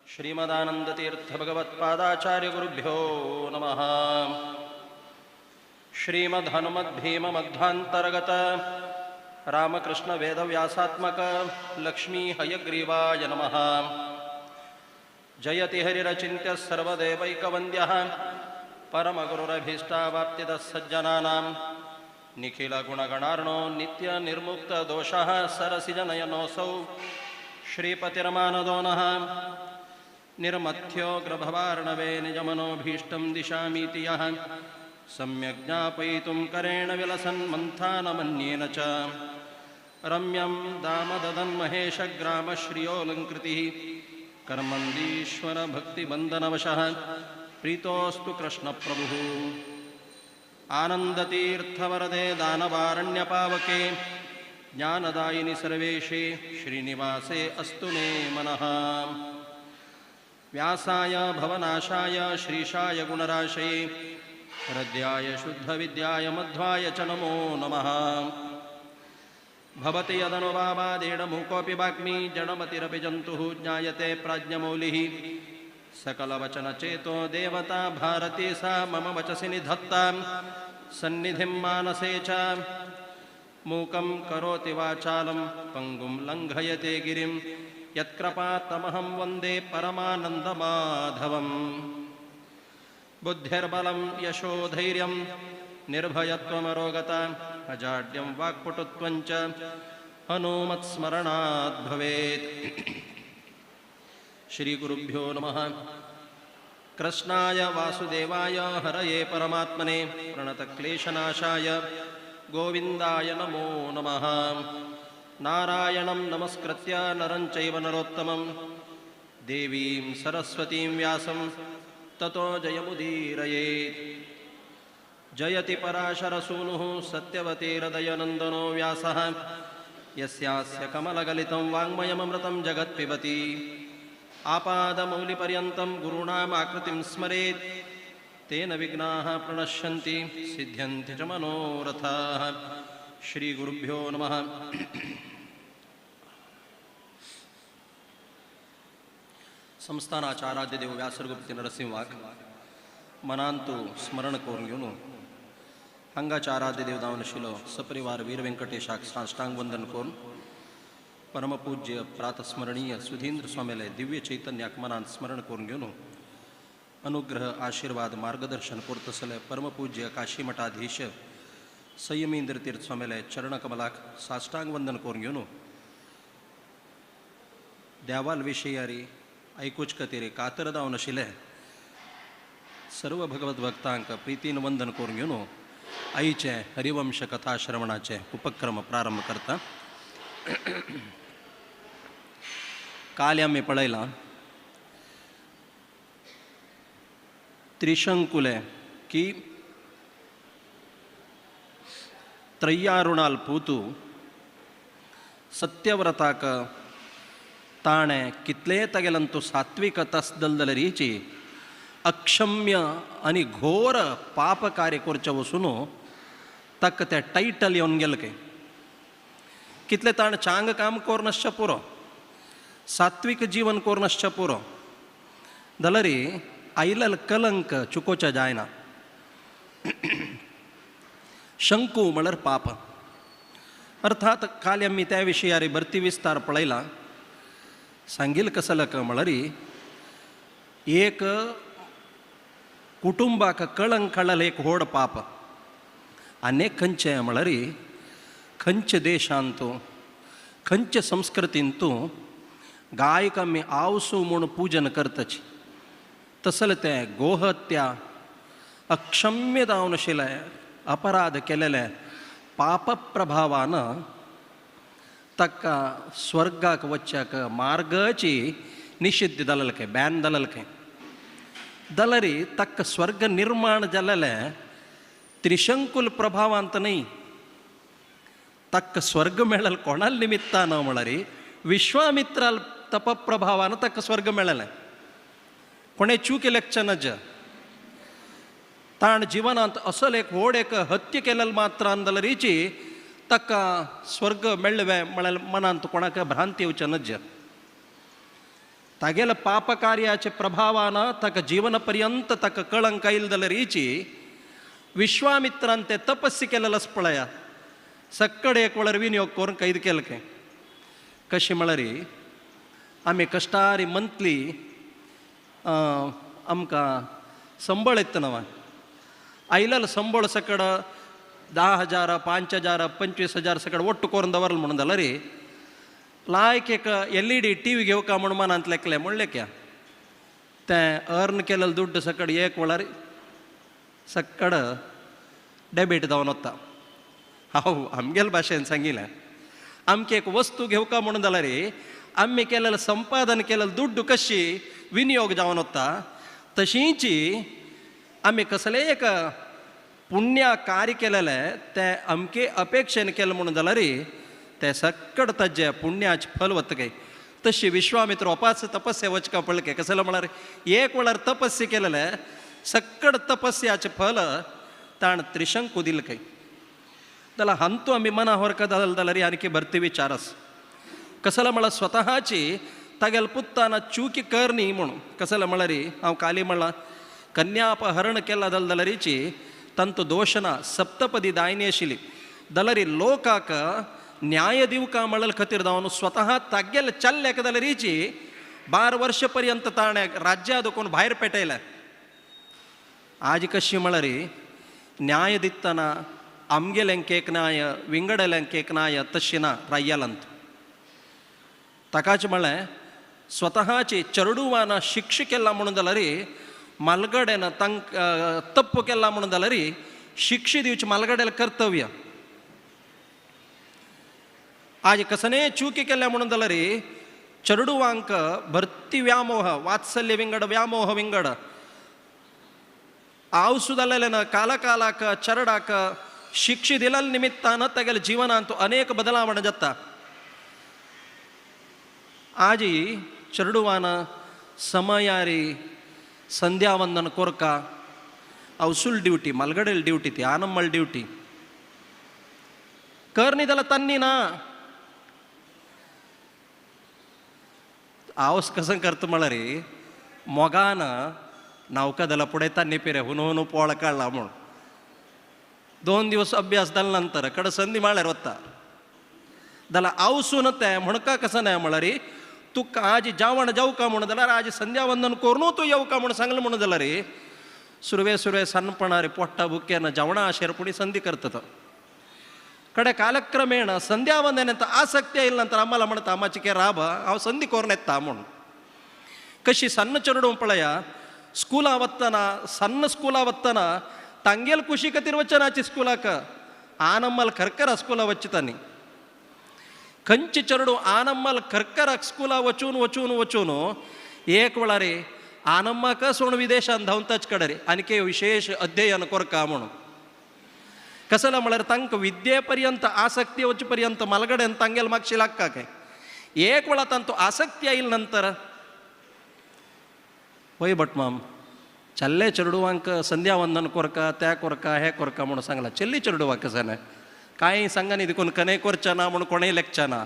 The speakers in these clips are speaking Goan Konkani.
श्रीमदानन्दतीर्थभगवत्पादाचार्यगुरुभ्यो नमः. श्रीमद्हनुमद्भीममध्वान्तर्गत रामकृष्णवेदव्यासात्मक लक्ष्मी हयग्रीवाय नमः. जयति हरिरचिन्त्य सर्वदेवैकवन्द्यः परमगुरुरभीष्टावाप्तिदः सज्जनानां निखिलगुणगणार्णो नित्यनिर्मुक्तदोषः सरसिजनयनोऽसौ श्रीपतिरमानदो नः. निर्मथ्यो ग्रभवार्णवे निजमनोभीष्टं दिशामीति यः सम्यक् ज्ञापयितुं करेण विलसन्मन्थानमन्येन च रम्यं दामदधन्महेशग्रामश्रियोऽलङ्कृतिः कर्मन्दीश्वरभक्तिबन्धनवशः प्रीतोऽस्तु कृष्णप्रभुः. आनन्दतीर्थवरदे दानवारण्यपावके ज्ञानदायिनि सर्वेशे श्रीनिवासे अस्तु मे मनः. व्यासाय भवनाशाय श्रीशाय गुणराशये हृदयाय शुद्धविद्याय मध्वाय च नमो नमः. भवति यदनुभावादेण मूकोऽपि वाग्मी जडमतिरपि जन्तुः ज्ञायते प्राज्ञमौलिः. सकलवचनचेतो देवता भारती सा मम वचसि निधत्तां सन्निधिं मानसे च. मूकं करोति वाचालं पङ्गुं लङ्घयते गिरिं यत्कृपातमहं वन्दे परमानन्दमाधवम्. बुद्धिर्बलं यशोधैर्यं निर्भयत्वमरोगता अजाड्यं वाक्पटुत्वं च हनुमत्स्मरणात् भवेत्. श्रीगुरुभ्यो नमः. कृष्णाय वासुदेवाय हरये परमात्मने प्रणतक्लेशनाशाय गोविन्दाय नमो नमः. नारायणं नमस्कृत्य नरं चैव नरोत्तमं देवीं सरस्वतीं व्यासं ततो जयमुदीरयेत्. जयति पराशरसूनुः सत्यवतीहृदयनन्दनो व्यासः यस्यास्य कमलगलितं वाङ्मयममृतं जगत्पिबति. आपादमौलिपर्यन्तं गुरूणामाकृतिं स्मरेत् तेन विघ्नाः प्रणश्यन्ति सिद्ध्यन्ति च मनोरथाः. श्रीगुरुभ्यो नमः. संस्थानाचाराध्य देव व्यासरगुप्ती नरसिंहाक मनांतु स्मरण करून घेवन हांगाचाराध्य देव दावनशिलो सपरिवार वीर व्यंकटेशाक साष्टांग वंदन करून परमपूज्य प्रातस्मरणीय सुधींद्र स्वामीले दिव्य चैतन्याक मनांत स्मरण करून घेवन अनुग्रह आशीर्वाद मार्गदर्शन करतसले परमपूज्य काशी मठाधीश संयमींद्र तीर्थ स्वामीले चरणकमलाक साष्टांग वंदन करून घेवन देवाल विशयारी ऐकूच खातीर कातर जावन आशिल्ले सर्व भगवत भक्तांक प्रितीन वंदन करून घेवन आईचे हरिवंश कथा श्रवणाचे उपक्रम प्रारंभ करता. काल आमी पळयलां त्रिशंकुले की त्रय्यारुणाल पूतू सत्यव्रताक ताणें कितलें तागेल्यान सात्विक तसदलदलरीची अक्षम्य आनी घोर पाप कार्य करचें वसून ताका तें टायटल येवन गेलें काय कितलें ताणें चांग काम करून पुरो, सात्विक जीवन करून पुरो, जाल्यार आयिल्लो कलंक चुकोवचें जायना. शंकू म्हळ्यार पाप. अर्थात काल आमी त्या विशयार भरती विस्तार पळयला. सांगील कसलक म्हळ्यार एक कुटुंबाक कळंक हाडलें एक व्हड पाप. आनी खंयचें म्हळ्यार खंयच्या देशांत खंयच्या संस्कृतींत गायक आमी आवसू म्हूण पूजन करताची तसलें तें गोहत्या अक्षम्य जावन आशिल्लें अपराध केलेलें पाप प्रभावान ताका स्वर्गाक वचच्याक मार्गाची निषिद्ध जालेलें खंय, बॅन जालेलें खंय. जाल्यार ताका स्वर्ग निर्माण जालेलें त्रिशंकुल प्रभावांत न्हय. ताका स्वर्ग मेळ्ळें कोणाल निमित्तान म्हळ्यार विश्वामित्राल तपप्रभावान ताका स्वर्ग मेळ्ळें. कोणें चूक केल्याच्या नज ताण जिवनांत असल एक व्हड एक हत्या केलेल मात्रान जाल्यारीची ताका स्वर्ग मेळ्ळें म्हळ्यार मनांत कोणाक भ्रांती येवचें नज. तागेल्या पापकार्याचे प्रभावान ताका जीवन पर्यंत ताका कळंक आयले जाल्यार हिची विश्वामित्रान ते तपस्या केलेलच पळया सक्कड एक वेळार विनियोग करून कैद केले काय कशें म्हळ्यार आमी कश्टारी मंथली आमकां संबळ येता नवा आयलेलो संबळ सकड 10,000 5,000 25,000 सकड ಒಟ್ಟು करून दवरलं म्हणून जाल्यार लायक एक LED T V घेवका म्हूण मनांत लेखलें म्हणलें क्या तें अर्न केलेलं दुड्ड सकड एक वेळार सक्कड डेबीट जावन वता. हांव आमगेले भाशेन सांगिलें आमकां एक वस्तू घेवका म्हणून जाल्यार आमी केलेलें संपादन केलेलं दुड्ड कशी विनियोग जावन वता तशींच आमी कसलें एक पुण्य कार्य केलेलें तें अमके अपेक्षेन केलें म्हणून जाल्यार तें सक्कड ताजें पुण्याचें फल वता काय. तशी विश्वामित्र अपास तपस्या वचका पळके कसलें म्हळ्यार एक वेळार तपस्या केलेलें सक्कड तपस्याचें फल ताण त्रिशंकू दिलें काय. जाल्यार हांतू आमी मना होरका जालें जाल्यार आनीक भरती विचार आसा. कसलें म्हळ्यार स्वतहाची तागेल्या पुत्तान चुकी कर न्ही म्हणून कसलें म्हळ्यार हांव काली म्हणलां कन्यापहरण केला जालें जाल्यारीची तांतू दोश ना सप्तपदी दायनी आशिल्ली जाल्यार लोकाक न्याय दिवका म्हणल खातीर जावन स्वतः तागेले चल्ल्याक जाल्यारीची 12 वर्ष पर्यंत ताणें राज्या दुखून भायर पेटयलें. आज कशी म्हळ्यार न्याय दितना आमगेल्यांक एक न्याय विंगडल्यांक एक न्याय तशी ना राय्यालांत. ताकाच म्हळें स्वतहाची चरडुवान शिक्षा केला म्हणून जाल्यार मालगड्यान तांकां तप्प केला म्हणून जाल्यार शिक्षा दिवची मालगड्याला कर्तव्य. आज कसने चुकी केल्या म्हणून जाल्यार चरडुवांक भरती व्यामोह वात्सल्य विंगड व्यामोह विंगड आवसू जालेलें ना कालकालाक चरडाक शिक्षा दिल्या निमित्तान तागेल्या जिवनांत अनेक बदलावण जाता. आजी चरडुवान समयारी संध्यावंदन कोरका अवसूल ड्युटी मालगडेल ड्युटी ती आनम्मल ड्युटी करणी जाल्यार तन्नी ना आवस कसं करता म्हळ्यार मोगान नावका जाल्यार फुडें तन्नी पिरे हुनू हुनू पोळ काडला म्हूण 2 दिवस अभ्यास जाल्या नंतर कड संदी म्हळ्यार वता जाल्यार आवसून तें म्हणका कसं न्हय म्हळ्यार तुका आज जेवण जावका म्हणून जाल्यार आज संध्यावंदन करून तूं येवका म्हणून सांगलें म्हणून जाल्यार सुरवे सुरवे सणपणार पोट्टा बुक्यान जेवणा आशेर पुणी संधी करतात. कडे कालक्रमेण संध्यावंदन आसक्ती आयले नंतर आम्हाला म्हणटा आमाची के राब हांव संधी करून येता म्हणून कशी सन्न चेडूं पळया स्कुला वतना सन्न स्कुला वतना तांगेल खुशी खातीर वचनाची स्कुलाक आनम्मल खरखर स्कुला वचतानी खंयचे चेडूं आनम्मल खरखराक स्कुला वचून वचून वचून एक वेळार आनम्माक सोड विदेशान धांवताच कडे आनी विशेष अध्ययन कोरका म्हणून कसलें म्हळ्यार तांकां विद्ये पर्यंत आसक्ती वचे पर्यंत मालगड्यान तांगेल मागशी लागका काय एक वेळा तांतू आसक्ती आयले नंतर वय भटमाम चल्ले चेडवांक संध्यावंदन कोरका त्या कोरका हे कोरका म्हणून सांगला चल्ली चेडवाक कसं न्हय कांय सांगा न्ही देखून कने करचे ना म्हणून कोणेय लेखचे ना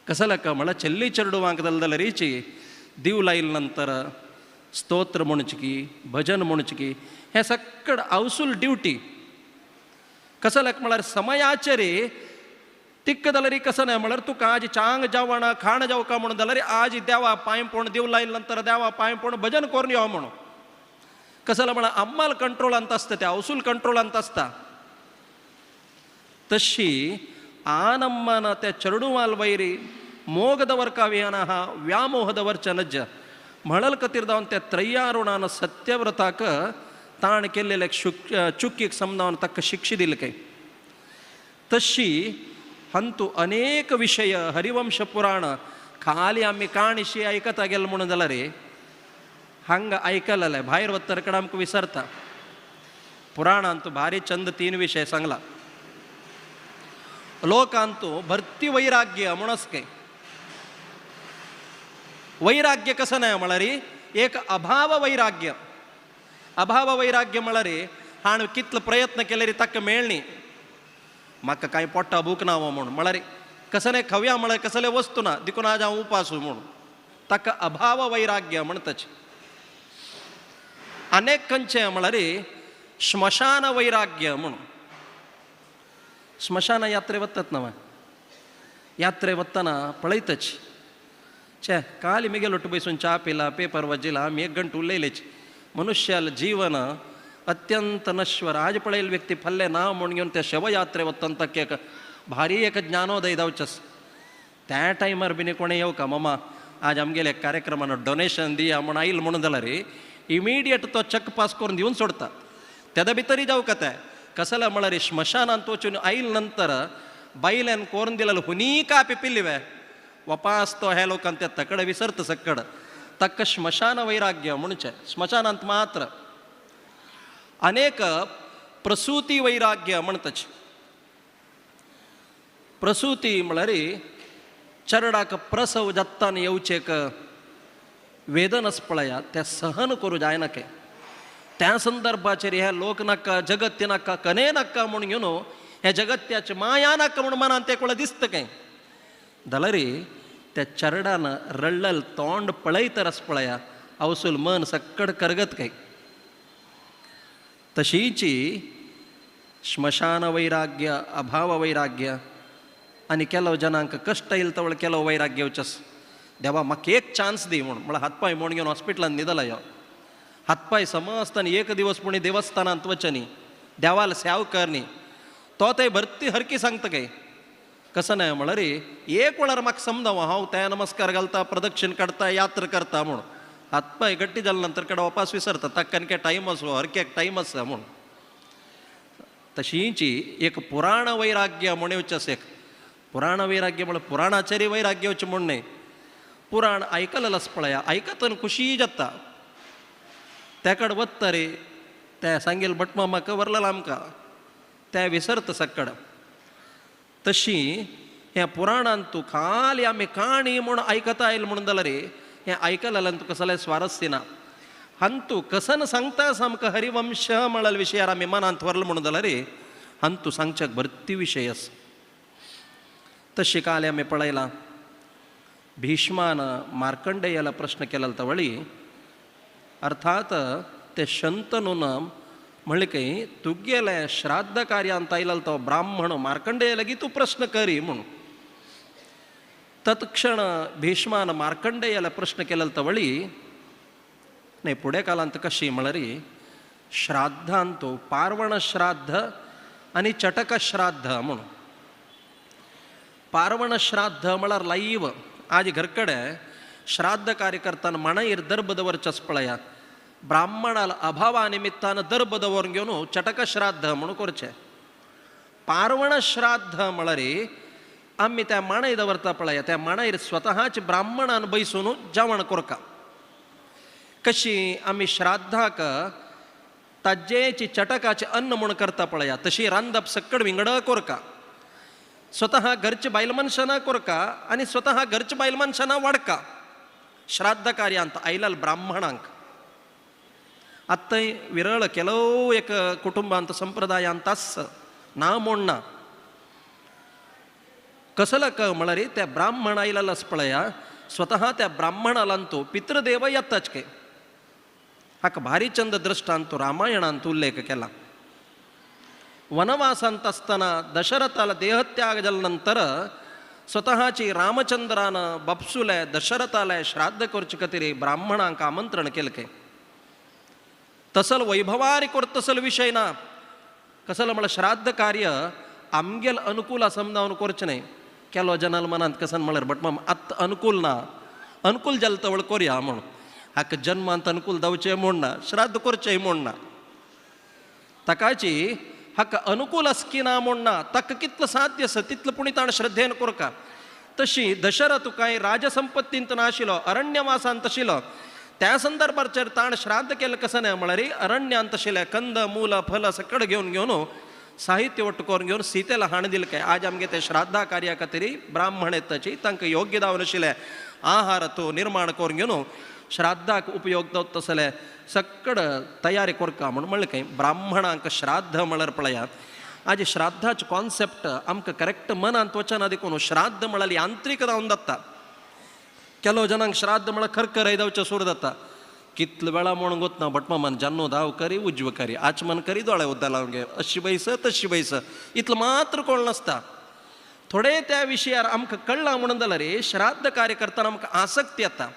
कसं लेखा म्हळ्यार चल्ली चेडवांक जालें जाल्यार हिची दीव लायले नंतर स्तोत्र म्हणचे की भजन म्हणचे की हें सक्कड आवसूल ड्युटी कसं लेख म्हळ्यार समयाचेर तिक्क जाल्यार कसं न्हय म्हळ्यार तुका आज चांग जेवण खाण जेवका म्हणून जाल्यार आज देवा पांय पोण दीव लायले नंतर देवा पांय पोण भजन करून यो म्हणून कसं म्हळ्यार आम्हाला कंट्रोलांत आसता ते अवसूल कंट्रोलांत आसता. तशी आनम्मान त्या चेडुवाल वैरी मोग दवरकाव्यान हा व्यामोह दवरच्या नज्ज म्हणल खातीर जावन त्या त्रय्यारुणान सत्यव्रताक ताण केल्लेले चुकीक समजावन ताका शिक्षा दिली काय. तशी हंतू अनेक विशय हरिवंश पुराण खाली आमी काणशी आयकता गेले म्हणून जाल्यार रे हांगा आयकलें भायर वत्तर कडेन आमकां विसरता. पुराणांत भारी चंद 3 विशय सांगला. लोकांतू भरती वैराग्य म्हणून काय वैराग्य कसं नाही म्हळ्यार एक अभाव वैराग्य. अभाव वैराग्य म्हळ्यार हाणें कितलो प्रयत्न केले रे ताका मेळ्ळी म्हाका कांय पोट्टा भूक ना म्हणून म्हळ्यार कसलें खव्या म्हळ्यार कसलें वस्तू ना देखून आज हांव उपास म्हणून ताका अभाव वैराग्य म्हणटाच. अनेक खंयचें म्हळ्यार स्मशान वैराग्य म्हणून. स्मशान यात्रे वतात ना, यात्रे वतना पळयतच छे काल मिगेल ಒಟ್ಟು ಬೈಸೂನ್ ಚಾ ಪಿला पेपर वाजिला आमी एक गंट उलयलेच. मनुष्याल जीवन अत्यंत नश्वर. आज पळयल व्यक्ती फल्ले ना म्हूण घेवन त्या शवयात्रे वतन तक एक भारी एक ज्ञानोदय जावचें. त्या टायमार बीन कोणें येवका मामा आज आमगेले कार्यक्रमान डोनेशन दिया म्हूण आयल म्हणून जाल्यार इमिडिएट तो चेक पास करून दिवन सोडता. तेदा भितरय जावका तें कसले म्हळ्यार स्मशानांत वचून आयल नंतर बायल्यान कोरून दिलेलो हुनी कापी पिल्लिवे वपास तो हे लोकांत ते तकड विसरत सक्कड. तक्क स्मशान वैराग्य म्हणचें स्मशानांत मात्र. अनेक प्रसूती वैराग्य म्हणतच. प्रसूती म्हळ्यार चरडाक प्रसव जात्तान येवचें एक वेदनस पळया तें सहन करूं जायना के. त्या संदर्भाचेर हे लोक नाका जगत्य नाका कने नाका म्हूण घेवन हे जगत्याचे माया नाका म्हूण मनान ते कोणा दिसता काय जाल्यार त्या चरडान रडलल तोंड पळयतरस पळया अवसूल मन सक्कड करगत काय. तशीची स्मशान वैराग्य अभाव वैराग्य आनी केलो जनांक कश्ट येयल तवळ केलो वैराग्य येवचेस. देवा म्हाका एक चान्स दी म्हूण म्हळ्यार हातपांय म्हूण घेवन हॉस्पिटलान न्हिदला यो हातपांय समजताना एक दिवस पुणी देवस्थानांत वचनी देवाल सेव करनी तो ते भरती हरकी सांगता काय कसं नाही म्हळ्यार एक वेळार म्हाका समजाव हांव त्या नमस्कार घालता प्रदक्षिण काडता यात्रा करता म्हूण हातपांय गट्टी जाल्या नंतर कडे वापास विसरता ताका काय टायम आसो हरक्याक टायम आसा म्हूण. तशींची एक पुराण वैराग्य म्हूण येवचें आसा. एक पुराण वैराग्य म्हळ्यार पुराणाचेरय वैराग्य येवचें म्हूण न्हय. पुराण आयकलेलेंच पळया आयकतना खुशी जाता त्या कडेन वता रे त्या सांगेल भटमामाक व्हरलेलो आमकां त्या विसरता सक्कड. तशी ह्या पुराणांत तूं खाली आमी काणी म्हूण आयकता आयल म्हणून जाल्यार हें आयकलेल्यान तुका कसलें स्वारस्य ना. हांतू कसन सांगता आमकां हरिवंश म्हळ्यार विशयार आमी मनांत व्हरलो म्हणून जाल्यार हांतू सांगच्याक भरती विशय आसा. तशी काल आमी पळयलां भीष्मान मार्कंडेयाला प्रश्न केला तवळी अर्थात ते शंतनून म्हणले की तुगेले श्राद्ध कार्यांत आयलो तो ब्राह्मण मार्कंडेय लागीं तूं प्रश्न करी म्हणून. तत्क्षण भीष्मान मार्कंडेयाला प्रश्न केला तवळी नाही पुढे कालांत कशी म्हळ्यार श्राद्धांत पार्वण श्राद्ध आनी चटक श्राद्ध म्हणून. पार्वण श्राद्ध म्हळ्यार लाईव आज घरकडे श्राद्ध कार्य करताना माणयेर दर्भ दवरचेंच पळया ब्राह्मणाला अभावा निमित्तान दर्भ दवरून घेवन चटक श्राद्ध म्हणून करचें. पार्वण श्राद्ध म्हळ्यार आमी त्या माणय दवरता पळया त्या माणयेर स्वतःच ब्राह्मणान बैसून जेवण करका. कशी आमी श्राद्धाक ताजेची चटकाचे अन्न म्हूण करता पळया तशी रांदप सक्कड विंगड कोरका. स्वतः घरचे बायल मनशाना कोरका आनी स्वतः घरचे बायल मनशाना वाडका श्राद्ध कार्यांत आयलाल ब्राह्मणांक. आत्ताय विरळ केलो एक कुटुंबांत संप्रदायांत आस ना म्हूण ना. कसलो क म्हळ्यार त्या ब्राह्मण आयलालच पळया स्वतः त्या ब्राह्मणालांतू पितृदेव येताच के. हाका भारी चंद दृष्टांत रामायणांत उल्लेख केला. वनवासांत आसतना दशरथाला देहत्याग जाल्या नंतर स्वतःची रामचंद्रान बापसुले दशरथाले श्राद्ध करचे खातीर ब्राह्मणांक आमंत्रण केलें के. तसल वैभवारी करतसल विशय ना. कसलो म्हळ्यार श्राद्ध कार्य आमगेल अनुकूल समजावन करचें न्हय. केलो जनाल मनांत कसन म्हळ्यार बट माम आत्त अनुकूल ना अनुकूल जालें तवळ कोरया म्हूण हाका जन्मांत अनुकूल जावचें म्हूण ना श्राद्ध करचें म्हूण ना. ताकाची हाका अनुकूल आसकी ना म्हूण ना ताका कितलो साध्य आसा तितलो पुणी ताणें श्रद्धेन कोरका. तशी दशरथ कांय राजसंपत्तींत नाशिल्लो अरण्यवासांत आशिल्लो त्या संदर्भाचेर ताणें श्राद्ध केलें कसं न्हय म्हळ्यार अरण्यांत आशिल्लें कंद मूल फल सकड घेवन घेवन साहित्य ಒಟ್ಟು करून घेवन सीतेला हाण दिलें काय. आज आमगे ते श्राद्धा कार्या खातीर ब्राह्मण येताची तांकां योग्य जावन आशिल्लें आहार तो निर्माण करून घेवन श्राद्धाक उपयोग जाता तसले सक्कड तयारी करका म्हूण म्हणलें काय ब्राह्मणांक श्राद्ध म्हळ्यार पळयात. आज श्राद्धाचो कॉन्सेप्ट आमकां करेक्ट मनांत वचना देखून श्राद्ध म्हळ्यार यांत्रीक जावन जाता. ಕೆಲವು ಜನಾಂಗ ಶ್ರಾದ್ದ म्हळ्यार खरखर जावचें सुरू जाता. कितले वेळा म्हणून गोतना भटमामान जान्नो धांव करी उज्व करी आचमन करी दोळे उद्दा लावन घे अशी बैस तशी बैस इतलो मात्र कोण नासता. थोडे त्या विशयार आमकां कळ्ळां म्हणून जाल्यार श्राद्ध कार्य करतना आमकां आसक्ती येता.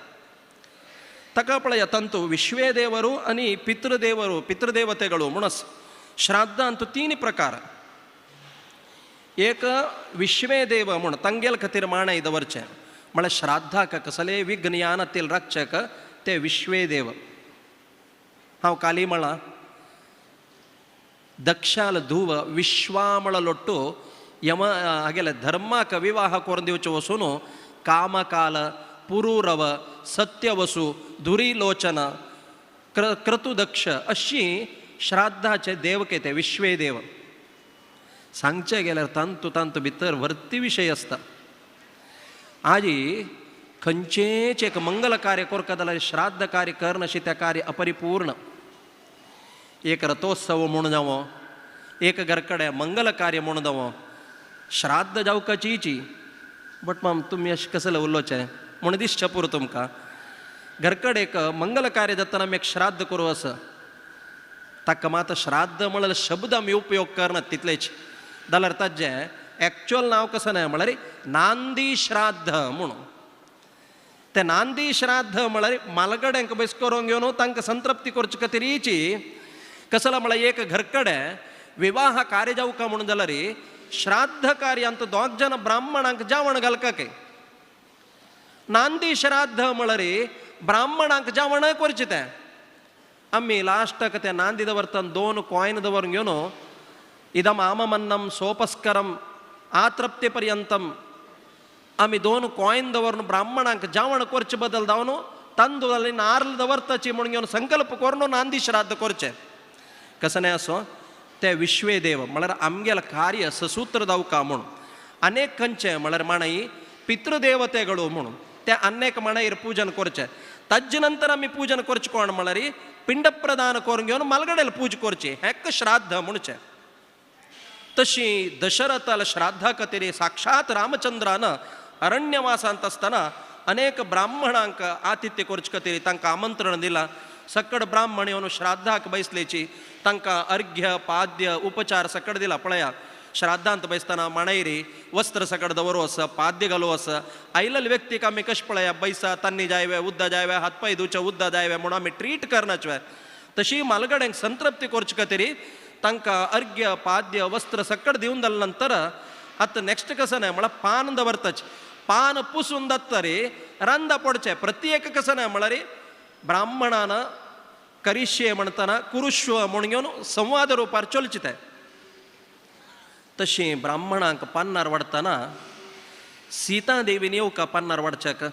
ताका पळया तांतू विश्वेदेವರು आनी ಪಿತೃದೇವರು ಪಿತೃದೇವತೆಗಳು म्हणस श्राद्ध अंतू तीन प्रकार. एक विश्वेदेव म्हूण तांगेल खातीर माणाय दवरचें म्हळ्यार श्राद्धाक कसले विघ्न यानातील रक्षक ते विश्वेदेव. हांव काली म्हळां दक्षाल धुव विश्वामळलोट्टु यम हागेले धर्माक विवाह करून दिवचे वसून कामकाल पुरुरव सत्यवसू धुरीलोचन क्रतुदक्ष अशी श्राद्धाचे देवके ते विश्वेदेव. सांगचे गेल्यार तांतू तांतू भितर वर्ती विशय आसता. आजी खंयचेच एक मंगल कार्य करता जाल्यार श्राद्ध कार्य करनाशी त्या कार्य अपरिपूर्ण. एक रथोत्सव म्हूण जावं, एक घरकडे मंगल कार्य म्हूण जावं, श्राद्ध जावकाचीची. बट माम तुमी अशें कसलें उलोवचें म्हूण दिसचें पुरो तुमकां. घरकडे एक मंगल कार्य जातना आमी एक श्राद्ध करूं आसा ताका मात श्राद्ध म्हळ्यार शब्द आमी उपयोग करनात तितलेच. जाल्यार ताजें एक्चुअल नांव कसं न्हय म्हळ्यार नांदी श्राद्ध म्हणून. ते नांदी श्राद्ध म्हळ्यार मालगड्यांक बैस करून घेवन तांकां संतृप्ती करचे खातीर येची. कसला म्हळ्यार एक घरकडे विवाह कार्य जावका म्हणून जाल्यार श्राद्ध कार्यांत दोग जण ब्राह्मणांक जेवण घालका काय. नांदी श्राद्ध म्हळ्यार ब्राह्मणांक जेवण करचें तें. आमी लास्टाक ते नांदी दवरतना 2 कॉयन दवरून घेवन इदम आममन्नम सोपस्करम आतृप्ती पर्यंतम आमी 2 कॉयन दवरून ब्राह्मणांक जेवण करचे बदल जावन तांदूळ आनी नार्ल दवरताची म्हणून घेवन संकल्प करून नांदी श्राद्ध करचें. कसं न्हय असो ते विश्वेदेव म्हळ्यार आमगेलें कार्य ससूत्र जावका म्हूण. अनेक खंयचे म्हळ्यार माणाई पितृदेवतेಗಳು म्हणून ते अनेक माणाईर पूजन करचें. ताजे नंतर आमी पूजन करचें कोण म्हळ्यार पिंड प्रदान करून घेवन मालगडेल पूज करची हेक श्राद्ध म्हणचें. तशी दशरथाल श्राद्धा खातीर साक्षात रामचंद्रान अरण्यवासांत आसतना अनेक ब्राह्मणांक आतिथ्य करचे खातीर तांकां आमंत्रण दिलां. सकड ब्राह्मण येवन श्राद्धाक बैसलेची तांकां अर्घ्य पाद्य उपचार सकड दिला. पळया श्राद्धांत बैसतना माणायरी वस्त्र सकड दवरू आसा पाद्य घालू आसा. आयलेले व्यक्तीक आमी कशें पळया बैसा तान्नी जायवे उद्दा जायवे हातपाय धुवचे उद्दा जायवे म्हणून आमी ट्रीट करनाचे. तशी मालगड्यांक संतृप्ती करचे खातीर तांकां अर्घ्य पाद्य वस्त्र सकड दिवन जाले नंतर आतां नेक्स्ट कसं न्हय म्हळ्यार पान दवरताच. पान पुसून जातरी रांदा पडचें. प्रत्येक कसं न्हय म्हळ्यार ब्राह्मणान करिष्ये म्हणतना कुरुश्व म्हूण घेवन संवाद रुपार चलचें तें. तशें ब्राह्मणांक पान्नार वाडटना सीता देवीन येवका पान्नार वाडच्याक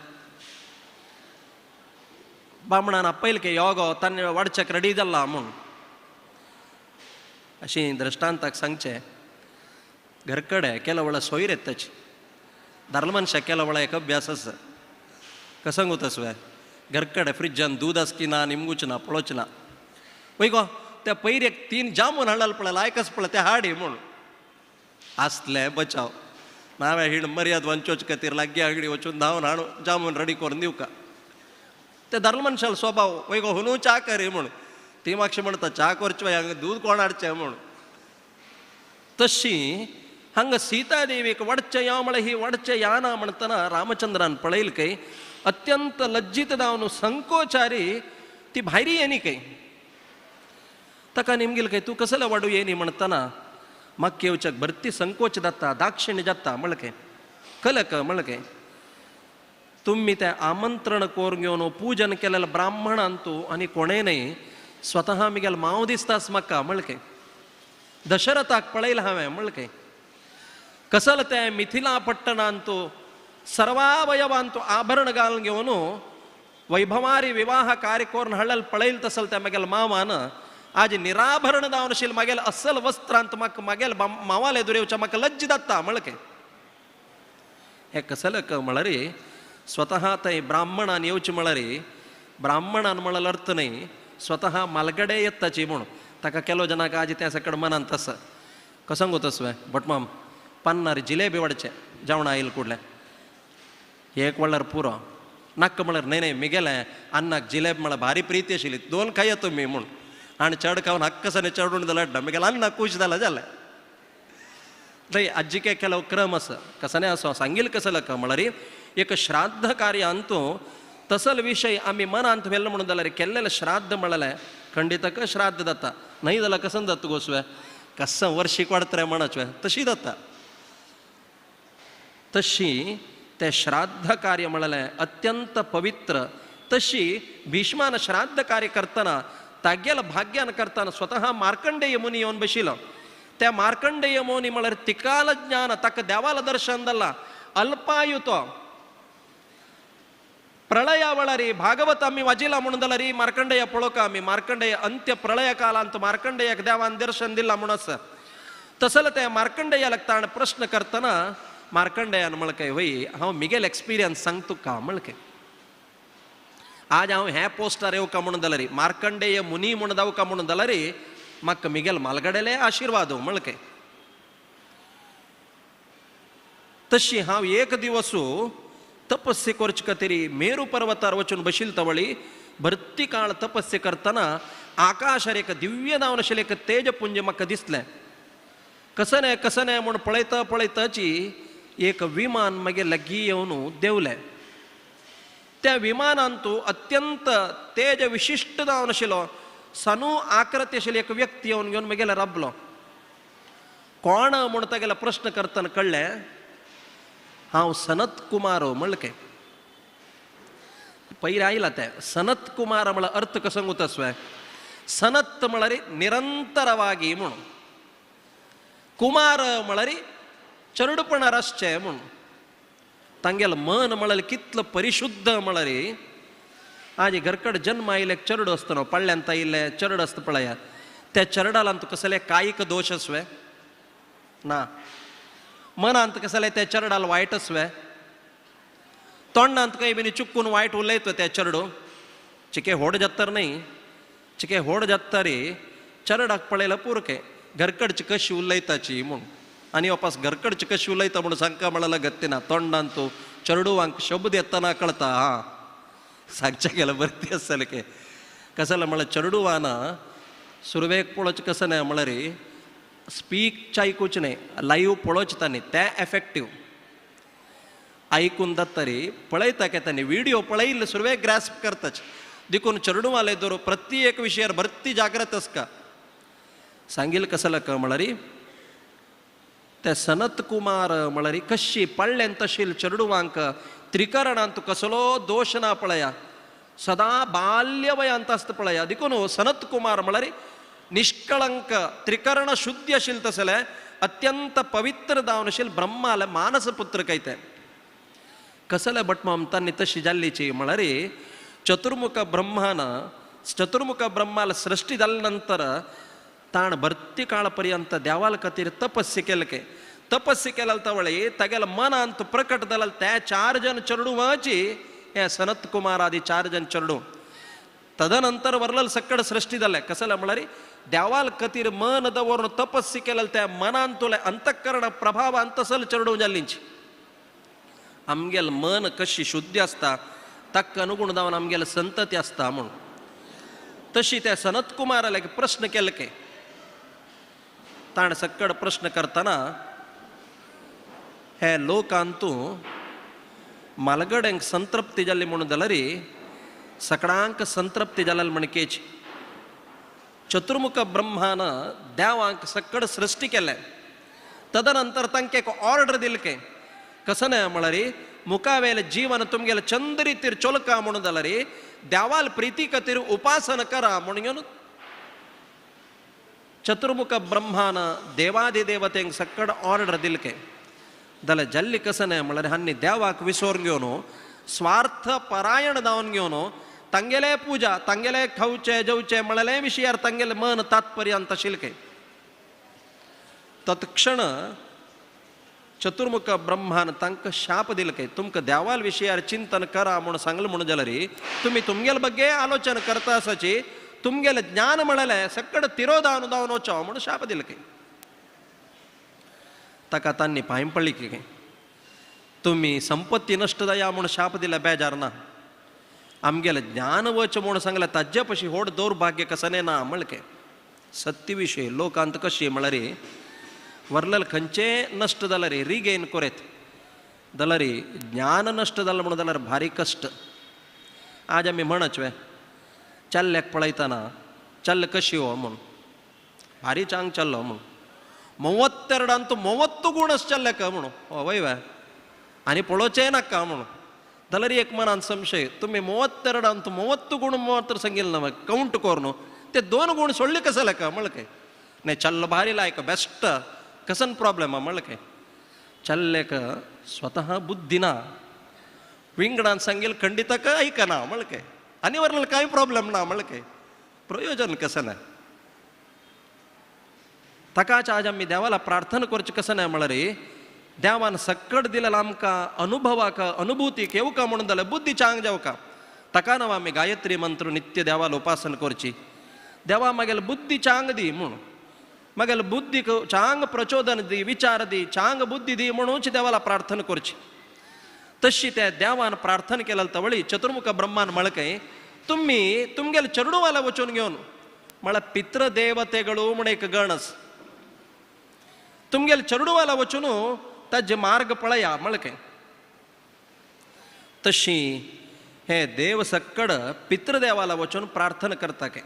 ब्राह्मणान आपयल के यो गो तांणी वाडच्याक रेडी जाला म्हूण. अशें दृश्टांताक सांगचें घरकडे केलो वेळा सोयर येताची दारल मनशाक केलो वेळा एक अभ्यास आसा. कसं सांगू वे घरकडे फ्रिजान दूद आस की ना निमगूच ना पळोवच ना वय गो त्या पयर एक 3 जामून हाडल पळय लायकच पळय ते हाडी म्हूण आसले बचाव नावे हिण मर्याद वंचोच खातीर लागीं आगडी वचून धांवन हाडून जामून रेडी करून दिवका. ते दारल मनशालो स्वभाव वय गो हुनू च्या करी म्हूण ती मातशें म्हणटा च्या करचें हांगा दूद कोण हाडचें म्हूण. तशी हांगा सीता देवीक वडचें या म्हळ्यार ही वडचें या ना म्हणटना रामचंद्रान पळयल काय अत्यंत लज्जीत जावन संकोचारी ती भायरी येनी काय. ताका निमगेल काय तूं कसलें वाडू येनी म्हणटना म्हाका येवच्याक भरती संकोच जाता दाक्षिण्य जाता म्हणलें काय कलक म्हणलें काय तुमी तें आमंत्रण करून घेवन पूजन केलेलें ब्राह्मणान तूं आनी कोणें न्हय स्वतः मिगेल माव दिसतास म्हाका म्हणलें काय दशरथाक पळयलें हांवें म्हणलें काय कसल तें मिथिला पट्टणांत तूं सर्वावयवान तूं आभरण घालून घेवन वैभवारी विवाह कार्य करून हाडलें पळयल तसल तें म्हागेल्या मावान आज निराभरण जावन आशिल्लें म्हागेलें अस्सल वस्त्रांत म्हाका म्हागेले मावाले दुरेवच्या म्हाका लज्ज जाता म्हणलें काय. हें कसलें म्हळ्यार स्वतः थंय ब्राह्मणान येवचें म्हळ्यार ब्राह्मणान म्हळ्यार अर्थ न्हय स्वतः मालगडे येताची म्हूण ताका केलो जनाक आज त्या सकड मनांत आसा. कसं सांगू तसवें भटमाम पन्नार जिलेबी वाडचें जेवण आयल कुडलें एक वळ्ळार पुरो नाक्क म्हळ्यार न्हय न्हय मिगेलें अन्नाक जिलेब म्हळ्यार भारी प्रिती आशिल्ली दोन खाया तुमी म्हूण आनी चड खावन हक्कसाने चडून जाल्यार मिगेलें अन्नाक खूश जाला जालें. न्हय आज्जिके केलो क्रम आसा कसने आसो सांगील कसो लक म्हळ्यार एक श्राद्ध कार्यांतू तसल विशय आमी मनांत व्हेलो म्हणून जाल्यार केल्लेलें श्राद्ध म्हणलें खंडितक श्राद्ध जाता. न्हय जाल्यार कसं जाता गोसवे कसं वर्शीक वाडतरे म्हणचवे तशी जाता. तशी ते श्राद्ध कार्य म्हणलें अत्यंत पवित्र. तशी भीष्मान श्राद्ध कार्य करतना तागेल भाग्यान करतना स्वतः मार्कंडेय मुनी येवन बशिलो. त्या मार्कंडेय मुनी म्हळ्यार तिकाल ज्ञान ताका देवाला दर्शन जालां अल्पायु तो प्रळया वेळारी भागवत आमी वाजिला म्हणून जाल्यार मार्कंडेय पळोवका आमी मार्कंडेय अंत्य प्रळय कालांत मार्कंडेयाक देवान दर्शन दिलां म्हूण आसा. तसले ते मार्कंडेयाक ताणें प्रश्न करतना मार्कंडेयान म्हणलें काय वय हांव मिगेल एक्सपिरियन्स सांग तुका म्हणलें आज हांव हें पोस्टार येवका म्हणून जाल्यार मार्कंडेय मुनी म्हूण जावका म्हणून जाल्यार म्हाका मिगेल मालगडेले आशिर्वाद म्हणलें. तशी हांव एक दिवस तपस्या करचे खातीर मेरू पर्वतार वचून बशील तवळी भरती काळ तपस्या करतना आकाशार एक दिव्य नांव आशिल्लें एक तेजपुंज म्हाका दिसलें. कसं न्हय कसं न्हय म्हूण पळयता पळयताची एक विमान मागीर लागीं येवन देंवलें. त्या विमानांतू अत्यंत तेज विशिश्ट जावन आशिल्लो सनू आकृती आशिल्ली एक व्यक्ती येवन घेवन मागीर राबलो. कोण म्हूण तागेलो प्रश्न करतना कळ्ळें हांव सनत कुमार म्हणलें. पयलीं आयला तें सनत कुमार म्हळ्यार अर्थ कसो सांगता सनत म्हळ्यार निरंतरवागी म्हूण, कुमार म्हळ्यार चरडपणार आसचें म्हूण. तांगेलें मन म्हळ्यार कितलो परिशुद्ध म्हळ्यार आज घरकड जन्म आयिल्ले चरड आसता न्हू पडल्यांत आयिल्ले चरड आसता पळया त्या चरडालांत कसले कायक दोश आसवे ना, मनांत कसले त्या चरडाल वायट आसवे, तोंडांत काही बीन चुकून वायट उलयत त्या चरडो चिके होड जातर न्हय चिके होड जातरी चरडाक पळयला पुरके घरकडची कशी उलयताची म्हूण आनी वापस घरकडची कशी उलयता म्हूण सांगका म्हळ्यार गत्ती ना तोंडांत चरडुवांक शब्द येतना कळता. हां सांगचें गेल्यार बरें आसतलें के कसलें म्हळ्यार चरडुवान सुरवेक पळोवचें कसं न्हय म्हळ्यार स्पीक आयकूच न्हय लायव्ह पळोवचें तांणी तें एफेक्टीव आयकून जाता तरी पळयता के तांणी व्हिडियो पळयल्ले सुरवेक ग्रास्प करताच. देखून चरडुवाले दर प्रत्येक विशयार भरती जाग्रत आसका. सांगील कसलं क म्हळ्यार ते सनत कुमार म्हळ्यार कशी पडल्यान तशील चरडुवांक त्रिकरणांत कसलो दोश ना पळया सदां बाल्यवयांत आसता पळया. देखून सनत कुमार म्हळ्यार निष्कळंक त्रिकरण शुद्धी आशिल्लें तसलें अत्यंत पवित्र जावन आशिल्लें ब्रह्माले मानसपुत्र काय तें कसले भटमाम तांणी तशी जाल्लीची म्हळ्यार चतुर्मुख ब्रह्मान चतुर्मुख ब्रह्माला सृष्टी जाल्या नंतर ताण भरती काळ पर्यंत देवाल खातीर तपस्या केले के तपस्या केल्या तवळी तागेल्या मनांत प्रकट जाल्या त्या चार जण चरडुवाची हे सनत कुमार आदी चार जण चरडू तदनंतर वरलल सक्कड सृष्टी जालें. कसलें म्हळ्यार देवाल खातीर मन दवरून तपस्या केल्या त्या मनांतुले अंतःकरण प्रभावान तसल चरडू जाल्लींची. आमगेल मन कशी शुद्धी आसता ताका अनुगुण जावन आमगेल संतती आसता म्हूण तशी त्या सनत कुमाराले प्रश्न केले के ताणें सक्कड प्रश्न करतना हे लोकांतू मालगड्यांक संतृप्ती जाली म्हणून जाल्यार सकडांक संतृप्ती जाल्यार म्हणकेची चतुर्मुख ब्रह्मान देवांक सक्कड सृष्टी केलें. तदनंतर तांकां एक ऑर्डर दिले के कसं न्हय म्हळ्यार मुखावेले जीवन तुमगेले चंद रितीर चोलका म्हणून जाल्यार देवाल प्रिती खातीर उपासना करा म्हणून घेवन चतुर्मुख ब्रह्मान देवादिदेवतेंक सक्कड ऑर्डर दिले के जाल्यार जाल्ली कसं न्हय म्हळ्यार हांणी देवाक विसरून घेवन स्वार्थ परायण जावन घेवन तांगेले पूजा तांगेले खावचे जेवचे म्हळ्यार विशयार तांगेले मन तात्पर्यांत आशिल्लें के तत्क्षण चतुर्मुख ब्रह्मान तांकां शाप दिले के तुमकां देवाल विशयार चिंतन करा म्हूण सांगलें म्हणून जाल्यार तुमी तुमगेले बग्गे आलोचन करता आसाची तुमगेलें ज्ञान म्हळ्यार सक्कड तिरोधान जावन वचो म्हूण शाप दिले के ताका तांणी पांय पडली की तुमी संपत्ती नश्ट जाया म्हूण शाप दिला बेजार ना. आमगेलें ज्ञान वच म्हूण सांगलें ताजे पशी होड दौर्भाग्य कसने ना म्हणके सत्य विशय लोकांत कशी म्हळ्यार वरलेल खंयचे नश्ट जाल्यार रिगेन कोरेत जाल्यार ज्ञान नश्ट जालें म्हणून जाल्यार भारी कश्ट. आज आमी म्हणच वे चल्ल्याक पळयतना चल्ल कशी हो म्हूण भारी चांग चल्लो म्हूण 32 30 गुणच चल्ल्याक म्हणून वय वे आनी पळोवचें नाका म्हणून जाल्यार एक मनान संशय तुमी 32 30 गुण मात्र सांगिल्ले ना कावंट करून ते 2 गुण सोडले कसं लेका म्हणलं काय नाही चल्ल भारी लायक बेस्ट कसन प्रॉब्लेम म्हणलं काय चल्लेक स्वतः बुद्धी ना विंगडान सांगेल खंडितक ऐकना म्हणलं काय आनी वरलेलं काय प्रॉब्लेम ना म्हणलं काय प्रयोजन कसं नाही. ताकाच आज आमी देवाला प्रार्थना करचें कसं नाही म्हणल्यार देवान सक्कड दिलेला आमकां अनुभवाक अनुभूतीक येवका म्हणून जाल्यार बुद्धी चांग जावका ताका नांव आमी गायत्री मंत्र नित्य देवाला उपासन करची. देवा मागेल बुद्धी चांग दी म्हूण मागेल बुद्धीक चांग प्रचोदन दी विचार दी चांग बुद्धी दी म्हणूच देवाला प्रार्थना करची. तशी त्या देवान प्रार्थना केलेलं तवळी चतुर्मुख ब्रह्मान म्हळकय तुमी तुमगेले चेडूवाला वचून घेवन म्हळ्यार पितृदेवतेಗಳು म्हण एक गणस तुमगेले चेडूवाला वचून ताजे मार्ग पळया म्हळकय. तशी हे देव सक्कड पितृदेवाला वचून प्रार्थना करता काय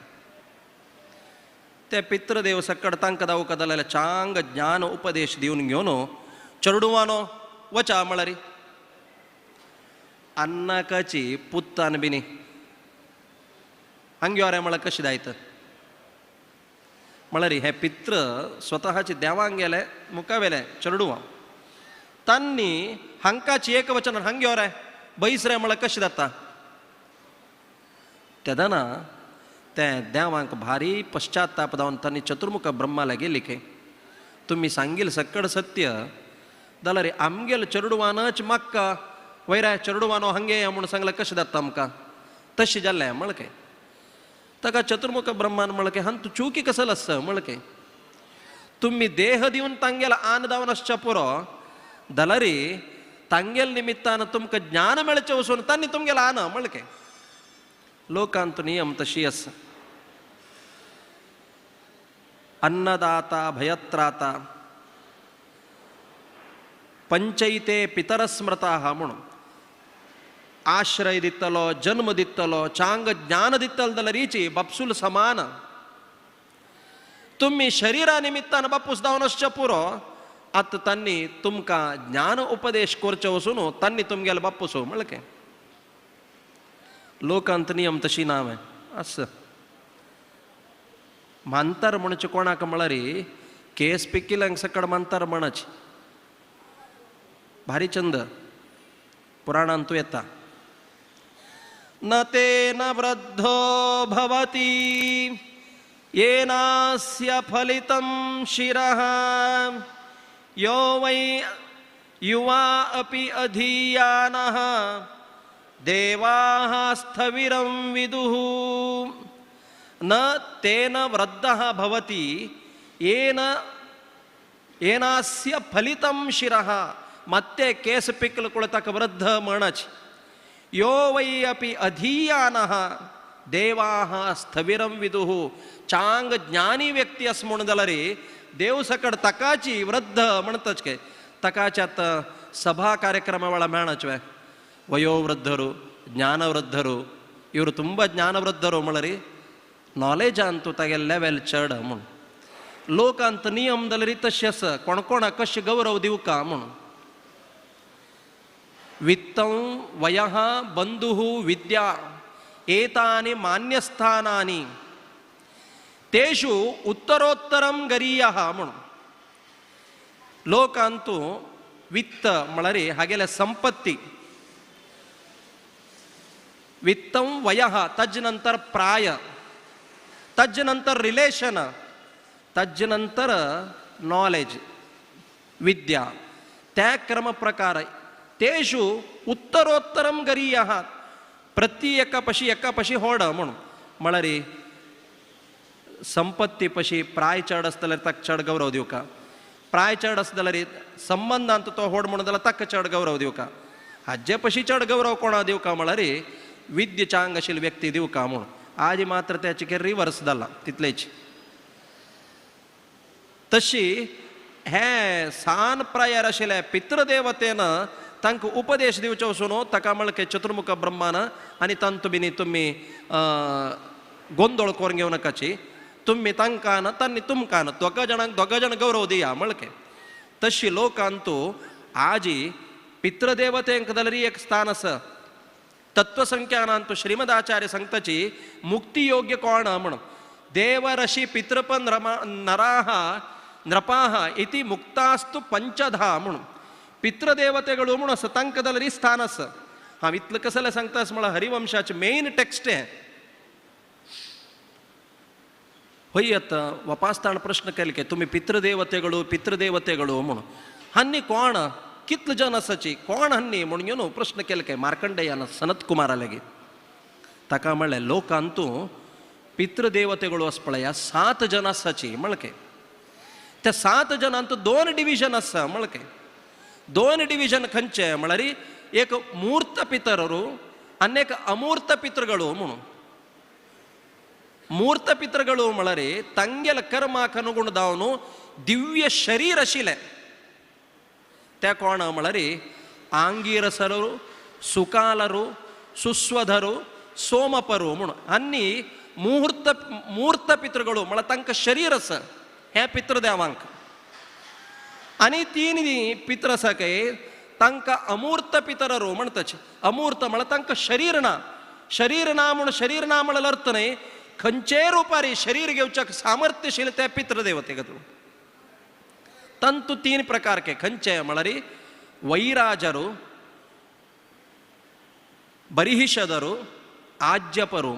ते पितृदेव सक्कड तांकां दावका जाल्यार चांग ज्ञान उपदेश दिवन घेवन चेडुवानो वचा म्हळ्यार अन्नाकाची पुत्तान बिनी हांगे म्हळ्यार कशें जायत म्हळ्यार हे पित्र स्वतःचे देवांक गेले मुखावेले चेडुवा तांणी हांकाची एक वचन हांगे रे बैसरे म्हळ्यार कशें जाता. तेदना ते देवांक भारी पश्चाताप जावन तांणी चतुर्मुख ब्रह्माला गेली खंय तुमी सांगील सक्कड सत्य जाल्यार आमगेल चेडवानच म्हाका वयरा चेडवानो हांगे म्हूण सांगलें कशें जाता आमकां तशें जालें म्हणलें काय ताका चतुर्मुख ब्रह्मान म्हणलें की हांतू चुकी कसल आसा म्हणलें काय तुमी देह दिवन तांगेल आन जावन आसच्या पुरो जाल्यार तांगेल निमित्तान तुमकां ज्ञान मेळचें वचून तांणी तुमगेल आन म्हणलें काय लोकांत नियम तशी आसा. अन्नदाता भयत्राता पंचैते पितरस्मृताः म्हणून आश्रय दितलो जन्म दितलो चांग ज्ञान दितलो जाल्यार रिची बापसूल समान. तुमी शरीरा निमित्तान बापूस जावन आसचें पुरो आतां तांणी तुमकां ज्ञान उपदेश करचें वचून तांणी तुमगेले बापूस म्हणलें काय लोकांत नियम तशी नांव आसा. मानतार म्हणचे कोणाक म्हळ्यार केस पिकिल्ल्यांक सकड मानतार म्हणचे भारी चंद पुराणांतू येता. न तेन वृद्धो भवति येनास्य फलितं शिरः यो वै युवा अपि अधीयानः देवाः स्थविरं विदुः. न तेन वृद्धः भवति येन येनास्य फलितं शिरः ಮತ್ತೆ ಕೇಸ ಪಿಕ್ಕಲು ಕುಳಿತಕ ವೃದ್ಧ ಮಣಚ್ ಯೋ ವೈ ಅಪಿ ಅಧೀಯಾನಃ ದೇವಾಹ ಸ್ಥವಿರಂ ವಿದುಹು. ಚಾಂಗ್ ಜ್ಞಾನಿ ವ್ಯಕ್ತಿ ಅಸ್ म्हणदलरी देव सकड तकाची वृद्ध म्हणतच काय तकाची आता ಸಭಾ ಕಾರ್ಯಕ್ರಮ ಒಳ ಮೇಣಚ್ವೆ ವಯೋವೃದ್ಧರು ಜ್ಞಾನವೃದ್ಧರು ಇವರು ತುಂಬ ಜ್ಞಾನವೃದ್ಧರು ಮಳರಿ ನಾಲೆಜ್ ಅಂತೂ ತಗೆ ಲೆವೆಲ್ ಚಡ್ म्हण लोकांत नियम दलरी तशें आसा कोण कोणा कशें गौरव दिवका म्हूण. वित्तं वयः बंधुः विद्या एतानि मान्यस्थानानि तेषु उत्तरोत्तरं गरीयः म्हूण. लोकांतू वित्त म्हळ्यार हागेले संपत्ती वित्तं वयः तज नंतर प्राय तज नंतर रिलेशन तज नंतर नॉलेज विद्या त्या क्रम प्रकार तेषु उत्तरोत्तरं गरीयः प्रति एका पशी एका पशी होड म्हणून म्हळ्यार संपत्ती पशी प्राय चड आसता जाल्यार ताका चड गौरव दिवका प्राय चड आसता जाल्यार संबंदांत तो होड म्हणून जाल्यार ताका चड गौरव दिवका हाजे पशी चड गौरव कोणा दिवका म्हळ्यार विद्य चांग आशिल्ली व्यक्ती दिवका म्हूण. आजी मात्र त्याचे रिवर्स जाला तितलेच. तशी हे सान प्रायर आशिल्ले पितृदेवतेन तांकां उपदेश दिवचो वचून ताका म्हणलें चतुर्मुख ब्रह्मान आनी तांतू बिनी तुमी गोंदळ करून घेवं नाकाची, तुमी तांकां ना तांणी तुमकां ना, दोगा जाणांक दोगा जाण गौरव दिया म्हणलें. तशी लोकांतू आजी पितृदेवतेंक जाल्यार एक स्थान आसा. तत्वसंख्यानांतू श्रीमदाचार्य सांगताची मुक्ती योग्य कोण म्हणून देवरशी पितृपन रमा नराह नृपाह इति मुक्तास्तु पंचधा म्हणून पितृदेवतेಗಳು म्हणून आसा तांकां जाल्यार स्थान आसा. हांव इतलें कसलें सांगता म्हळ्यार हरिवंशाचें मेन टेक्स्ट हें. हय आतां वापास ताणें प्रश्न केले की तुमी पितृदेवतेಗಳು पितृदेवतेಗಳು म्हणून हांनी कोण कितले जन आसाची कोण हांनी म्हणून घेवन प्रश्न केले काय मार्कंडेयान सनत कुमारा लागीं. ताका म्हणलें लोकांतू पितृदेवतेಗಳು आसा पळया 7 जन आसाची म्हणलें. त्या 7 जनांत 2 डिविजन आसा म्हणलें. 2 डिविजन खंयचे म्हळ्यार एक मूर्त पितरರು आनी एक अमूर्त पितृಗಳು म्हणून. मूर्त पितृಗಳು म्हळ्यार तांगेल्या कर्माक अनुगुण जावन दिव्य शरीर आशिल्लें. त्या कोण म्हळ्यार आंगिरसರು सुकालರು सुस्वधರು सोमपರು म्हणून आनी मूर्त मूर्त पितृಗಳು म्हळ्यार तांकां शरीर आसा हें पितृदेवांक. आनी 3 पित्र आसा काय तांकां अमूर्त पितरರು म्हणटाचे. अमूर्त म्हळ्यार तांकां शरीर ना, शरीर ना म्हूण शरीर ना म्हळ्यार अर्थ न्हय, खंयचेय रुपारी शरीर घेवच्याक सामर्थ्य आशिल्लें त्या पितृदेवते खातीर. तंतु 3 प्रकार के खंयचे म्हळ्यार वैराजರು बरिहिषदರು आज्यपರು.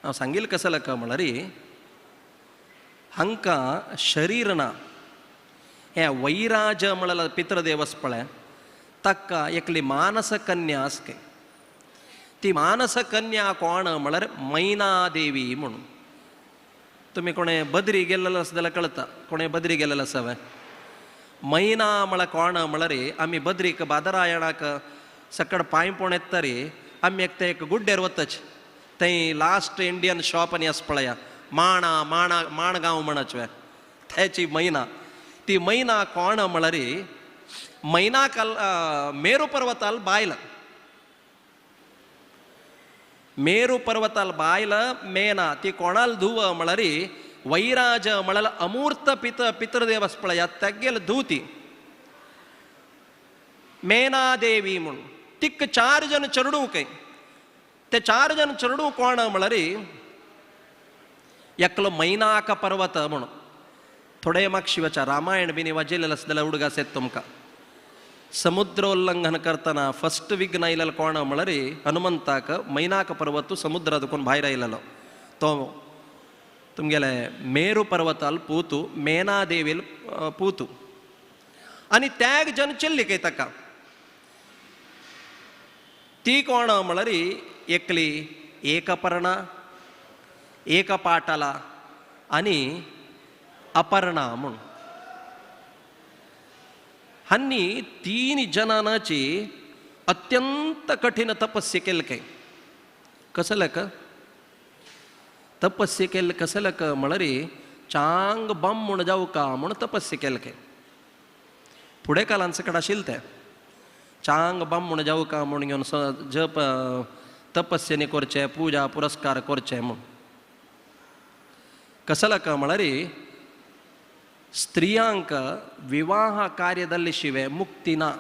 हांव सांगील कसलें का म्हळ्यार हांकां शरीर ना. हें वैराज म्हळ्यार पितृदेवस पळय ताका एकली मानस कन्या आसके. ती मानस कन्या कोण म्हळ्यार मैनादेवी म्हणून. तुमी कोणें बद्री गेल्लेलो आसा जाल्यार कळटा कोणें बद्री गेल्लेलो आसा वे. मैना म्हळ्यार कोण म्हळ्यार आमी बद्रीक बादरायणाक सकड पांय पोण येता रे आमी एक ते एक गुड्डेर वताच थंय लास्ट इंडियन शॉप आनी आसा पळया माणा माणा माणगांव म्हणच वे त्याची मैना. ती मैना कोण म्हळ्यार मैना कल मेरू पर्वताल बायल, मेरू पर्वताल बायल मेना ती कोणाल धुव म्हळ्यार वैराज म्हळ्यार अमूर्त पित पितृदेवस पळया तेगेल धुव ती मेनादेवी म्हणून. तिक 4 जण चेडूं काय ते 4 जण चेडूं कोण म्हळ्यार एकलो मैनाक पर्वत म्हणून. थोडे मागशी रामायण बीन वाजिल्लें आसा जाल्यार उडगास येता तुमकां. समुद्रोल्लंघन करतना फस्ट विघ्न आयलेलो कोण म्हळ्यार हनुमंताक मैनाक पर्वत समुद्रा दुखून भायर आयलेलो तो तुमगेले मेरू पर्वताल पूतू मेनादेवील पूतू आनी त्याग जन चेल्ली काय ताका. ती कोण म्हळ्यार एकली एकपर्णा एकपाटला आनी अपर्णा म्हूण. हांणी 3 जनांची अत्यंत कठीण तपस्या केली काय. कसलें का तपस्या केल्लें कसलें का म्हळ्यार चांग बम म्हूण जावं का म्हूण तपस्या केली काय. फुडें कालान सकट आशिल्लें तें चांग बम म्हूण जावं का म्हूण घेवन जप तपस्येनी करचें पुजा पुरस्कार करचें म्हूण. कसलें का म्हळ्यार स्त्रियांक विवाह कार्य शिवाय मुक्ती ना.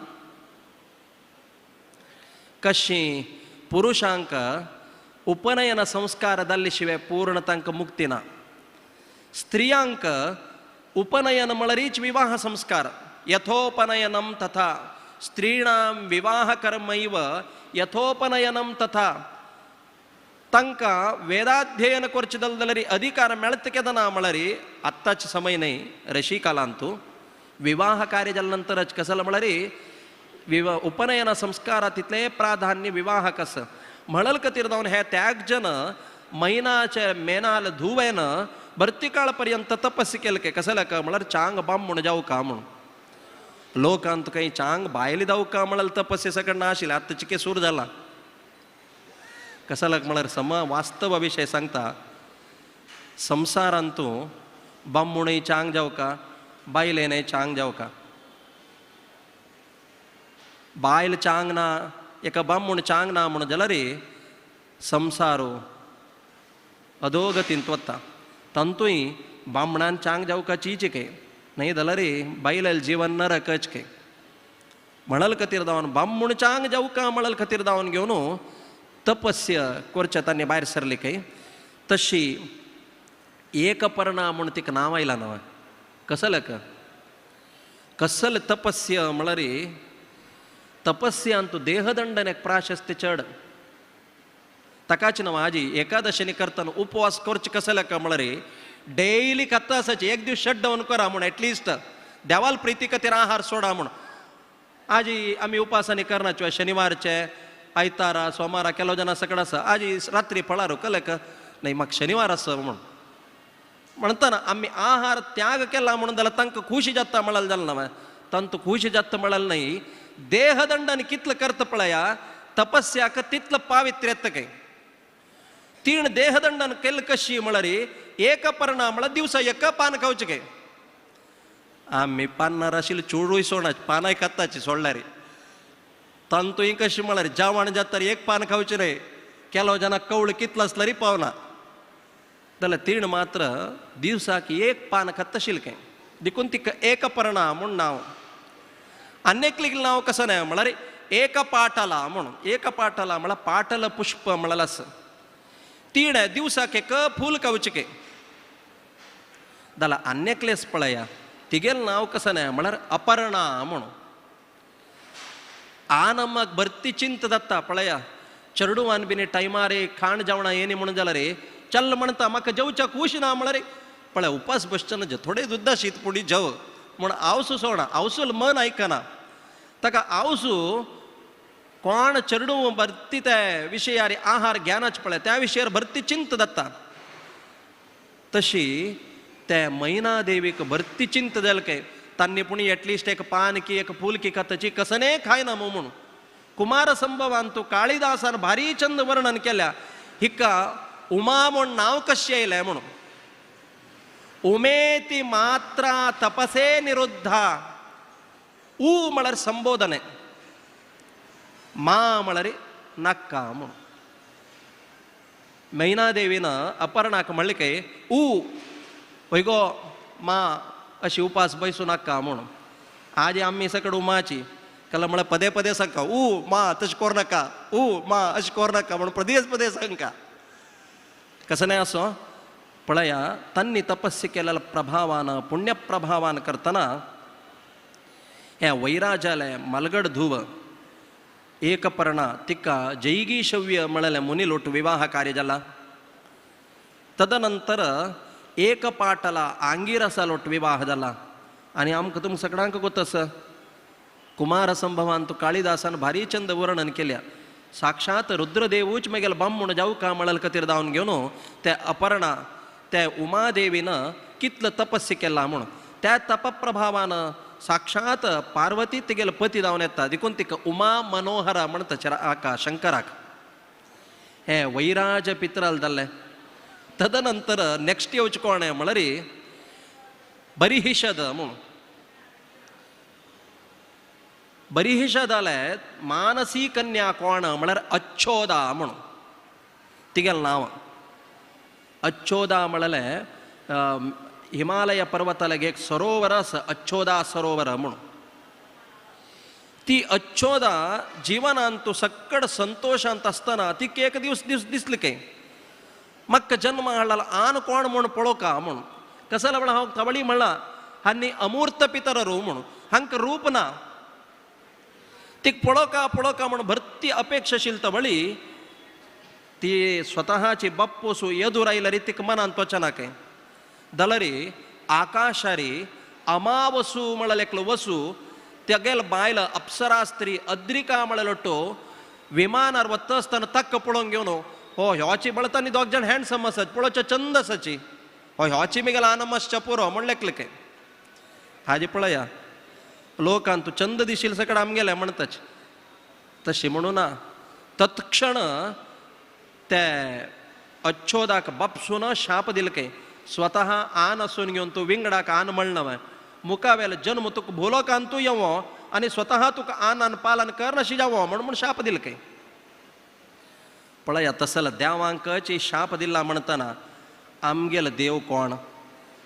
कशी पुरुषांक उपनयन संस्कार जाल्ले शिवाय पूर्ण तांकां मुक्ती ना. स्त्रियांक उपनयन म्हळ्यारीच विवाह संस्कार. यथोपनयनम तथा स्त्रीणां विवाह कर्मैव यथोपनयनम तथा. तांकां वेदाध्ययन करचें जाल्यार अधिकार मेळटा केन्ना म्हळ्यार आत्ताच समय न्हय ऋषी कालांतू विवाह कार्य जाल्या नंतरच. कसलें म्हळ्यार विवाह उपनयन संस्कारा तितलें प्राधान्य विवाह कसं म्हणल खातीर जावन हे त्याग जन मैनाचे मेनाल धुवेन भरती काळ पर्यंत तपस्या केले काय. कसलें का म्हळ्यार चांग बाम म्हूण जावं का म्हणून. लोकांत काही चांग बायले दावका म्हळ्यार तपस्या सकड नाशिल्लें आतां चिके सूर जाला. कसालक म्हळ्यार सम वास्तव विशय सांगता. संसारांतू बामणूय चांग जावका बायलेनय चांग जावका. बायल चांग ना एका बामण चांग ना म्हणून जाल्यार संसारो अधोगतींत वता. तांतूय बामणान चांग जावका चीच के न्हय जाल्यार बायलेल जीवन नरकच के. म्हणल खातीर दावन बामण चांग जावका म्हणल खातीर दावन घेवन तपस्य करच्या तांणी भायर सरली काय. तशी एकपर्णा म्हूण तिका नांव आयला नांव कसलक कसल तपस्य म्हळ्यार तपस्यांतु देहदंडने प्राशस्त्य चड. ताकाच नांव आजी एकादशीनी करतना उपवास करचे कसलक म्हळ्यार डेली खाता आसाचे एक दीस शट डावन करा म्हूण एटलिस्ट देवाल प्रिती खातीर आहार सोडा म्हूण. आजी आमी उपासांनी करना शनिवारचे आयतारा सोमारा केलो जाणा सगळं आसा आजी रात्री फळारो कलक नाही म्हाका शनिवार आसा म्हूण म्हणटाना आमी आहार त्याग केला म्हणून जाल्यार तांकां खुशी जाता म्हळ्यार जालें ना. तांतू खुशी जाता म्हळ्यार न्हय देहदंडान कितलो करता पळया तपस्याक तितलो पावित्र्य येता काय. तीण देहदंडान केल्ल कशी म्हळ्यार एक पर्णा म्हळ्यार दिवसा एक पान खावचें काय. आमी पान्नार आशिल्ले चोडूय सोडना पानाय खाताची सोडल्यार. तांतूय कशी म्हळ्यार जेवण जाता एक पान खावचें न्हय केलो जाणा कवळ कितलो आसल्यार पावना. जाल्यार तीण मात्र दिवसाक एक पान खाता आशिल्लें काय देखून तिका एक पर्णा म्हूण नांव. आनी नांव कसं न्हय म्हळ्यार एक पाटला म्हणून. एक पाटला म्हळ्यार पाटल पुष्प म्हळ्यार आसा. तीण दिवसाक एक फूल खावचें काय. जाल्यार आन्यकलेस पळया तिगेल नांव कसं न्हय म्हळ्यार अपर्णा म्हणून. आनमाक भरती चिंत जाता पळया चेडवान बिनी टायमार खाण जेवणां येनी म्हणून जाल्यार रे चल म्हणटा म्हाका जेवच्या खूश ना म्हळ्यार पळय उपास बसचें ना थोडे सुद्दां शीत पुडी जेव म्हूण आवसू सोडना आवसूल मन आयकना. ताका आवसू कोण चेडूं भरती त्या विशयार आहार ज्ञानाच पळय त्या विशयार भरती चिंत जाता. तशी त्या मैना देवीक भरती चिंत जाल काय तांणी पूण एटलिस्ट एक पान की एक फूल की खाताची कसने खायना म्हणून. कुमार संभवान तू काळीदासान भारी चंद वर्णन केल्या हिका उमा म्हूण नांव कशें आयलें म्हणून. उमेती मात्रा तपसे निरुद्धा. ऊ म्हळ्यार संबोधन मा म्हळ्यार नाक्का म्हणून. मैनादेवीन अपर्णाक म्हणलें काय ऊ वय गो मा अशी उपास बैसू नाका म्हणून. आजी आमी सकड उमाची कला म्हळ्यार पदे पदे सांगका ऊ मा तशें कोर नाका ऊ मा अशें कोर नाका म्हणून पदेच पदे सांगका. कसं न्हय असो पळया तांणी तपस्य केलेल्या प्रभावान पुण्यप्रभावान करतना ह्या वैराजाले मलगड धुव एकपर्णा तिका जैगीशव्य म्हळ्यार मुनिलोट विवाह कार्य जाला. तदनंतर एक पाटला आंगिरसा लोट विवाह जाला. आनी आमकां तुमकां सगळ्यांक गोत आसा कुमार संभवान तू काळीदासान भारी चंद वर्णन केल्या. साक्षात रुद्रदेवूच मागीर बामण जावका म्हळ्यार खातीर धांवन घेवन त्या अपर्णा त्या उमादेवीन कितलो तपस्य केला म्हूण. त्या तपप्रभावान साक्षात पार्वती तिगेलो पती धांवन येता देखून तिका उमा मनोहरा म्हणटा आका शंकराक. हे वैराज पित्राल जाल्लें. तदनंतर नेक्स्ट येवचें कोण म्हळ्यार बरिहिषद म्हूण. बरिहिषदाले मानसी कन्या कोण म्हळ्यार अच्छोदा म्हणून तिगेलें नांव. अच्छोदा म्हळ्यार हिमालय पर्वतालागे एक सरोवर आसा अच्छोदा सरोवर म्हणून. ती अच्छोदा जिवनांत तूं सक्कड संतोशांत आसतना तिका एक दीस दीस दिसली काय म्हाका जन्म हाडला आन कोण म्हूण पळोवका म्हूण. कसो म्हळ्यार हांव कवळी म्हणला हांणी अमूर्त पितर रू म्हणून हांकां रूप ना. तिका पळोवका पळोवका म्हूण भरती अपेक्षाशील तवळी ती स्वतःची बाप्पोसू येदूर आयल्यार तिका मनांत वचना काय. जाल्यार आकाशारी अमावसू म्हळ्यार एकलो वसू तेगेल बायल अप्सरा स्त्री अद्रिका म्हळ्यार तो विमानार वता आसतना ताका पळोवन घेवन हो ह्योची म्हळ्यार तांणी दोग जाण हँडसम आसात पळोवच्या चंद आसाची हो ह्योची मिगेल आनमसच्या पुरो म्हण लेखले काय. हाजी पळया लोकांत तूं चंद दिशील सकड आमगेलें म्हणताच तशी म्हणू ना. तत्क्षण ते अच्छोदाक बापसून शाप दिल काय स्वतः आन आसून घेवन तूं विंगडाक आन म्हणना मुखावेलो जन्म तुका भुलोकान तूं येवो आनी स्वतः तुका आनान पालन कर नशी जावो म्हण म्हूण शाप दिल काय. पळया तसल देवांकच शाप दिला म्हणटना आमगेलो देव कोण,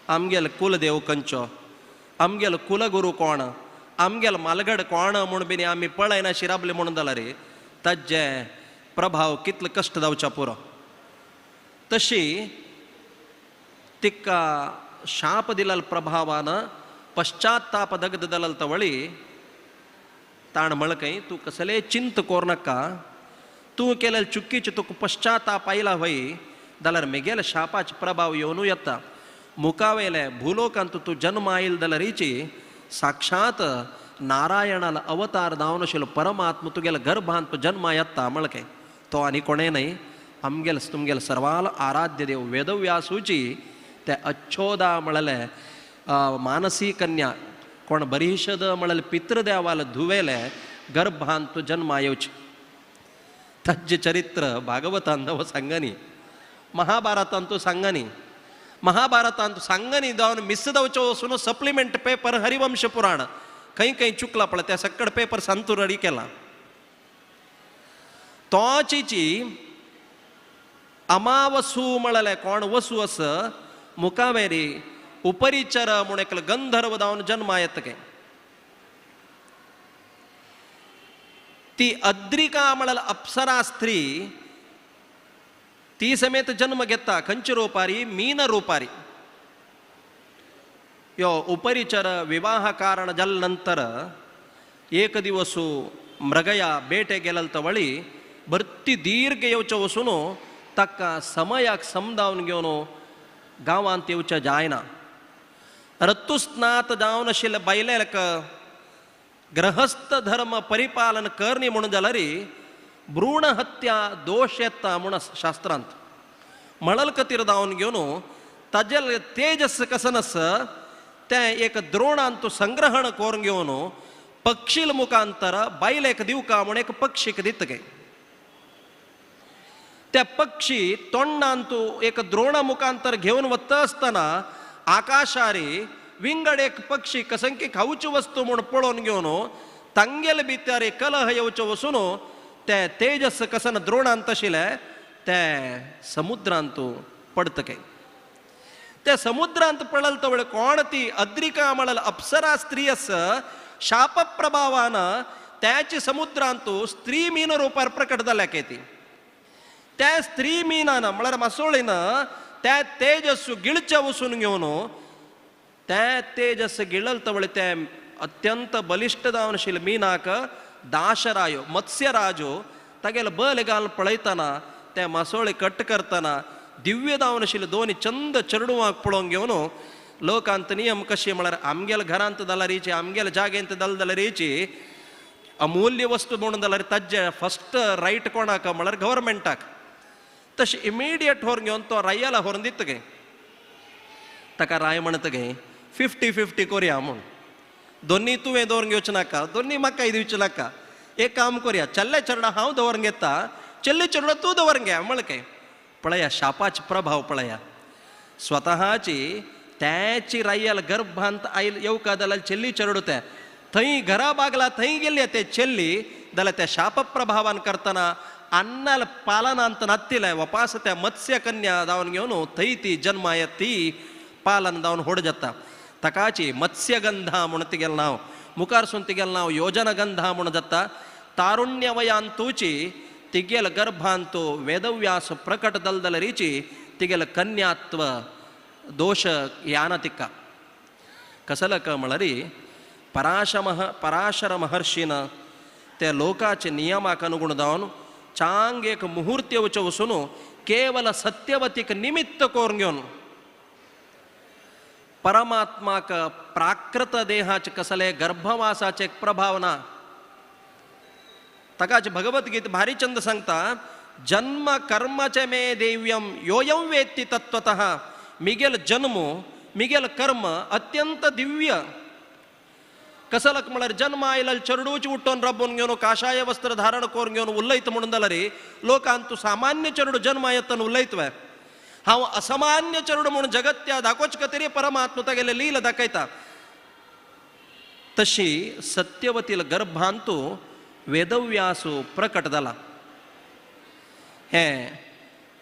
आमगेलो कुलदेव खंयचो, आमगेलो कुलगुरू कोण, आमगेलो मालगड कोण म्हूण बीन आमी पळयना शिराबले म्हणून जाल्यार ताजे प्रभाव कितलो कश्ट जावच्या पुरो. तशी तिका शाप दिलल प्रभावान पश्चाताप दगद दलल तवळी ताण म्हळकय तूं कसले चिंत कोर नाका, तूं केलेल चुकीचे तुका पश्चाताप आयला व्हय जाल्यार मेगेले शापाचे प्रभाव येवनू येता. मुखावेले भूलोकांत तूं जन्म आयल जाल्यारीची साक्षात नारायणाला अवतार जावन आशिल्लो परमात्मा तुगेल्या गर्भांत जन्मा येता म्हळकें तो आनी कोणें न्हय आमगेल तुमगेल सर्वाल आराध्य देव वेदव्यासूची ते अच्छोदा म्हळेले मानसी कन्या कोण बरीशद म्हळेले पितृदेवाल धुवेले गर्भांत जन्मा येवचे. ताजें चरित्र भागवतान सांगनी, महाभारतांत सांगनी, महाभारतांत सांगनी जावन मिस जावचो वचून सप्लिमेंट पेपर हरिवंश पुराण खंय खंय चुकला पळय त्या सकड पेपर सांतू रेडी केला. तोचीची अमावसू म्हळेले कोण वसू अस मुखावेरी उपरिचर म्हूण एकलो गंधर्व जावन जन्मा येता काय. ती अद्रिका म्हळ्यार अप्सरा स्त्री ती समेत जन्म घेता खंयच्या रुपारी, मीन रुपारी. यो उपरिचर विवाह कारण जाल नंतर एक दिवस मृगया बेटे गेलल तवळी भरती दीर्घ येवचो वसून ताका समयाक समजावन घेवन गांवांत येवचें जायना. रत्तुस्नात जावन आशिल्ले बायलेक ग्रहस्थ धर्म परिपालन करणी म्हणून जाल्यार भ्रूण हत्या दोश येता म्हूण शास्त्रांत म्हणल खातीर जावन घेवन ताजे तेजस कसनस तें एक द्रोणांत संग्रहण करून घेवन पक्षील मुखांतर बायलेक दिवका म्हूण एक पक्षीक दित गे. त्या पक्षी तोंडांत एक द्रोणा मुखांतर घेवन वता आसतना आकाशारी विंगड एक पक्षी कसंकी खावची वस्तू म्हूण पळोवन घेवन तांगेले भितर कलह येवचो वसून ते तेजस कसन द्रोणांत आशिल्लें ते समुद्रांत पडत काय. ते समुद्रांत पडल तवळ कोण ती अद्रिका म्हळ्यार अप्सरा स्त्री अस शाप प्रभावान त्याची समुद्रांत स्त्री मीन रुपार प्रकट जाल्या काय. ती त्या स्त्री मीनान म्हळ्यार मासोळीन त्या तेजस गिळचे वसून घेवन त्या तेजस गिळल तवळ ते अत्यंत बलिश्ट जावन आशिल्ले मीनाक दाशरायो मत्स्यराजो तागेले बल घालून पळयतना ते मासोळी कट करतना दिव्य जावन आशिल्ले दोन चंद चेडवांक पळोवन घेवन लोकांत नियम कशे म्हळ्यार आमगेले घरांत जाल्यारीची आमगेले जागेंत जाल जाल्यारीची अमूल्य वस्तू म्हणून जाल्यार ताजे फस्ट रायट कोणाक म्हळ्यार गव्हर्मेंटाक. तशें इमिडिएट व्हरून घेवन तो रायाला व्हरून दिता गे. ताका राय म्हणटा गे 50-50 कोरया म्हूण, दोन्ही तुवें दवरून घेवचें नाका, दोन्ही म्हाकाय दिवचें नाका, एक काम कोरया चल्ले चेडा हांव दवरून घेता, चल्ले चेडा तूं दवरून घे म्हळें काय. पळया शापाचे प्रभाव पळया. स्वतःची त्याची रायाल गर्भांत आयल येवका जाल्यार चेल्ली चेडू तें थंय घरा बागला थंय गेल्ले ते चेल्ली जाल्यार त्या शाप प्रभावान करतना अन्नाल पालनांत नातिले वपास त्या मत्स्यकन्या जावन घेवन थंय ती जन्मा येत ती पालन जावन होड जाता. ताकाची मत्स्यगंधा म्हूण तिगेलें नांव, मुखारसून तिगेलें नांव योजनगंधा म्हूण जाता. तारुण्य वयांतूची तिगेल गर्भांत वेदव्यास प्रकट दलदलरीची तिगेल कन्यात्व दोश यान तिका. कसलक म्हळ्यार पराशर महर्षीन त्या लोकाचे नियमाक अनुगुण जावन चांग एक मुहूर्त येवचो वसून केवल सत्यवतीक निमित्त करून घेवन परमात्माक प्राकृत देहाचे कसले गर्भवासाचे एक प्रभाव ना. ताकाच भगवद्गीता भारी चंद सांगता जन्म कर्मचे मे देव्यम योयम वेत्ति तत्वतः. मिगेल जन्म मिगेल कर्म अत्यंत दिव्य. कसलक म्हळ्यार जन्म आयला चेडूची उठोवन रब्बून घेवन काशाय वस्त्र धारण करून घेवन उलयत म्हणून जाल्यार लोकांत तूं सामान्य चेडू जन्म येतन उलयतवे हांव असामान्य चेडू म्हणून जगत्या दाखोवचे खातीर परमात्मा तागेले लील दाखयता. तशी सत्यवतील गर्भांतू वेदव्यासू प्रकट जाला. हें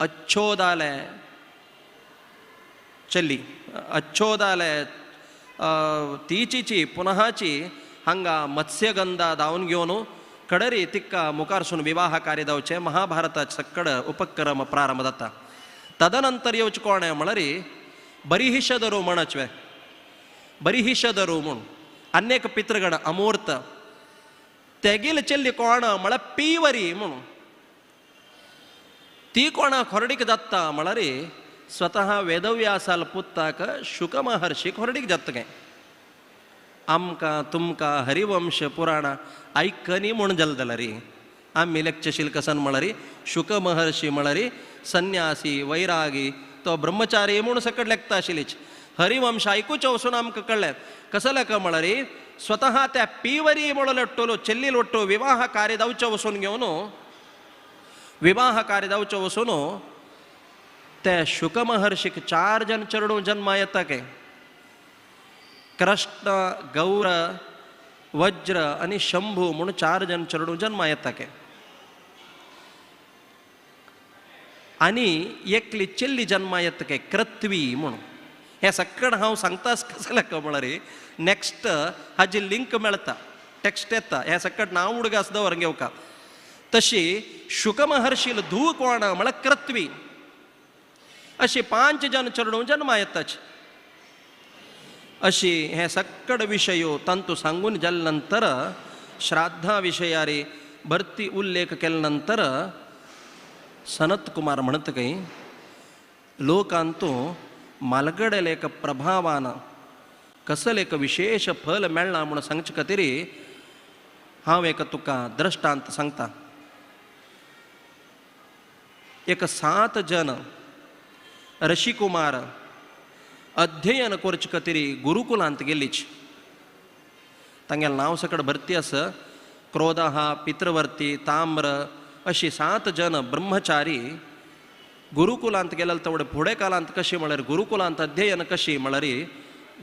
अच्छोदाले चली अच्छोदाले तीचीची पुनहाची हांगा मत्स्यगंधा धांवन घेवन कडरी तिक्का मुखारसून विवाह कार्य जावचें महाभारताचे सक्कड उपक्रम प्रारंभ जाता. तदनंतर येवचें कोण म्हळ्यार बरिहिशदरू म्हणचवे बरिहिशदरू म्हूण अनेक पितृगण अमूर्त तेगेल चेल्ली कोण म्हळ्यार पीवरी म्हणून ती कोणा खोरडीक जाता म्हळ्यार स्वतः वेदव्यासाल पुत्ताक शुक महर्षी खोरडीक जाता काय. आमकां तुमकां हरिवंश पुराणां आयकनी म्हूण जालें जाल्यार आमी लेखचेशील कसन म्हळ्यार शुक महर्षी म्हळ्यार संन्यासी वैरागी तो ब्रह्मचारी म्हूण सकट लेखता आशिल्लीच. हरिवंश आयकुचें वचून आमकां कळ्ळें कसो लेख म्हळ्यार स्वतः त्या पीवरी म्हणून टोलो चेल्ली लोट्टो विवाह कार्य जावचें वचून घेवन विवाह कार्य जावचें वचून त्या शुक महर्षीक चार जन चेडूं जन्मा येता काय. कृष्ण गौर वज्र आनी शंभू म्हूण चार जन चेडूं जन्मा येता काय. आनी एकली चेल्ली जन्मा येता काय कृत्वी म्हूण. हें सक्कड हांव सांगता कसलें म्हळ्यार नॅक्स्ट हाजी लिंक मेळटा टॅक्स्ट येता हें सक्कड नांव उडगास दवर घेवका. तशी शुक महर्षील धूव कोण म्हळ्यार कृत्वी. अशी पांच जन चेडूं जन्मा येताच. अशी हे सक्कड विशयो तांतू सांगून जाले नंतर श्राद्धा विशयारी भरती उल्लेख केले नंतर सनत कुमार म्हणत काही लोकांतू मालगडेल एक प्रभावान कसल एक विशेष फल मेळना म्हणून सांगचे खातीर हांव एक तुका दृश्टांत सांगता. एक 7 जन ऋषिकुमार अध्ययन करचे खातीर गुरुकुलांत गेल्लीच. तांगेलें नांव सकट भरती आसा क्रोधः पितृवर्ती ताम्र अशी 7 जन ब्रह्मचारी गुरुकुलांत गेल्यार तेवढे फुडें कालांत कशी म्हळ्यार गुरुकुलांत अध्ययन कशी म्हळ्यार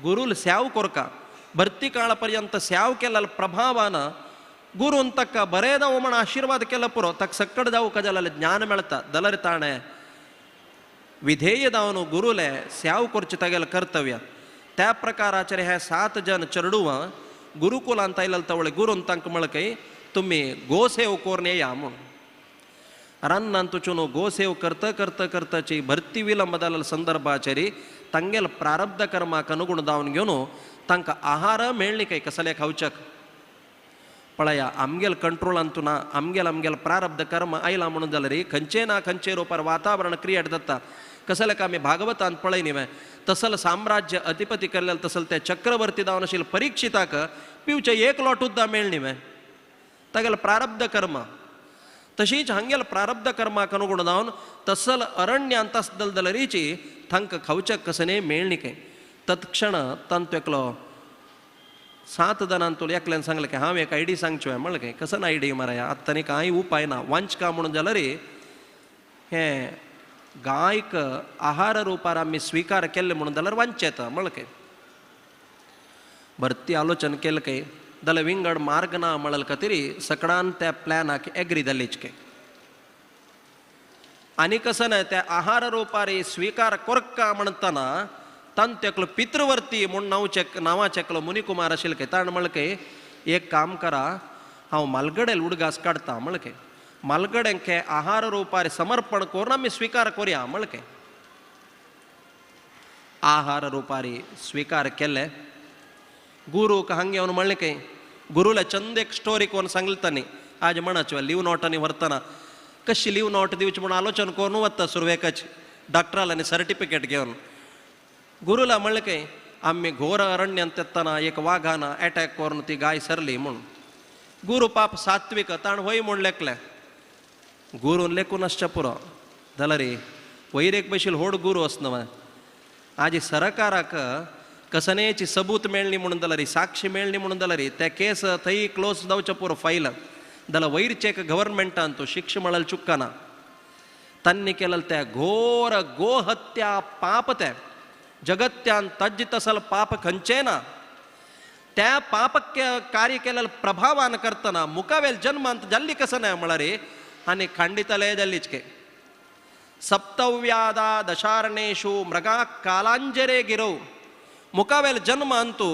गुरुल स्याव कोरका भरती काळ पर्यंत स्याव केल्या प्रभावान गुरून ताका बरें जावं म्हण आशिर्वाद केला पुरो ताका सक्कड जावं का जाल्यार ज्ञान मेळटा जाल्यार ताणें विधेय जावन गुरुले स्याव करचें तागेलें कर्तव्य. त्या प्रकाराचेर हे 7 जन चेडूं गुरुकुलांत आयले तवळे गुरून तांकां म्हणलें काय तुमी गोसेव करून येया म्हूण. रान्नान तुचून गोसेव करता करता करताची भरती विलंब जाल्ल्या संदर्भाचेर तांगेल प्रारब्ध कर्माक अनुगुण जावन घेवन तांकां आहार मेळ्ळी काय कसले खावच्याक. पळया आमगेल कंट्रोलांतू ना आमगेल आमगेल प्रारब्ध कर्म आयला म्हणून जाल्यार खंयचे ना खंयचे रुपार वातावरण क्रिएट जाता. कसले का आमी भागवतान पळय न्ही तसल साम्राज्य अधिपती केल्ले तसल त्या चक्रवर्ती जावन आशिल्ले परीक्षिताक पिवचें एक लोट सुद्दां मेळ्ळी न्ही तागेलें प्रारब्ध कर्म. तशीच हांगेल प्रारब्ध कर्माक अनुगुण जावन तसल अरण्यांत आसतल जाल्यारीची तांकां खावच्याक कसने मेळ्ळी काय. तत्क्षण तांतू एकलो 7 जाणांतून एकल्यान सांगलें की हांव एक आयडी सांगचो म्हणलें काय कसन आयडी माराया आतां आनी कांय उपाय ना वांचका म्हणून जाल्यार हें गायक आहार रुपार आमी स्विकार केल्ले म्हणून जाल्यार वांचें येता म्हणलें काय. भरती आलोचन केलें काय जाल्यार विंगड मार्ग ना म्हणले खातीर सकडान त्या प्लॅनाक एग्री जालीच काय. आनी कसं ना त्या आहार रुपार स्विकार कोरका म्हणटना तांतू एकलो पितृवर्ती म्हूण नांवाचें एकलो मुनिकुमार आशिल्ले काय ताणें म्हणलें काय एक काम करा हांव मालगडेल उडगास काडटा म्हणलें काय मालगड्यांक आहार रुपार समर्पण करून आमी स्विकार करुया म्हणलें काय. आहार रुपारी स्विकार केले गुरूक हांग येवन म्हणलें काय गुरुला चंद एक स्टोरी करून सांगले तांणी आज म्हणाचें लिव नोट आनी व्हरतना कशी लिव नोट दिवची म्हूण आलोचन करून वता सुरवेकच डॉक्टराल आनी सर्टिफिकेट घेवन गुरुला म्हणलें काय आमी घोर अरण्यांत येतना एक वाघान एटॅक करून ती गाय सरली म्हूण. गुरू पाप सात्वीक ताणें हय म्हूण लेखलें. गुरून लेखून आसचें पुरो जाल्यार वयर एक बशील व्हड गुरू आस न्हय. आज सरकाराक कसनेची सबूत मेळणी म्हणून जाल्यार साक्षी मेळणी म्हणून जाल्यार त्या केस थंय क्लोज जावचें पुरो फायल जाल्यार वयरचेक गव्हर्मेंटान तो शिक्षा म्हळ्यार चुकना. तांणी केलें त्या घोर गोहत्या पाप तें जगत्यान तज्ज तसल पाप खंयचें ना त्या पाप कार्य केलें प्रभावान करतना मुखावेल जन्मांत जाल्ली कसं ना म्हळ्यार आनी खंडितले जाल्लीच के सप्तव्यादा दशारणेशु मृगा कालांजरे गिरव मुखावेल जन्मांतू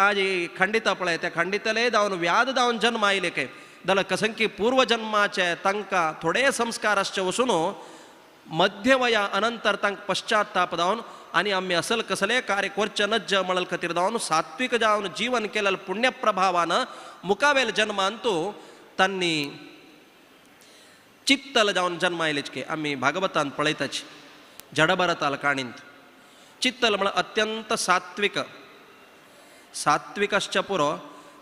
आज खंडित पळय त्या खंडितले जावन व्याध जावन जन्म आयले काय जाल्यार कसंकी पूर्वजन्माचे तांकां थोडे संस्कार आसचे वचून मध्यवया अनंतर तांकां पश्चाताप जावन आनी आमी असल कसले कार्य करचें नज्ज म्हणल खातीर जावन सात्वीक जावन जीवन केलें पुण्यप्रभावान मुखावेल जन्मांतू तांणी चित्तल जावन जन्म आयलेच की आमी भागवतान पळयताच जडभरताल काणींत चित्तल म्हळ्यार अत्यंत सात्विक सात्विक आसच्या पुरो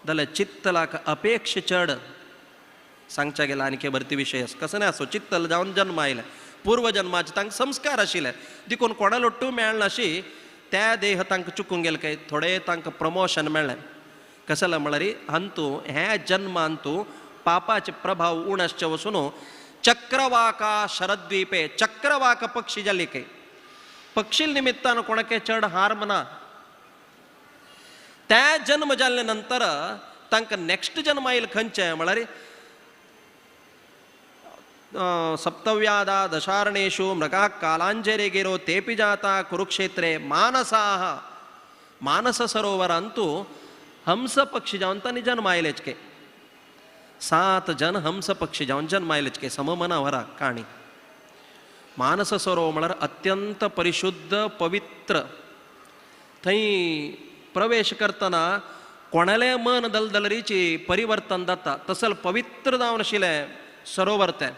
जाल्यार चित्तलाक अपेक्ष चड सांगच्या गेला आनी भरती विशय कसं नाही असो चित्तल जावन जन्म आयले पूर्वजन्माचे तांकां संस्कार आशिल्ले देखून कोणा लोट्टू मेळनाशी त्या देह तांकां चुकूंक गेले काय थोडे तांकां प्रमोशन मेळ्ळें कसलें म्हळ्यार हांतू ह्या जन्मांतू पापाचे प्रभाव उण आसचे वचून चक्रवाका शरद्वीपे चक्रवाक पक्षी जाली काय पक्षी निमित्तान कोणाके चड हार्म ना त्या जन्म जाल्ले नंतर तांकां नेक्स्ट जन्म आयल खंयचें म्हळ्यार सप्तव्यादा दशारणेषु मृगा कालांजरे गिरो तेपि जाता कुरुक्षेत्रे मानसाः मानस सरोवरांतू हंस पक्षी जावन तांणी जन्म आयलेच के 7 जन हंस पक्षी जावन जन्म आयलेच के सममनावरा काणी. मानस सरोवर म्हळ्यार अत्यंत परिशुद्ध पवित्र थंय प्रवेश करतना कोणालें मन दलदलरीची परिवर्तन जाता तसल पवित्र जावन आशिल्लें सरोवर तें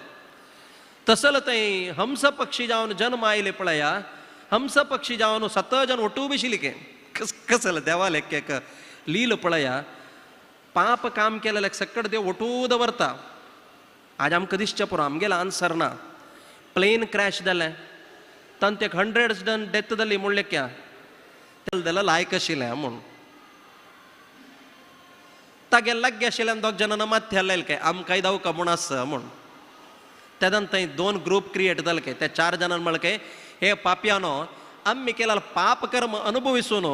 तसल थंय हंस पक्षी जावन जन्म आयले पळया हंस पक्षी जावन 7 जन ओटू बी के कस कसल देवाल एक एक लील पळया पाप काम केलें सक्कड देव ओटू दवरता. आज आमकां दिसचें पुरो आमगेलो आन्सर ना प्लेन क्रॅश जालें तांत एक 100 जन डेथ जाली म्हणलें क्या जाल्यार लायक आशिल्लें म्हूण तागे लागीं आशिल्ल्यान दोग जाणां माथ्यार लायलें काय आमकांय दावका म्हूण आसा म्हूण तेन्ना थंय 2 ग्रूप क्रिएट जाले काय त्या 4 जाणांक म्हणलें काय हे पापयानो आमी केला पाप कर्म अनुभविसून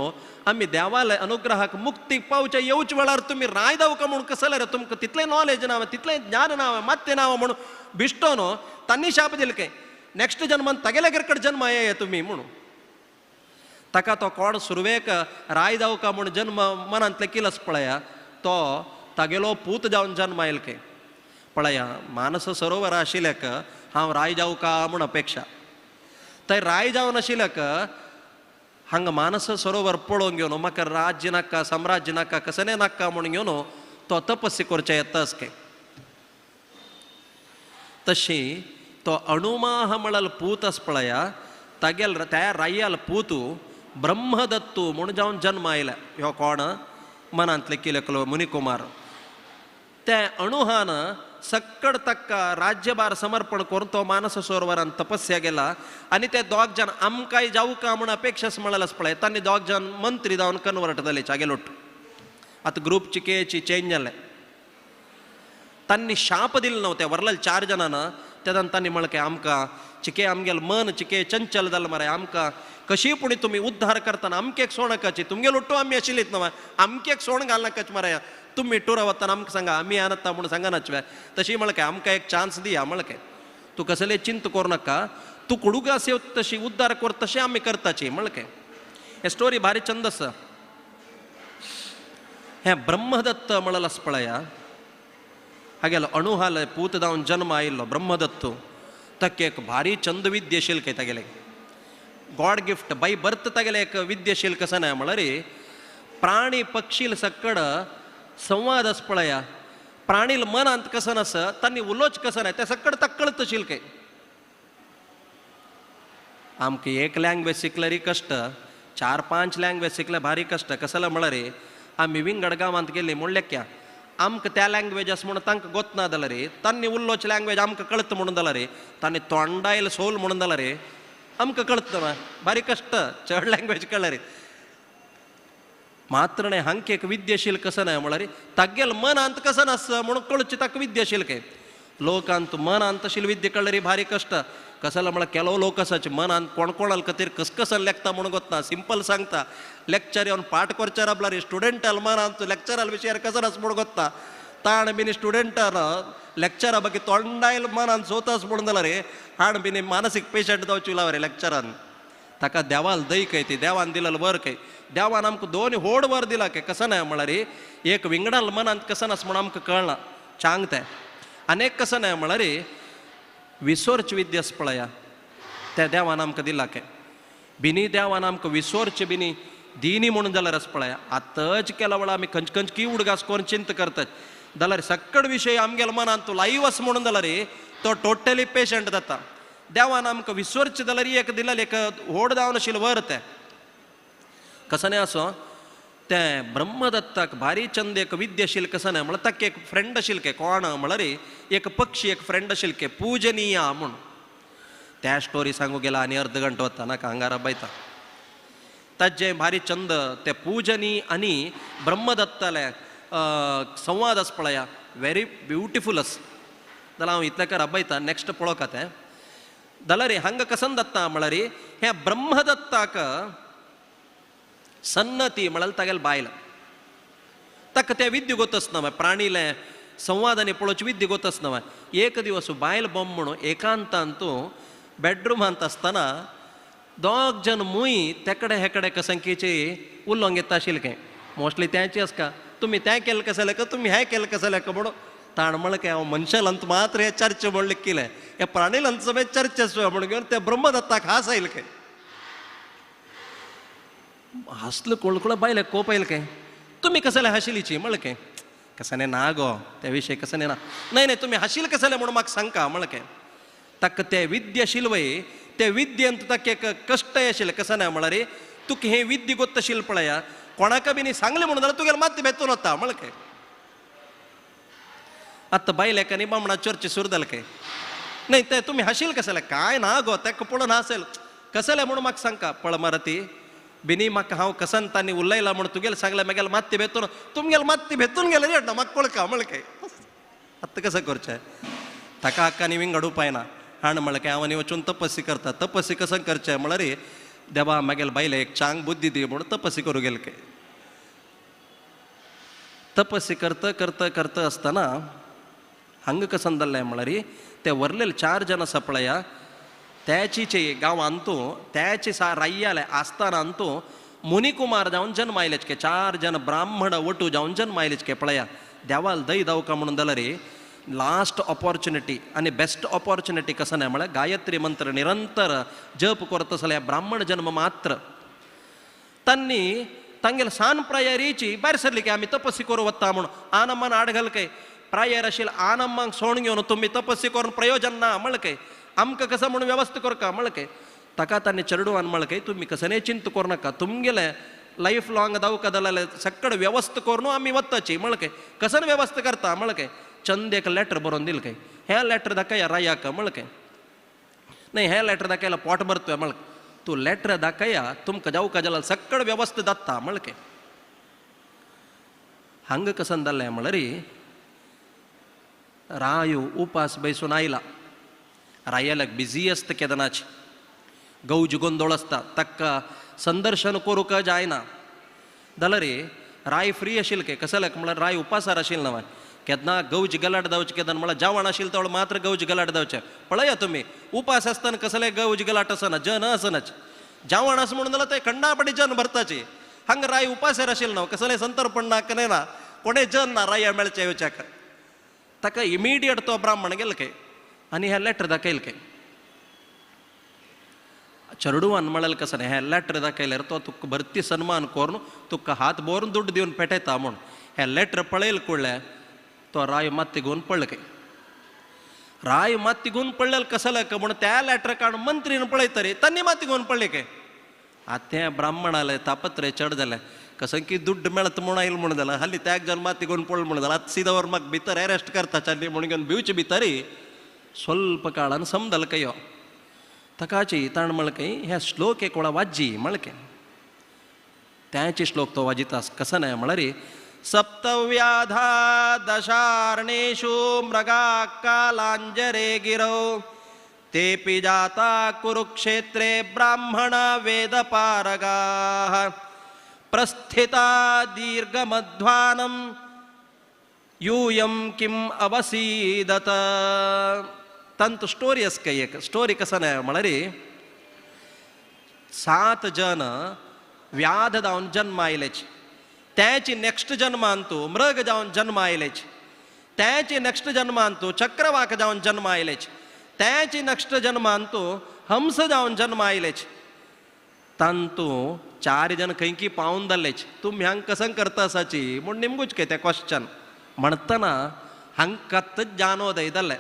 आमी देवाले अनुग्रहाक मुक्ती पावच्या येवच वेळार तुमी राय दावका म्हूण कसले रे तुमकां तितलें नॉलेज ना तितलें ज्ञान ना मात्तें ना म्हणून बिश्टो न्हू तांणी शाप दिले काय नेक्स्ट जन्मान तागेल्या घरकड जन्म येया तुमी म्हणून ताका तो कोण सुरवेक राय जावका म्हूण जन्म मनांतले किलस पळया तो तागेलो पूत जावन जन्म आयल काय पळया मानस सरोवर आशिल्ल्याक हांव राय जावका म्हूण अपेक्षा थंय राय जावन आशिल्ल्याक हांगा मानस सरोवर पळोवन घेवन म्हाका राज्य नाका साम्राज्य नाका कसलें नाका म्हूण घेवन तो तपस्या करचें येताच काय तशी तो अणुमाह म्हळ्यार पूत आस पळया तागेल त्या रायाल पूतू ब्रह्मदत्तू म्हूण जावन जन्म आयला ह्यो कोण मनांतले किलेकलो मुनिकुमार त्या अणुहान सक्कड ताका राज्यभार समर्पण करून तो मानस सरोवरान तपस्या गेला आनी ते दोग जाण आमकांय जावका म्हूण अपेक्षाच म्हळ्यार पळय तांणी दोग जाण मंत्री जावन कन्वर्ट जाले चागेलोट आतां ग्रूप चिकेची चेंज जालें तांणी शाप दिले न्हू त्या वरलेल्या 4 जाणांना तेन्ना तांणी म्हणलें काय आमकां चिके आमगेल मन चिके चंचल जालें मरे आमकां कशी पूण तुमी उद्धार करतना आमके एक सोण नाकाची तुमगेल ओट्टू आमी आशिल्लीत न्हू आमके एक सोण घालनाकाच मरे तुमी टुरा वतना आमकां सांगा आमी आनता म्हूण सांगनाच तशी म्हणलें काय आमकां एक चान्स दिया म्हणलें काय तूं कसलें चिंत करूं नाका तूं कुडुगा सेव तशी उद्धार कर तशें आमी करताची म्हणलें काय हे स्टोरी भारी चंद आसा. हें ब्रह्मदत्त म्हणलें आसा पळया हागेलो अणुहाल पूत जावन जन्म आयिल्लो ब्रह्मदत्त ताका एक भारी चंद विद्या आशिल्ली काय तागेले गॉड गिफ्ट बाय बर्थ तागेले एक विद्या आशिल्ली कसं ना म्हळ्यार प्राणी पक्षील सक्कड संवाद आसा पळया प्राणील मनांत कसं नासा तांणी उलोच कसं ना ते सक्कड ताका कळत आशिल्लें काय आमकां एक लँग्वेज शिकल्यार कश्ट 4-5 लँग्वेज शिकल्यार भारी कश्ट कसलें म्हळ्यार आमी विंगड गांवांत गेली म्हणलें क्या आमकां त्या लँग्वेज आसा म्हणून तांकां गोत ना जाल्यार तांणी उल्लोच लँग्वेज आमकां कळत म्हणून जाल्यार तांणी तोंडायल सोल म्हणून जाल्यार आमकां कळत ना भारी कश्ट चड लँग्वेज कळ्ळ्यार मात्र हांक एक विद्याशील कसं नाही म्हळ्यार तागेल मनांत कसं नास म्हणून कळची ताका विद्याशील काय लोकांत मनांत अशील विद्या कळ्ळरी भारी कष्ट कसाला म्हळ्यार ಕೆಲವು लोक आसाचे मनांत कोण कोणाल खातीर कसकसन लेखता म्हणून गोतना सिंपल सांगता लेक्चर येवन पाठ करचे राबला स्टुडंटाल मनांत लेक्चराल विशयार कसं नास म्हणून गोत्ता ताण बिनी स्टुडंटान लेक्चरा ಬಗ್ಗೆ तोंडायल मनान सोतास म्हणून जाल्यार रे हाण बिनी मानसीक पेशंट जावची लाव रे लेक्चरान ताका देवाल दई काय ती देवान दिलेलं वर काय देवान आमकां दोन होड वर दिला काय कसं नाही म्हळ्यार एक विंगडाल मनांत कसं नास म्हणून आमकां कळना चांग तें अनेक कसं नाही म्हळ्यार विसोर्च विद्यास पळया त्या देवान आमकां दिला काय बिनी देवान आमकां विसोर्च बिनी दिनी म्हणून जाल्यार आस पळया आतांच केला वेळा आमी खंच खंच की उडगास करून चिंत करतात जाल्यार सक्कड विशय आमगेल मनांत तूं लायव आस म्हणून जाल्यार तो टोटली पेशंट जाता देवान आमकां विसोर्च जाल्यार एक दिलें एक व्हड जावन आशिल्लें वर तें कसं न्ही असो तें ब्रह्मदत्ताक भारी चंद एक विद्या आशिल्लें कसं न्हय म्हळ्यार ताका एक फ्रेंड आशिल्लें के कोण म्हळ्यार एक पक्षी एक फ्रेंड आशिल्लें के पूजनीया म्हूण त्या स्टोरी सांगू गेला आनी अर्द घंटो वता नाका हांगा राबयता ताजें भारी चंद ते पूजनी आनी ब्रह्मदत्ताले संवाद आस पळया व्हेरी ब्युटिफूल आस जाल्यार हांव इतलें राबयता नेक्स्ट पळोवका तें जाल्यार हांगा कसन दत्ता म्हळ्यार हें ब्रह्मदत्ताक सन्नती म्हळ्यार तागेले बायल ताका तें विद्या गोतच ना प्राणीले संवादांनी पळोवची विद्या गोतच ना एक दिवस बायल बॉम्ब म्हणून एकांतान तूं बेडरुमांत आसतना दोग जन मुय तेकडे हेकडे कसंकीची उलोवंक येता आशिल्लें काय मोस्टली त्याची आसका तुमी तें केलें कसं लेख तुमी हें केलें कसं लेख म्हणून ताण म्हणलें काय हांव मनशालंत मात्र हे चर्चे म्हणून केलें हे प्राणीलंत समेत चर्चे म्हणून घेवन ते ब्रह्मदत्ताक हास आयल काय हासलो कोळकोळ बायले कोप आयल काय तुमी कसले हाशिलीची म्हणलें काय कसं न्ही ना गो त्या विशय कसं न्ही ना नाही नाही तुमी हाशील कसले म्हणून म्हाका सांगका म्हणलें काय ताका ते विद्या आशिल्लें वय ते विद्येंत ताका एक कश्ट आशिल्लें कसं न्हय म्हळ्यार तुका हें विद्या गोत्त आशिल्लें पळया कोणाक बी न्ही सांगलें म्हणून जाल्यार तुगेलें मात्य भेतून वता म्हणलें काय आतां बायलेक न्ही बामणा चर्चे सुरू जालें काय नाही ते तुमी हाशील कसले काय ना गो ताका पळोवन हासेल कसलें म्हणून म्हाका सांगका पळ मारती बिनी म्हाका हांव कसन तांणी उलयला म्हणून तुगेलें सांगलें मागेलें मात्य भेतून तुमगेलें मात्य भेतून गेलें रे म्हाका कळका म्हणलें काय आतां कसं करचें ताका हाका न्ही विंगड उपाय ना हाण म्हणलें काय हांव न्ही वचून तपस्वी करता तपस्वी कसं करचें म्हळ्यार देवा मागेले बायले एक चांग बुद्धी दी म्हणून तपस्वी करूं गेले काय तपस्वी करता करता करता आसतना हांगा कसं जाल्लें म्हळ्यार ते वरलेले चार जन आसा पळया त्याची गांवांतू त्याची सा राय्याले आस्थानांतू मुनिकुमार जावन जन्म आयलेच के चार जन ब्राह्मण वटू जावन जन्म आयलेच के पळया देवाल दई दावका म्हणून जाल्यार लास्ट ऑपॉर्च्युनिटी आनी बेस्ट ऑपॉर्च्युनिटी कसं न्हय म्हळ्यार गायत्री मंत्र निरंतर जप करत जाल्यार ब्राह्मण जन्म मात्र तांणी तांगेले सान प्रायरीची भायर सरली की आमी तपस्वी करूं वता म्हणून आनम्मान आड घाल काय प्रायर आशिल्लें आनम्माक सोण घेवन तुमी तपस्वी करून प्रयोजन ना म्हणलें काय आमकां कसं म्हणून व्यवस्था करका म्हणलें काय ताका तांणी चेडवान म्हणलें काय तुमी कसं चिंता करूं नाका तुमगेलें लायफ लाँग दावका जाल्यार सगळें व्यवस्था करून आमी वताची म्हणलें काय कसं व्यवस्था करता म्हणलें काय चंद एक लेटर बरोवन दिलें काय हें लेटर दाखया रायाक म्हणलें काय नाही हें लेटर दाखयल्यार पोट भरतोय म्हणलें तूं लेटर दाखया तुमकां जावका जाल्यार सगळें व्यवस्था जाता म्हणलें काय हांगा कसं जालें म्हळ्यार रायो उपास बैसून आयला रायालाक बिजी आसता केदनाची गौज गोंदोळ आसता ताका संदर्शन करूंक जायना जाल्यार राय फ्री आशिल्लें काय कसल्याक म्हळ्यार राय उपासार आशिल्लें ना केन्ना गौज गलाट जावचें केन्ना म्हळ्यार जेवण आशिल्लें तेवळ मात्र गौज गलाट जावचें पळया तुमी उपास आसतना कसले गौज गलाट आसना जन आसनाच जेवण आसा म्हणून जाल्यार ते खंडापटी जन भरताची हांगा राय उपासार आशिल्लें ना कसलें संतर्पण ना कने ना कोणें जन ना राया मेळचें येवच्याक ताका इमिडिएट तो ब्राह्मण गेलो काय आनी हें लेटर दाखयलें काय चेडवान म्हणलें कसं न्ही हें लेटर दाखयल्यार तो तुका भरती सन्मान करून तुका हात भरून दुड्ड दिवन पेटयता म्हूण हें लेटर पळयलें कुळ्ळें तो राय मात्ती घेवन पडलो काय राय मात्ती घेवन पडलें कसलें म्हूण त्या लेटर काडून मंत्रीन पळयता रे तांणी माती घेवन पडले काय आतां तें ब्राह्मणाले तापत्रे चड जालें कसं की दुड्ड मेळत म्हूण आयल म्हूण जालां हाली त्याग जन माती घेवन पडलो म्हूण जालां आतां सिदावर म्हाका भितर अरेस्ट करता चाली म्हूण घेवन भिवचे भितरी स्वल्प काळान समजल कयो ताकाची ताण म्हणलें काय ह्या श्लोक एक वळा वाजी म्हणलें काय त्याची श्लोक तो वाजिता कसं नाही म्हळ्यार सप्तव्याधा दशार्णेषु मृगा कालांजरे गिरौ तेपि जाता कुरुक्षेत्रे ब्राह्मण वेदपारगाः प्रस्थिता दीर्घमध्वानं यूयं किम अवसीदत. तंतु स्टोरी अस काय एक स्टोरी कसं नाही म्हळ्यार 7 जन व्याध जावन जन्म आयलेच, त्याची नेक्स्ट जन्मांतू मृग जावन जन्म आयलेच, त्याची नेक्स्ट जन्मांतू चक्रवाक जावन जन्म आयलेच, त्याची नेक्स्ट जन्मांतू हंस जावन जन्म आयलेच. तांतू 4 जन खंयकी पावून जाल्लेच. तुमी हांग कसं करता आसाची म्हूण निमगूच काय तें क्वेश्चन म्हणतना हांकां जाणवदय जालें.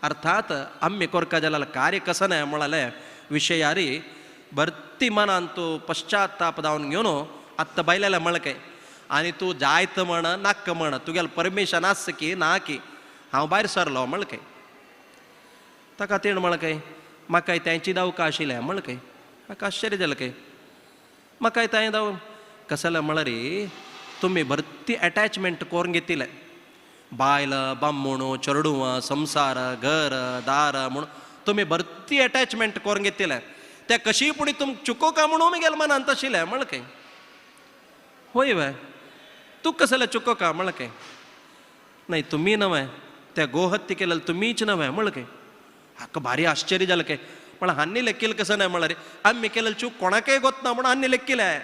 अर्थात आम्ही कोरका जाल्यार कार्य कसं नाही म्हळाले विशयारी भरती मनान तूं पश्चाताप जावन घेवन आत्तां बायलेल्या म्हणलें आनी तूं जायत म्हण नाक्क म्हण तुगेलें परमिशन आसा की ना की हांव भायर सरलो म्हणलें. ताका तेणें म्हणलें काय म्हाकाय तेंची दावका आशिल्लें म्हणलें काय. म्हाका आश्चर्य जालें काय म्हाकाय तें दाव कसलें म्हळ्यार तुमी भरती एटॅचमेंट करून घेतिल्लें बायल बामण चेडूं संसार घर दार म्हूण तुमी भरती एटॅचमेंट करून घेतिल्लें. ते कशी पूण तुमकां चुकोवका म्हणून गेले मनांत आशिल्लें म्हणलें काय. होय वे तूं कसलें चुकोवका म्हणलें काय. नाही तुमी नव्हे त्या गोहत्य केलेलं तुमीच नव्हे म्हणलें काय. हाका भारी आश्चर्य जालें काय. पण हांनी लेखिल्लें कसं नाही म्हळ्यार आमी केलेलं चूक कोणाकय गोत ना म्हणून हांनी लेखिल्लें.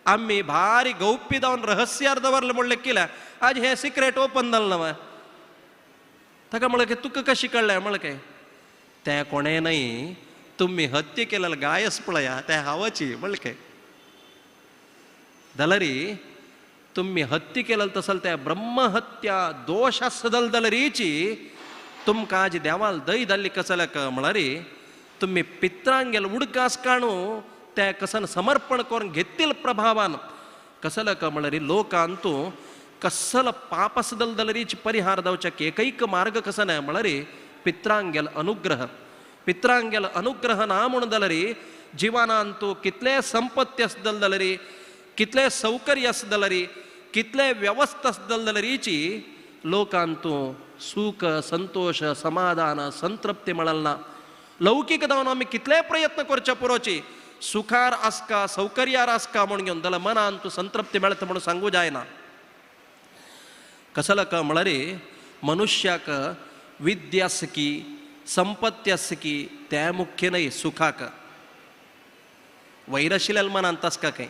आमी भारी गौप्य जावन रहस्यार दवरलें म्हूण लेखिल्लें. आज हें सिक्रेट ओपन जालें नव्हे. ताका म्हणलें की तुका कशी कळ्ळें म्हणलें काय. तें कोणें न्हय तुमी हत्या केलेलं गायस पळया तें हांवची म्हणलें काय. जाल्यार तुमी हत्या केलेलं तसल त्या ब्रह्महत्या दोश आसदल जाल्यारीची तुमकां आज देवाल दय जाल्ली कसल्याक म्हळ्यार तुमी पित्रांगेल उडकास काणू त्या कसन समर्पण करून घेतील प्रभावान कसल्याक म्हळ्यार लोकांतू कसल पाप आसदल जाल्यारीची परिहार जावच्याक एकैक मार्ग कसो न्हय म्हळ्यार पित्रांगेल अनुग्रह. पित्रांगेल अनुग्रह ना म्हूण जाल्यार जिवनांतू कितले संपत्ती आसदल जाल्यार कितले सौकर्य आसदल जाल्यार कितले व्यवस्था आसदल जाल्यारीची लोकांतू सुख संतोष समाधान संतृप्ती मेळना. लौकीक जावन आमी कितले प्रयत्न करचे पुरोची सुखार आसका सौकर्यार आसका म्हूण घेवन जाल्यार मनान तूं संतृप्ती मेळटा म्हणून सांगू जायना. कसलो म्हळ्यार मनुष्याक विद्या आसा की संपत्ती आसा की तें मुख्य न्हय सुखाक. वयर आशिल्ल्या मनांत आसका खंय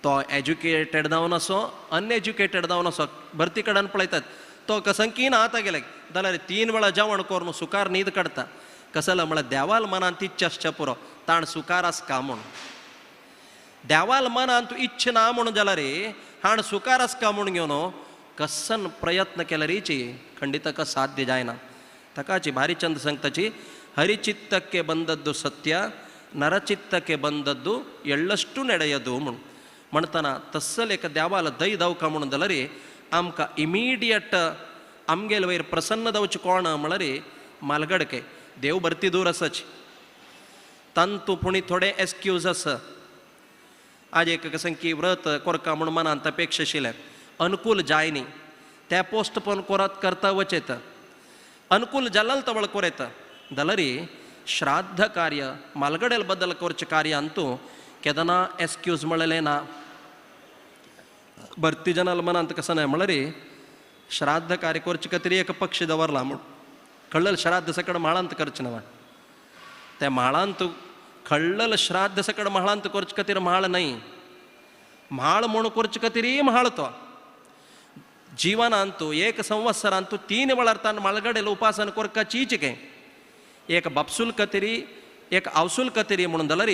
तो एज्युकेटेड जावन आसो अनएज्युकेटेड जावन आसो भरती कडेन पळयतात तो कसंकी ना आतां गेले जाल्यार 3 वेळा जेवण करून सुखार न्हीद काडटा. कसलो म्हळ्यार देवाल मनांत इच्छा आसच्या पुरो ताण सुखार आसका म्हूण. देवाल मनांत इच्छा ना म्हूण जाल्यार हाण सुखार आसका म्हूण घेवन कसन प्रयत्न केल्यारीची खंडित साध्य जायना. ताकाची भारी चंद सांगताची ಹರಿಚಿತ್ತಕ್ಕೆ ಬಂದದ್ದು ಸತ್ಯ, ನರಚಿತ್ತಕ್ಕೆ ಬಂದದ್ದು ಎಳ್ಳಷ್ಟು ನಡೆಯದು म्हूण म्हणटना तस्सल एका देवाल दय दावका म्हणून जाल्यार आमकां इमिडियट आमगेल वयर प्रसन्न जावचें कोण म्हळ्यार मालगडके देव भरती दूर आसाच. तांतू पुणी थोडे एक्सक्यूज आसा. आज एक कसं की व्रत कोरका म्हूण मनांत अपेक्षा आशिल्लें अनुकूल जायनी त्या पोस्टपोन कोरात करता वचेत अनुकूल जाल्यार तवळ कोरेता जाल्यार श्राद्ध कार्य मालगडेल बद्दल करचें कार्य अंतू केदना एक्सक्यूज म्हळ्ळें ना. भरती जनाल मनांत कसं न्हय म्हळ्यार श्राद्ध कार्य करचे खातीर एक पक्षी दवरला म्हूण कळ्ळल श्राद्ध सकड म्हाळांत करचें न्हय त्या म्हाळांत कळ्ळल श्राद्ध सकड म्हाळांत करचे खातीर म्हाळ न्हय म्हाळ म्हूण करचे खातीरय म्हाळ तो जीवनांतू एक संवत्सरांतू 3 वेळार ताण मालगडेल उपासन कोरकाचीच काय एक बापसूल कतेरी एक आवसूल कतेरी म्हणून जाल्यार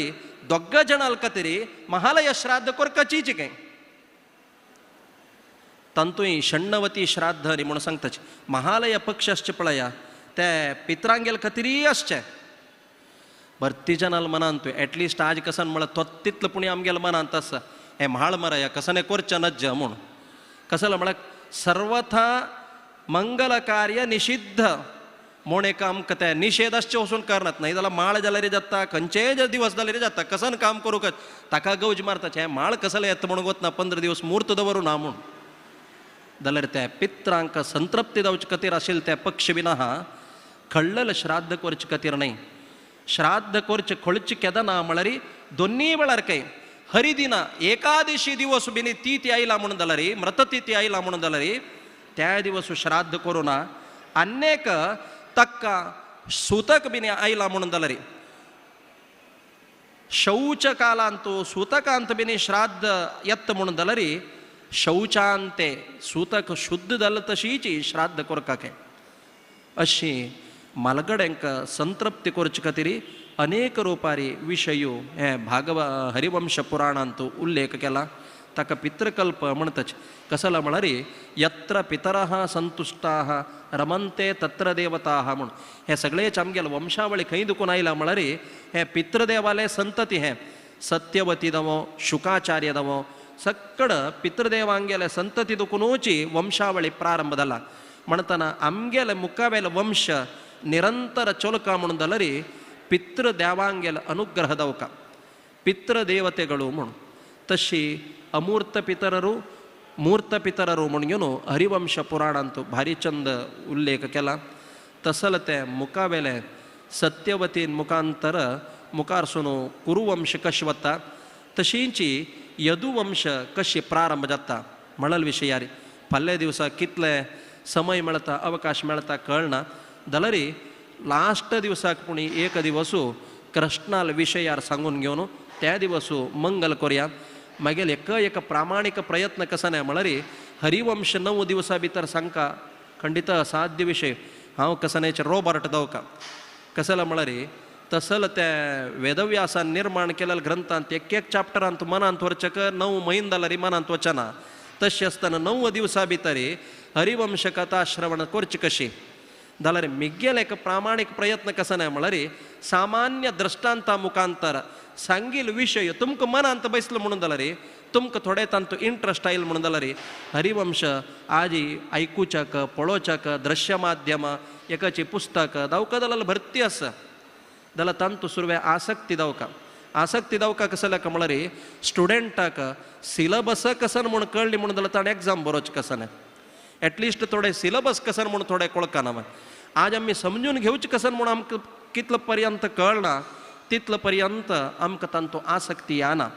दोग्गा जणाल कतेरी महालय श्राद्ध कोरकाचीच काय तांतूय षण्णवती श्राद्ध न्ही म्हणून सांगताच महालय पक्ष आसचे पळया ते पित्रांगेल खातीरय आसचे. भरती जनाल मनांतूय एटलिस्ट आज कसन म्हळ्यार तो तितलो पुणी आमगेल मनांत आसा हें म्हाळ मराया कसने करचें नज्ज म्हूण कसलो म्हळ्यार सर्वथा मंगल कार्य निषिद्ध म्हूण एक आमकां ते निशेध आसचे वचून करनात न्हय जाल्यार माळ जाल्यार जाता खंयचेय दिवस जाल्यार जाता कसन काम करूंक ताका गवज मारता हें माळ कसलें येता म्हणून वतना 15 दिवस मूर्त दवरूं ना म्हूण जाल्यार त्या पित्रांक संतृप्ती जावचे खातीर आशिल्ले ते पक्ष बीन आहा खळ्ळेले श्राद्ध करचे खातीर न्हय. श्राद्ध करचे खळचे केदना म्हळ्यार दोन्ही वेळार काय हरिदिना एकादशी दिवस बीन तिथी आयला म्हणून जाल्यार मृततिथी आयला म्हणून जाल्यार त्या दिवस श्राद्ध करूं ना अनेक तक्का सूतक बीन आयला म्हणून जाल्यार शौच कालांतु सूतकांत बीन श्राद्ध येता म्हणून जाल्यार शौचांते सूतक शुद्ध जालें तशीच श्राद्ध करपाक अशी मालगड्यांक संतृप्ती करचे खातीर अनेक रुपारी विशयो हे भागव हरिवंश पुराणांत उल्लेख केला. ताका पितृकल्प म्हणटाच कसला म्हळ्यार यत्र पितरः संतुष्टाः रमन्ते तत्र देवताः म्हूण हे सगळेच आमगेले वंशावळी खंय दुखून आयला म्हळ्यार हे पितृदेवाले संतती हे सत्यवती दवो शुकाचार्य दवो सक्कड पितृदेवांगेले संतती दुखुनूची वंशावळी प्रारंभ जाला. म्हणटना आमगेले मुखावेले वंश निरंतर चोलका म्हणून जाल्यार पितृदेवांगेले अनुग्रह दवका पितृदेवತೆಗಳು म्हूण तशी अमूर्त पितरರು ಮೂರ್ತ ಪಿತರರು म्हणून हरिवंश पुराणांत भारी चंद उल्लेख केला. तसले ते मुखावेले सत्यवतीन मुखांतर मुखारसून कुरुवंश कशें वता तशींची यदुवंश कशी प्रारंभ जाता म्हणल विशयारी फाल्यां दिवसा कितले समय मेळता अवकाश मेळता कळना जाल्यार लास्ट दिवसाक पूण एक दिवसू कृष्णाल विशयार सांगून घेवन त्या दिवसू मंगल करया. मागीर एक एक प्रामाणीक प्रयत्न कसो न्हय म्हळ्यार हरिवंश 9 दिवसा भितर सांगका खंडित असाध्य विशय. हांव कसनायचे रोबर्ट दवका कसला म्हळ्यार तसल त्या वेदव्यासान निर्माण केलेल्या ग्रंथांत एक एक चॅप्टरांत मनांत वरचक 9 म्हयने जाल्यार मनांत वचना तशें आसतना 9 दिवसा भितर हरिवंश कथा श्रवण करची कशी जाल्यार मिगेल एक प्रामाणीक प्रयत्न कसो न्हय म्हळ्यार सामान्य दृष्टांता मुखांतर सांगील विशय तुमकां मनांत बसलो म्हणून जाल्यार तुमकां थोडे तांतू इंट्रस्ट आयल म्हणून जाल्यार हरिवंश आजी आयकुच्याक पळोवच्याक दृश्य माध्यम एकाची पुस्तक दावका जाल्यार भरती आसा जाल्यार तांतू सुरवे आसक्ती दावका आसक्ती दावका कसो लेखा म्हळ्यार स्टुडंटाक सिलेबस कसन म्हूण कळ्ळी म्हणून जाल्यार ताणें एग्जाम बरोवचें कसो न्हय एटलिस्ट थोडे सिलेबस कसन म्हूण थोडे कळकना. आज आमी समजून घेवचें कसन म्हूण आमकां कितलो पर्यंत कळना तितलो पर्यंत आमकां तांतू आसक्ती येना.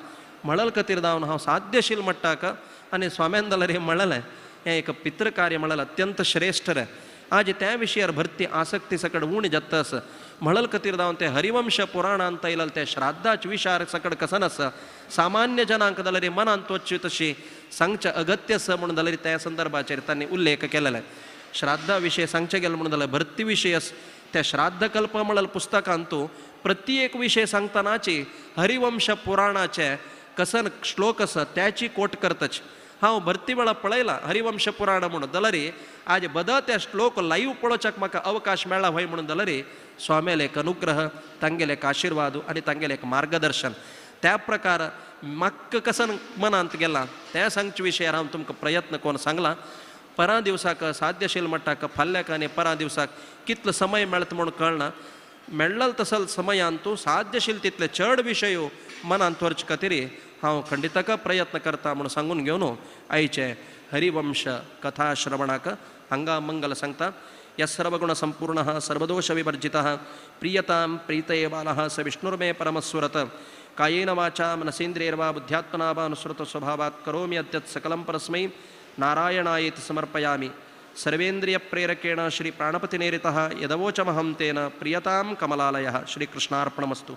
म्हणल खातीर जावन हांव साध्यशील म्हणटाक आनी स्वाम्यान जाल्यार हें म्हणलें हें एक पितृकार्य म्हणलें अत्यंत श्रेश्ठ रे. आज त्या विशयार भरती आसक्ती सकड उणी जाता आसा म्हणल खातीर जावन ते हरिवंश पुराणांत आयिल्ले ते श्राद्धाचे विचार सकड कसन आसा सामान्य जनांक जाल्यार मनांत वचची तशी सांगचें अगत्य आसा म्हणून जाल्यार त्या संदर्भाचेर तांणी उल्लेख केलेलो. श्राद्धा विशय सांगचें गेलें म्हणून जाल्यार भरती विशय आसा त्या श्राद्धकल्प म्हणल पुस्तकांतू प्रति एक विशय सांगतानाची हरिवंश पुराणाचे कसन श्लोक आसा त्याची कोट करताच. हांव भरती वेळा पळयला हरिवंश पुराण म्हणून जाल्यार आज बद त्या श्लोक लाईव्ह पळोवच्याक म्हाका अवकाश मेळ्ळा व्हय म्हणून जाल्यार स्वाम्याले एक अनुग्रह तांगेले एक आशिर्वाद आनी तांगेले एक मार्गदर्शन त्या प्रकार म्हाका कसन मनांत गेला त्या सांगचे विशयार हांव तुमकां प्रयत्न करून सांगला. परां दिवसाक साध्यशील म्हणटाक फाल्याक आनी परां दिवसाक कितलो समय मेळटा म्हूण कळना मेळ्ळल तसल समयांतू साध्यशील तितले चड विशय मनांत व्हरचे खातीर हांव खंडितक प्रयत्न करता म्हूण सांगून घेवन आयचे हरिवंश कथा श्रवणाक हांगा मंगल सांगता. यस्सर्वगुण संपूर्णः सर्वदोष विवर्जितः प्रियतां प्रीतये बालः स विष्णुर्मे परमस्वरत कायेन वाचा मनसेन्द्रियैर्वा बुद्ध्यात्मना वा अनुसृत स्वभावात् करोमि अद्यत् सकलं परस्मै नारायणायेति समर्पयामि. सर्वेन्द्रियप्रेरकेण श्रीप्राणपतिनेरितः यदवोचमहं तेन प्रियतां कमलालयः. श्रीकृष्णार्पणमस्तु.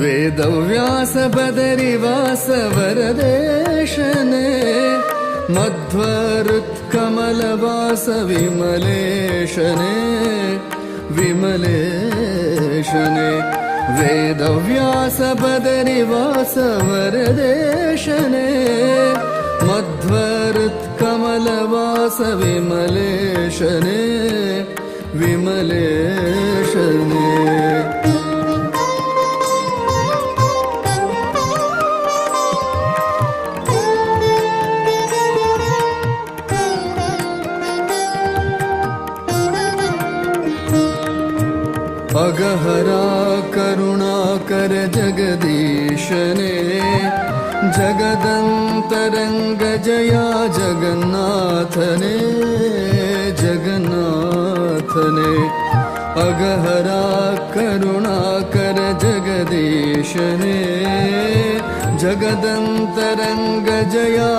वेदव्यास बदरिवास वरदेशने मध्वहृत्कमलवास विमलेशने विमलेशने वेदव्यास बदरिवास वरदेशने मध्वहृत्कमलवास विमलेशने विमलेशने। अगहरा करुणाकर जगदीशने जगदंतरंग जया जगन्नाथने जगन्नाथने। अगहरा करुणाकर जगदीशने जगदंतरंग जया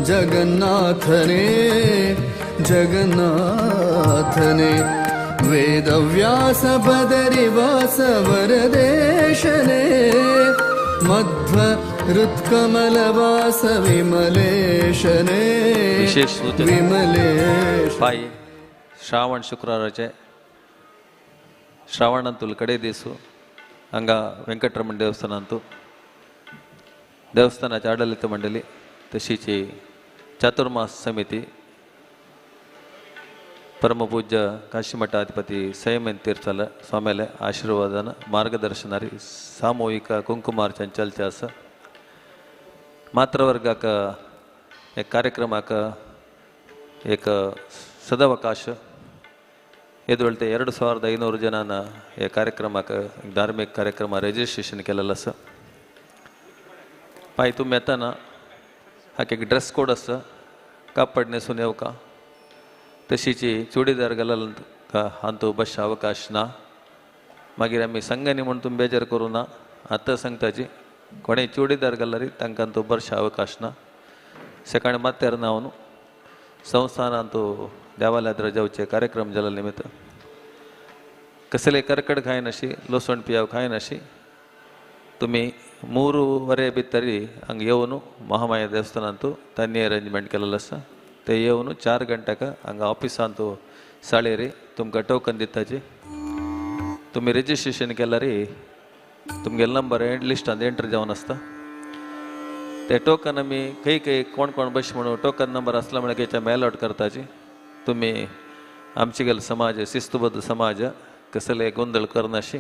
जगन्नाथने जगन्नाथने। वेदव्यास बदरिवास वरदेशने मध्वहृत्कमलवास विमलेशने विशेष सूचना विमलेश। पाय श्रावण शुक्राराचे श्रावणांतुल कडे दिसू हांगा वेंकटरमण देवस्थानांतू देवस्थानाचे आडलित मंडळी तशीची चातुर्मास समिती परमपूज्य काशीमठाधिपती संयमन तीर्थाल स्वाम्याले आशीर्वादान मार्गदर्शनारी सामूहिक कुंकुमार्चन चलचे आसा। मातृवर्गाक एक कार्यक्रमाक एक सदावकाश येदोळते 2500 जनान हे कार्यक्रमाक धार्मिक कार्यक्रम रजिस्ट्रेशन केलेलं आसा। पाय तुमी येताना हाका एक ड्रेस कोड आसा, कापड न्हेसून येवका, तशीची चुडीदार घालल हांतू बसचे अवकाश ना। मागीर आमी संघांनी म्हूण तुमी बेजार करूं ना, आतां सांगताची कोणें चुडीदार घाल्यार तांकां तो बसचे अवकाश ना। सकाळी माथ्यार न्हांवन संस्थानांतू देवालयांत जावचे कार्यक्रम जाल्ले निमित्त कसले करकट खायनाशी लसण पियाव खायनाशी तुमी 3 भितरी हांगा येवन महामाया देवस्थानांतू तांणी अरेंजमेंट केलेलें आसा। ते येवन 4 घंट्याक हांगा ऑफिसांतू साळेरी तुमकां टोकन दिताची, तुमी रजिस्ट्रेशन केल्यार तुमगेलो नंबर लिस्टांत एंटर जावन आसता। ते टोकन आमी खंय खंय कोण कोण बस म्हणून टोकन नंबर आसला म्हळ्यार खंयच्या मेल आउट करताची। तुमी आमचे गेले समाज शिस्तबद्ध समाज कसले गोंदळ करनाशी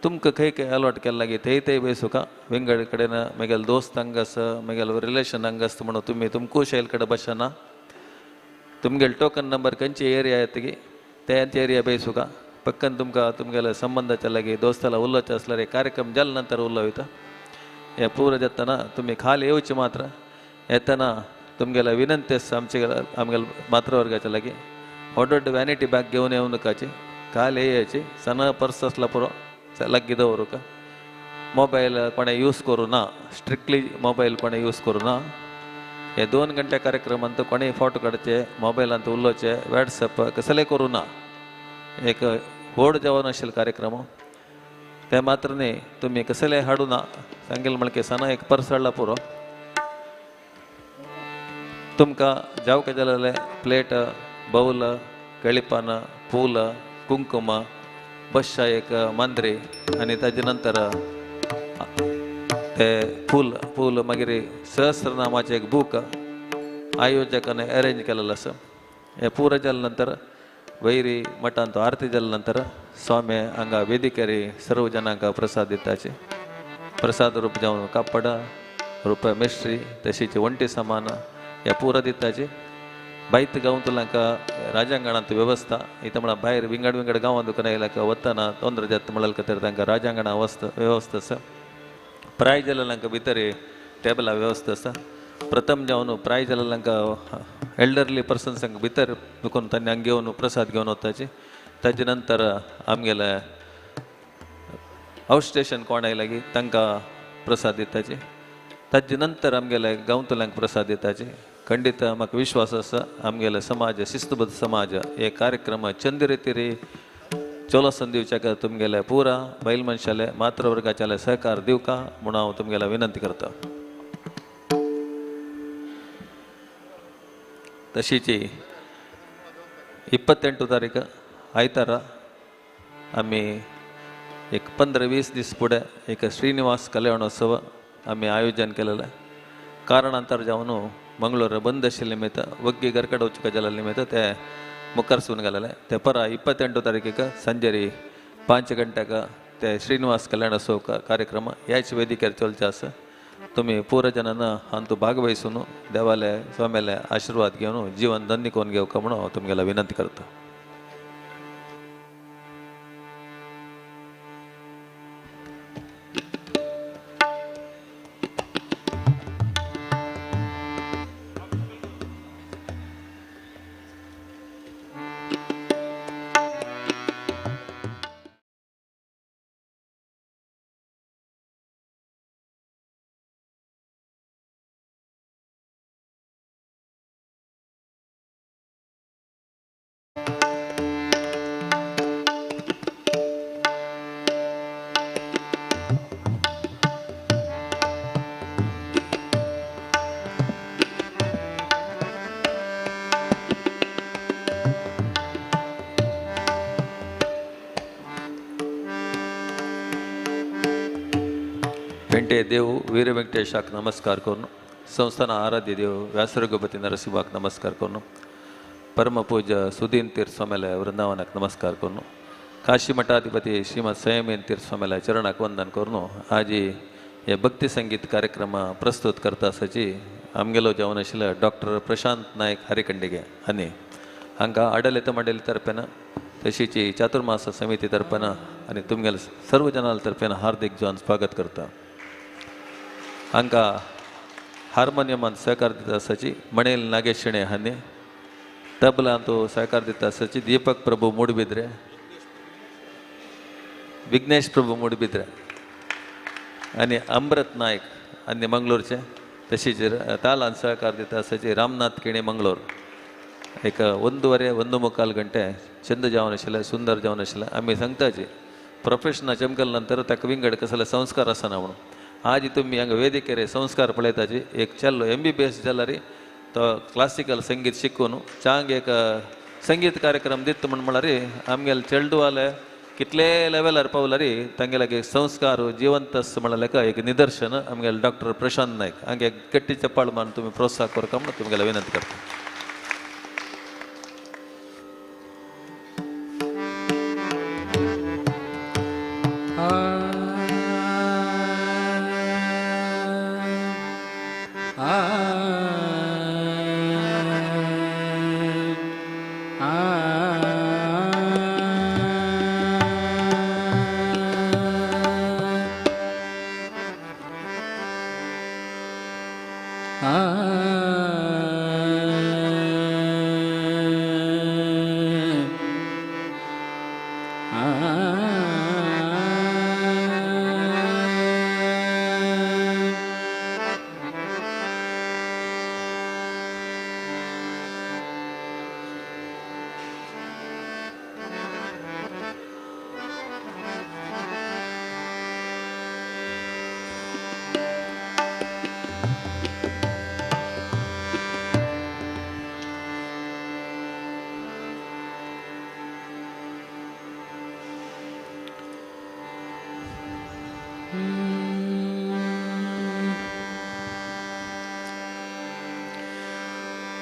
तुमकां खंय खंय अलॉट केला लागीं थंय थंय बसूका विंगड कडेन मागीर दोस्त हांगा आसा मागीर रिलेशन हांगा आसता म्हणून तुमी तुमकां शैल कडेन बसना। तुमगेले टोकन नंबर खंयची एरिया येतकी तेंच एरिया बेसुका पक्कन तुमकां तुमगेले संबंदाच्या लागीं दोस्ताला उलोवचें आसल्यार हे कार्यक्रम जाले नंतर उलोवता। हे पूर जातना तुमी खाली येवचे मात्र येतना तुमगेले विनंती आसा आमचे आमगेले मातृवर्गाच्या लागीं व्हड व्हड व्हॅनिटी बॅग घेवन येवं नाकाची, खाली येयाची सण पर्स आसला पुरो लागीं दवरूका। मोबायल कोणें यूज करूं ना, स्ट्रिक्टली मोबायल कोणें यूज करूं ना। हे 2 घंटे कार्यक्रमांत कोणें फोटो काडचे मोबायलांत उलोवचे वॉट्सएप कसलें करूं ना। एक व्हड जावन आशिल्लो कार्यक्रम ते मात्र न्ही तुमी कसलें हाडूं ना सांगेल म्हणके सणा एक पर्स हाडला पुरो। तुमकां जावका जाल्यार प्लेट बावल केळीपान फूल कुंकुम बश्शा एक मांद्री आनी ताजे नंतर ते फूल फूल मागीर सहस्रनामाचें एक बूक आयोजकान अरेंज केलेलें आसा। हें पुरो जाले नंतर वैरी मठांत आरती जाले नंतर स्वामी हांगा वेदिकेर सर्व जनांक प्रसाद दिताचे। प्रसाद रूप जावन कापड रुपया मिश्री तशीच वण्टी सामान ह्या पुरो दिताचे। बायत गांवांतल्यांक राजांगणांत वेवस्था इथं म्हळ्यार भायर विंगड विंगड गांवांत दुकानां येयल्याक वतना तोंद्र जाता म्हणल्यार खातीर तांकां राजांगणा वेवस्था आसा। प्राय जाल्ल्यांक भितर टेबलां वेवस्था आसा। प्रथम जावन प्राय जाल्ल्यांक एल्डरली पर्सन्सांक भितर दुखून तांणी हांगा घेवन प्रसाद घेवन वताचे। ताजे नंतर आमगेले आउट स्टेशन कोण आयला की तांकां प्रसाद दिताचे। ताजे नंतर आमगेले गांवतल्यांक प्रसाद दिताचे। खंडीत म्हाका विश्वास आसा आमगेले समाज शिस्तबद्ध समाज हे कार्यक्रम चंद रितीरी चोलसन दिवच्याक तुमगेले पुरा बैल मनशाले मातृवर्गाच्याले सहकार दिवका म्हणून हांव तुमगेले विनंती करता. तशीची 28 तारीख आयतारा आमी एक 15-20 दीस फुडें एक श्रीनिवास कल्याणोत्सव आमी आयोजन केलेलें. कारणांतर जावन मंगळूर बंद आशिल्ले निमित्त वग्गी गरकड वचूंक जाल्ले निमित्त ते मुखार सून घालेले. ते परा 28 तारखेक संजेरी 5 गंट्याक ते श्रीनिवास कल्याणोत्सव कार्यक्रम ह्याच वेदिकेर चलचे आसा. तुमी पुरा जनांना हांतू भाग वहिसून देवाले स्वाम्याले आशीर्वाद घेवन जीवन धन्य करून घेवका म्हणून हांव तुमगेला विनंती करता. पेंटे देव वीर वेंकटेशाक नमस्कार करून, संस्थान आराध्य देव व्यासरघुपती नरसिंहाक नमस्कार करून, परमपूज्य सुदीन तीर्थ स्वाम्याले वृंदावनाक नमस्कार करून, काशी मठाधिपती श्रीमद संयमीन तीर्थ स्वाम्याले चरणाक वंदन करून आजी हे भक्ती संगीत कार्यक्रम प्रस्तुत करता आसाची आमगेलो जावन आशिल्लो डॉक्टर प्रशांत नायक हरिखंडिगे आनी हांकां आडलित मंडळी तर्फेन तशीची चातुर्मास समिती तर्फेन आनी तुमगेले सर्व जनां तर्फेन हार्दिक जावन स्वागत करता. हांकां हार्मोनियमान सहकार दिता आसाची मणेल नागेश शेणे हांणी, तबलांतू सहकार दिता आसाची दीपक प्रभू मुडबिद्रे, विघ्नेश प्रभू मुडबिद्रे आनी अमृत नायक आनी मंगलोरचे. तशीच तालान सहकार दिता आसाची रामनाथ केणी मंगलोर. एक 1.25 1.75 गंटे चंद जावन आशिल्लें, सुंदर जावन आशिल्लें. आमी सांगताची प्रोफेशना चमकल नंतर ताका विंगड कसले संस्कार आसना म्हणून. आज तुमी हांगा वेदिकेर संस्कार पळयताची एक चेल्लो MBBS जाल्यार तो क्लासिकल संगीत शिकून चांग एक संगीत कार्यक्रम दित म्हण म्हळ्यार आमगेले चेडवाले कितले लेवलार पावल्यार तांगेले संस्कार जिवंत म्हळ्यार एक निदर्शन आमगेले डॉक्टर प्रशांत नायक हांगे गट्टी चप्पाळ मारून तुमी प्रोत्साहन करता म्हणून तुमगेले विनंती करता.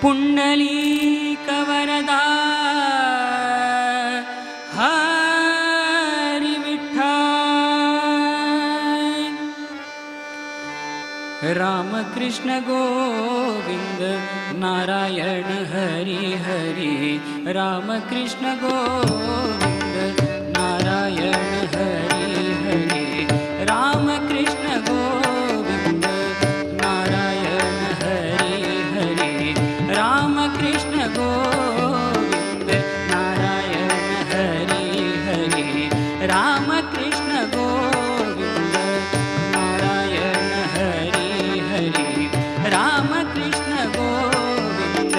पुंडलीकवरदा हरि विठ्ठल, रामकृष्ण गोविंद नारायण हरि हरि, रामकृष्ण गोविंद नारायण हरि हरि, रामकृष्ण गोविंद नारायण हरि हरि, रामकृष्ण गोविंद नारायण हरि हरि, रामकृष्ण गोविंद नारायण हरि हरि, रामकृष्ण गोविंद,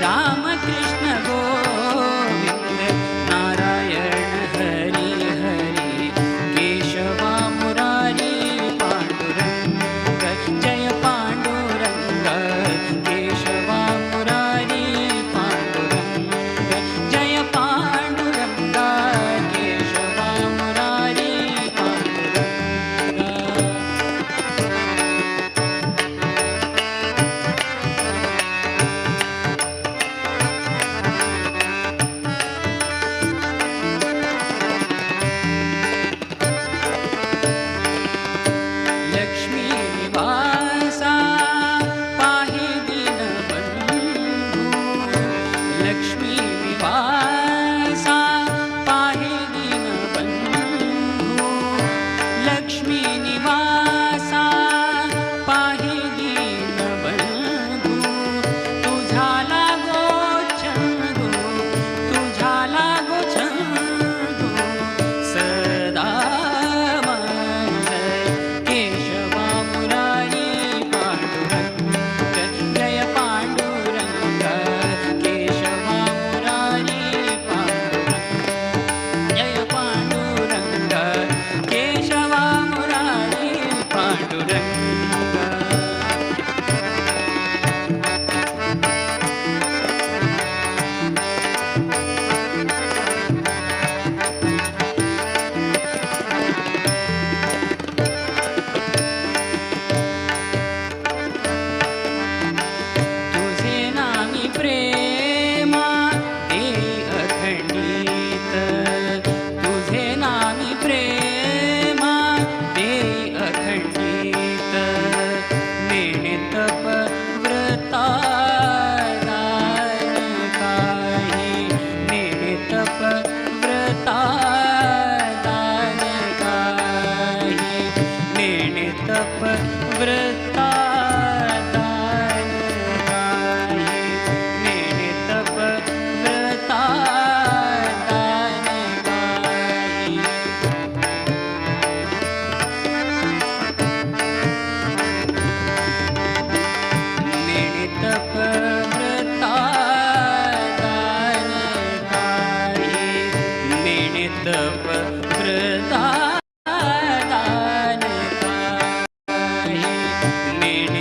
रामकृष्ण गोविंद। निवासा पाहे दीनबंधू लक्ष्मी निवासा पाहे दीनबंधू लक्ष्मी निवासा पाहे दीनबंधू तुझा लागो छंदू तुझा लागो छंदू सदा माझ केशवा मुरारी पांडुरंग जय पांडुरंग केशवा मुरारी पांडुरंग जय पांडुरंग केशवा मुरारी पांडुरंग. तुझे नामी प्रेमा दे अखंडित तुझे नामी प्रेमा दे अखंडित मेणे तप व्रता दान काही मेणे तप व्रता दान काही मेणे तप व्रता दान काही मेणे तप व्रता दान काही. मेणे तप व्रता दान काही मेणे तप व्रता दान काही मेणे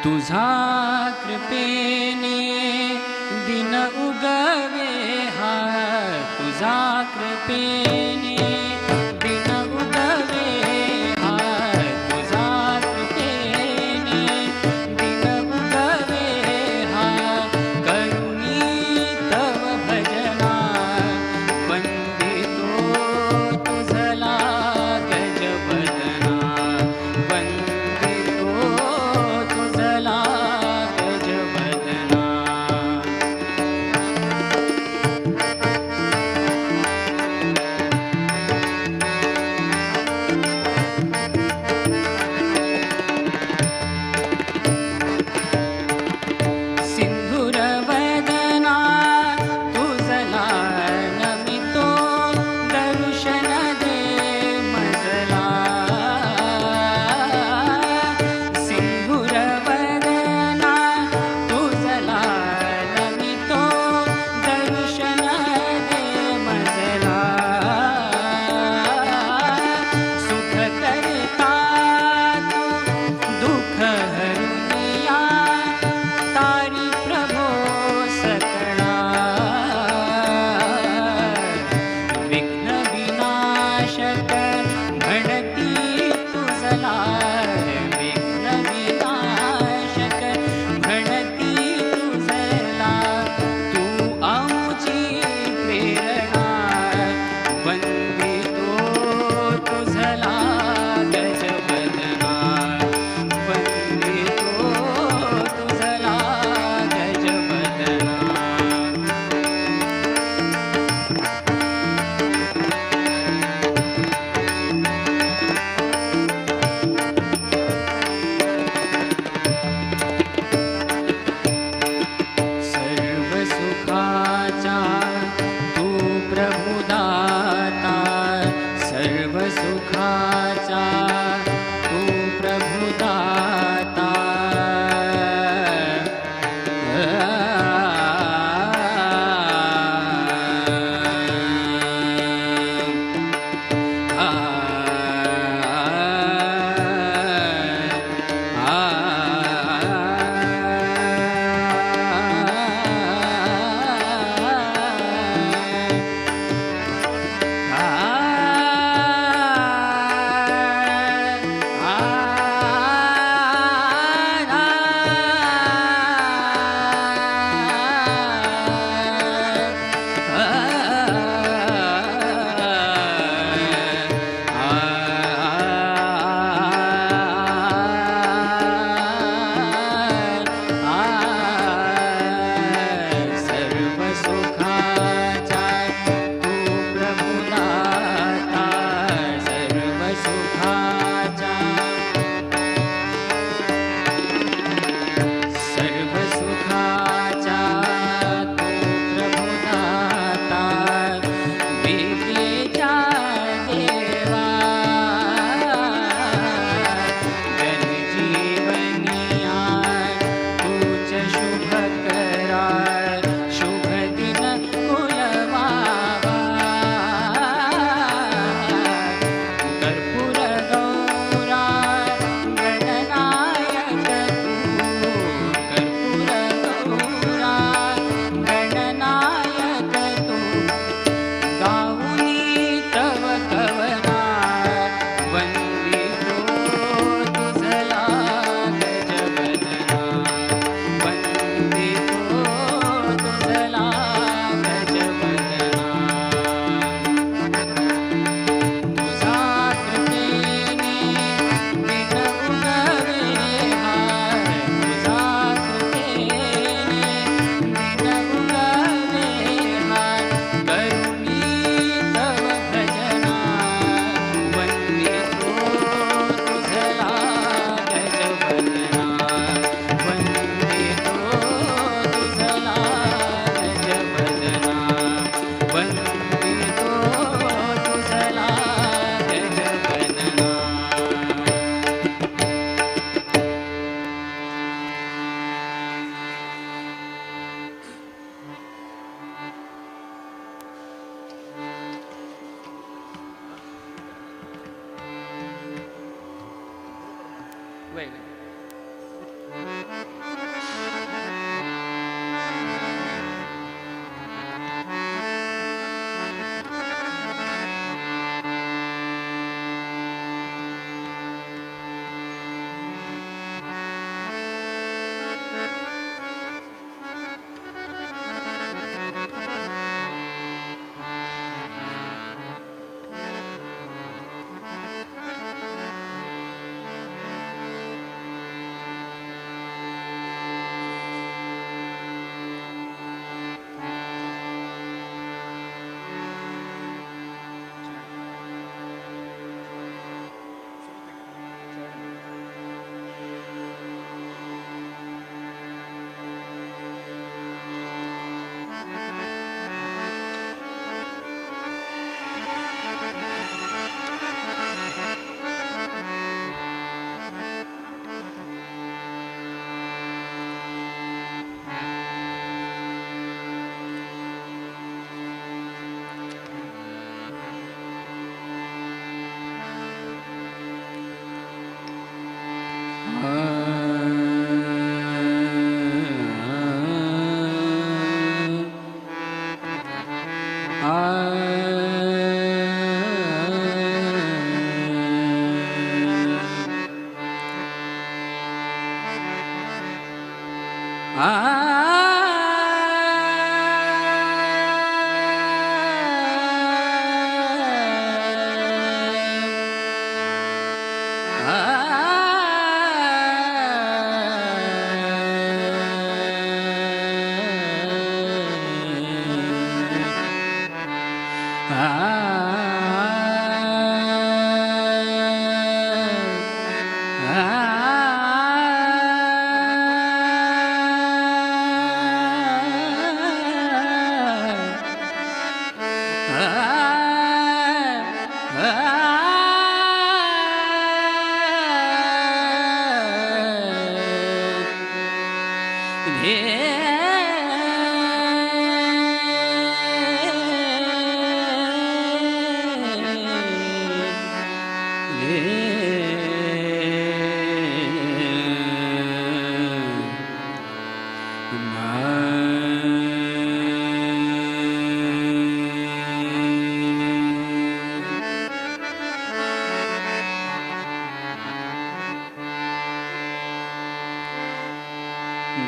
तुझा कृपेने दिन उगवे हा, तुझा कृपेने दिन उगवे हा, तुझा कृपेने दिन उगवे हा, करुणी तव भजना वंदितो तुझला गजवदना, वंदितो तुझला गजवदना. सिंधुरवदना तुझला नमितो, दर्शन दे मजला. सिंधुरवदना तुझला नमितो, दर्शन दे मजला. सुख करता तू दुःख हरुनिया, तारी प्रभो सकळा. विघ्न विनाशक म्हणती तुझला, विघ्न विनाशक म्हणती तुझला, तू आमची प्रेरणा, वंदितो तुझला गजवदना, वंदितो तुझला गजवदना. सर्व सुखाचा तू प्रभुदाता, सर्व सुखाचा तू प्रभुदाता. आ वय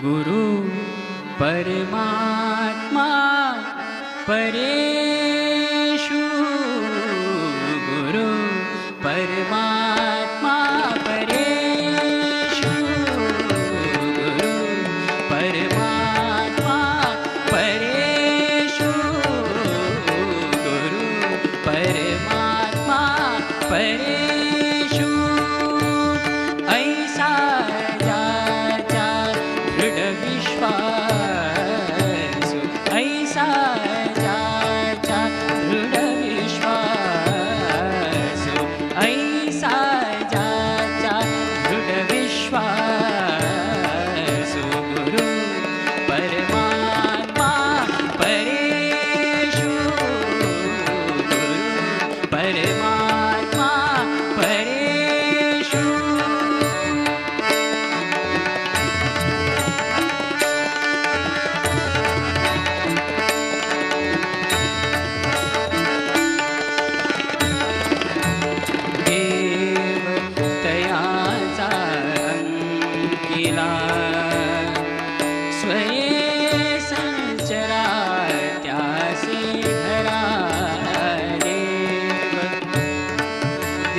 गुरु परमात्मा परेशु, गुरु परमात्मा परेशु, गुरु परमात्मा परेशु, गुरु परमात्मा परेशु। ऐसा ज्याचा दृढ विश्वास, ऐसा ज्याचा दृढ विश्वास, ऐसा ज्याचा दृढ विश्वास, गुरु परमात्मा परेशु, गुरु परमात्मा परेशु। देव तयाचा अंकिला, स्वये संचरा त्यासी धरा। देव देव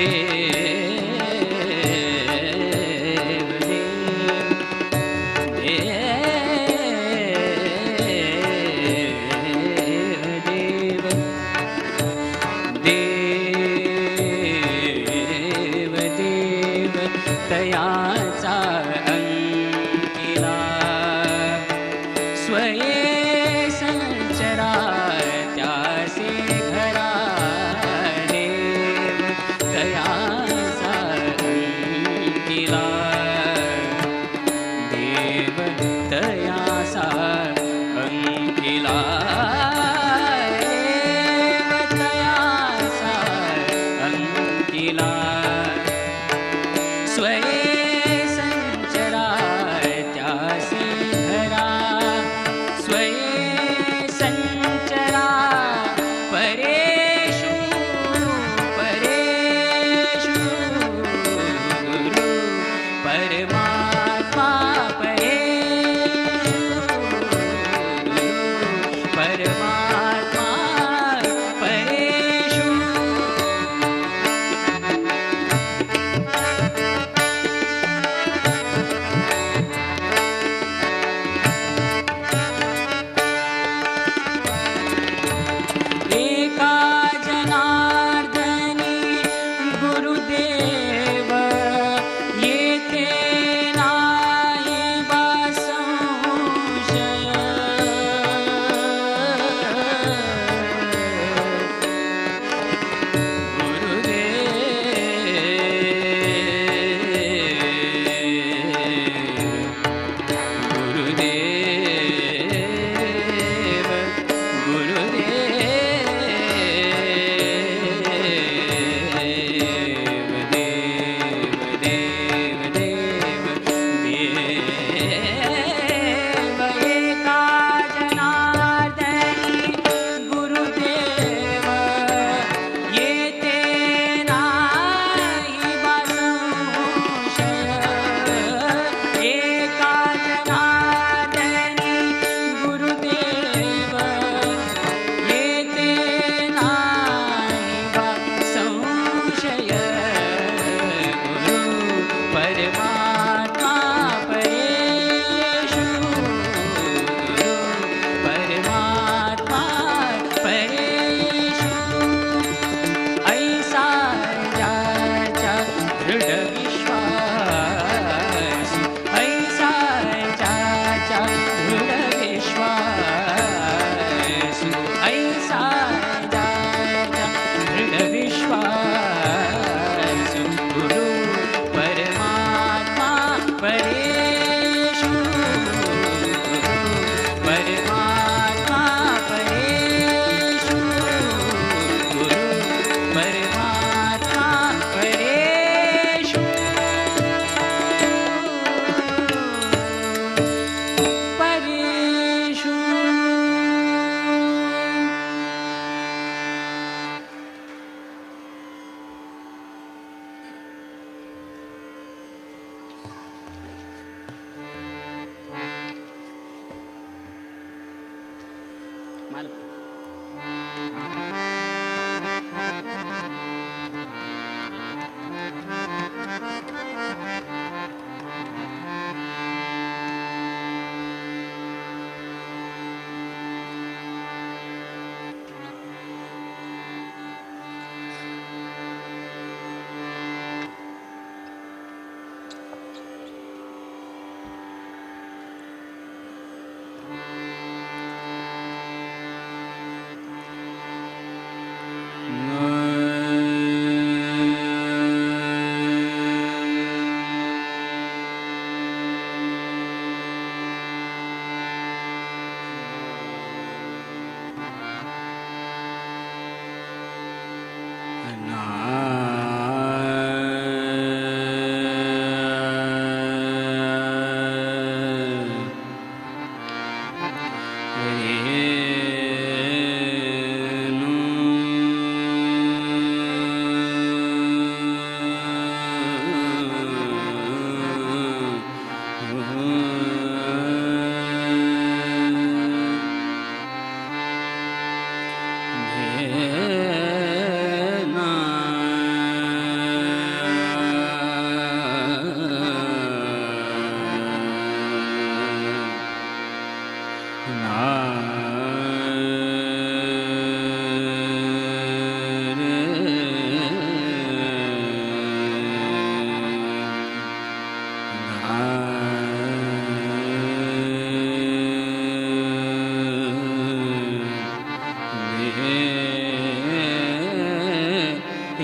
देव देव देव देव तयाचा अंकिला, स्वये संचरा त्यासी घरा। देव तयाचा अंकिला, देव तयाचा अंकिला, देव तयाचा अंकिला। स्वये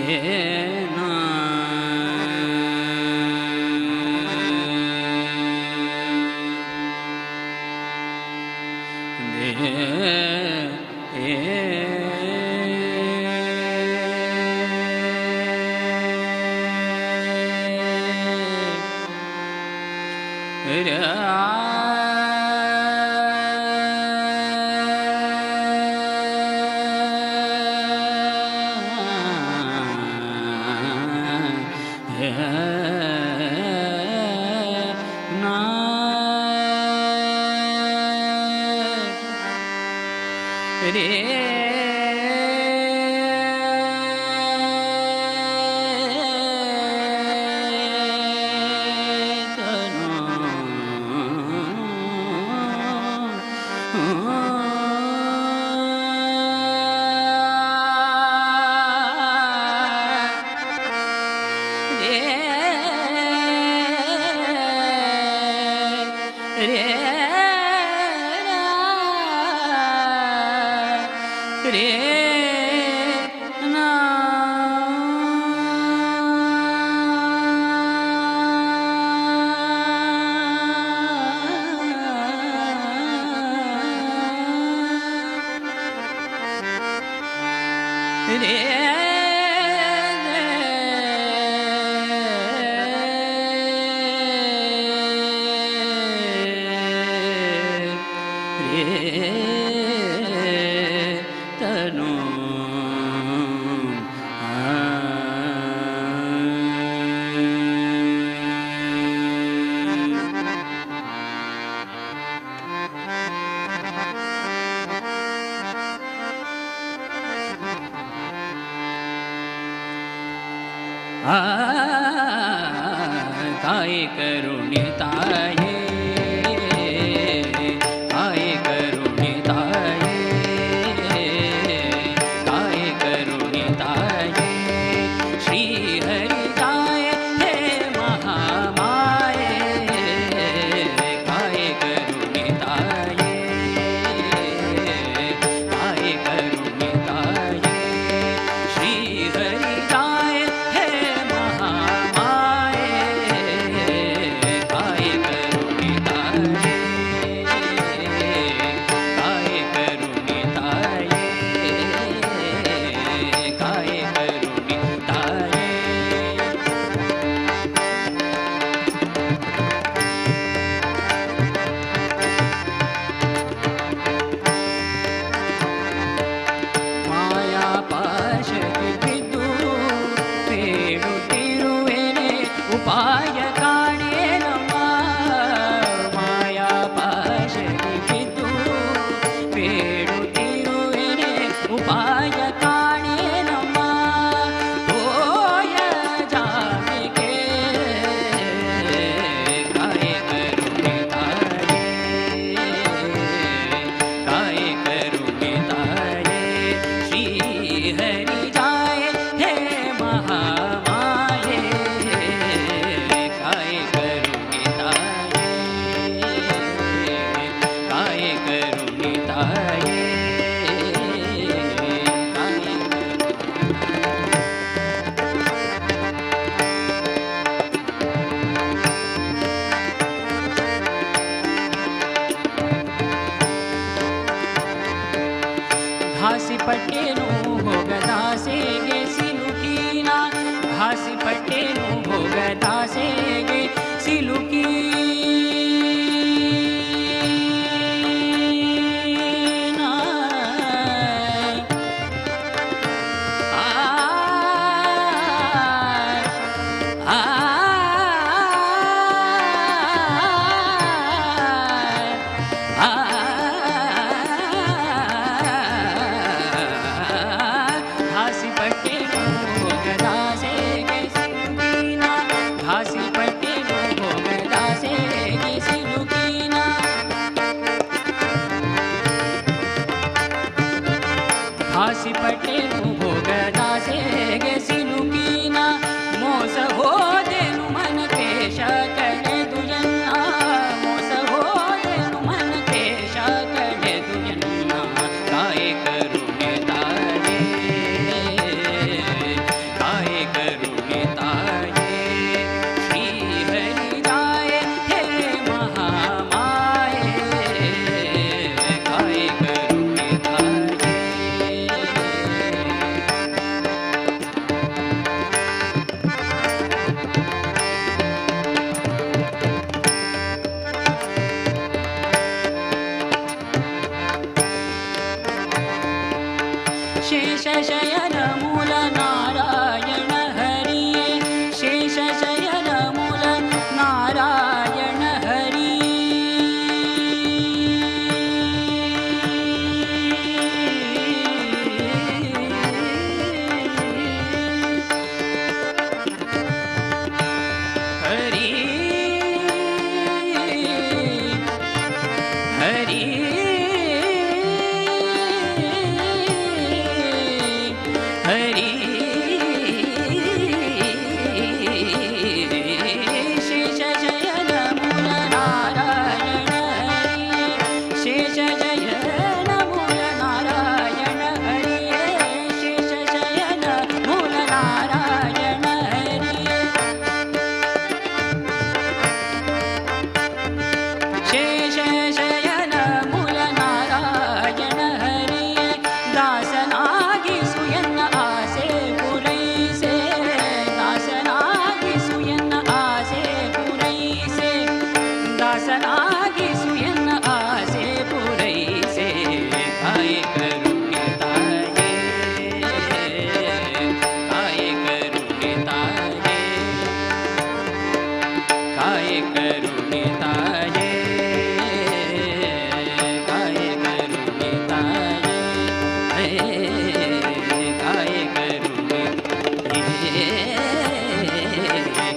ना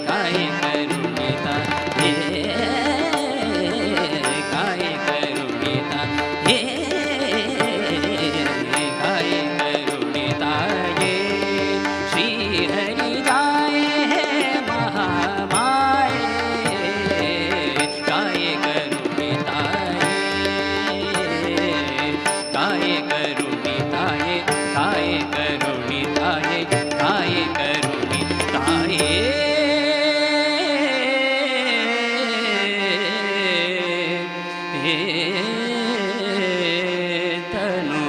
काय करुणिता हे काय करुणिता हे काय करुणिता ये श्री हरि जाय हे महामाये काय करुणिता काय करुणिता काय करुणिता काय करुणिता तनु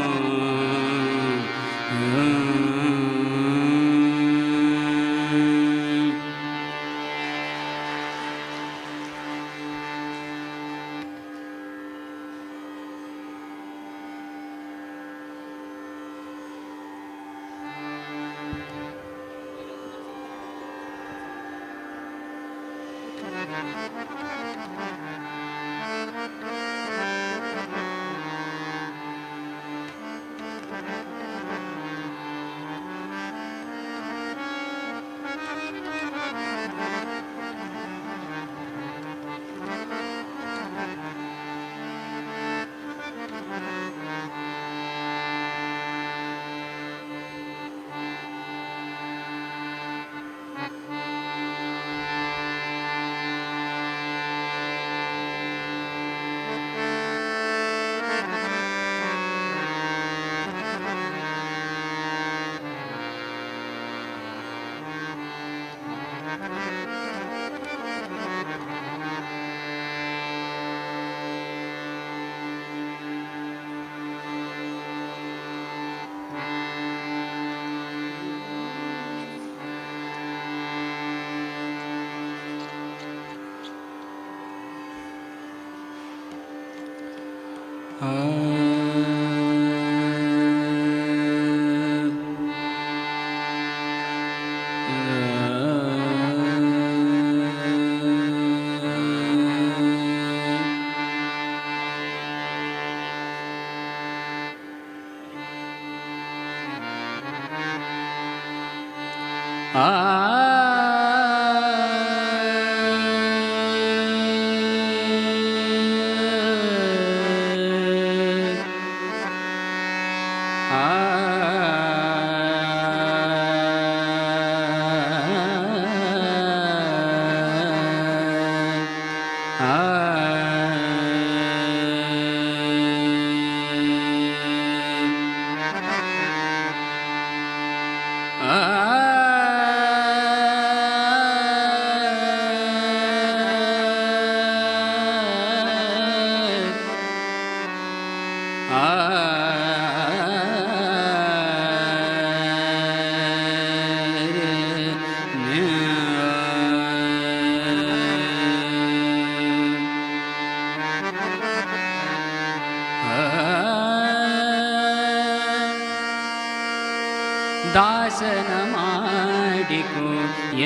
ದಾಸನ ಮಾಡಿಕೊ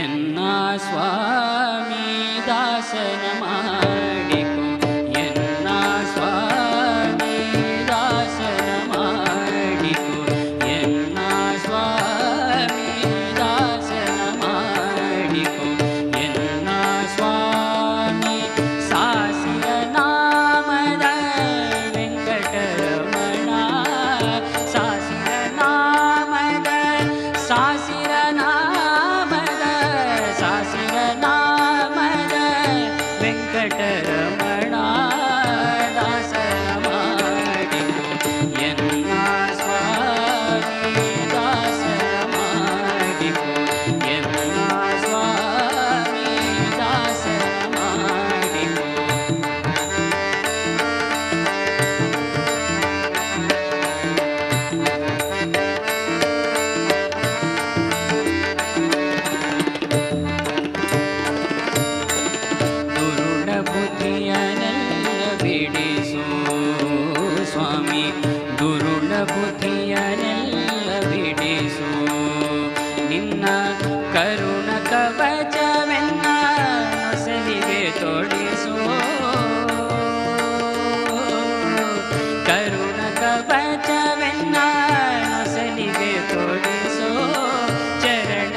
ಎನ್ನ ಸ್ವಾಮಿ ದಾಸನ ಮಾಡಿಕೊ ಎನ್ನ ಸ್ವಾಮಿ ದಾಸನ ಮಾಡಿಕೊ ಎನ್ನ ಸ್ವಾಮಿ ದಾಸನ ಮಾಡಿಕೊ ಎನ್ನ ಸ್ವಾಮಿ ಸಾಸಿರ ನಾಮದ ವೆಂಕಟರಮಣ ಸಾಸಿರ ನಾಮದ ಸಾಸಿರ ನಾಮದ ಸಾಸಿರ ನಾಮದ ವೆಂಕಟರಮಣ ದಾಸನ ಮಾಡಿಕೊ ಎನ್ನ ಸ್ವಾಮಿ ದಾಸನ ಮಾಡಿಕೊ ಎನ್ನ ಸ್ವಾಮಿ ದಾಸನ ಮಾಡಿಕೊ. ದುರುಳ ಬುದ್ಧಿಯನೆಲ್ಲ ಬಿಡಿಸು ಸ್ವಾಮಿ ದುರುಳ ಬುದ್ಧಿಯನೆಲ್ಲ ಬಿಡಿಸು ನಿನ್ನ ಕರುಣ ಕವಚವೆನ್ನ ನೊಸಲಿಗೆ ತೊಡಿಸು ಕರುಣ ಕವಚವೆನ್ನ ನೊಸಲಿಗೆ ತೊಡಿಸು ಚರಣ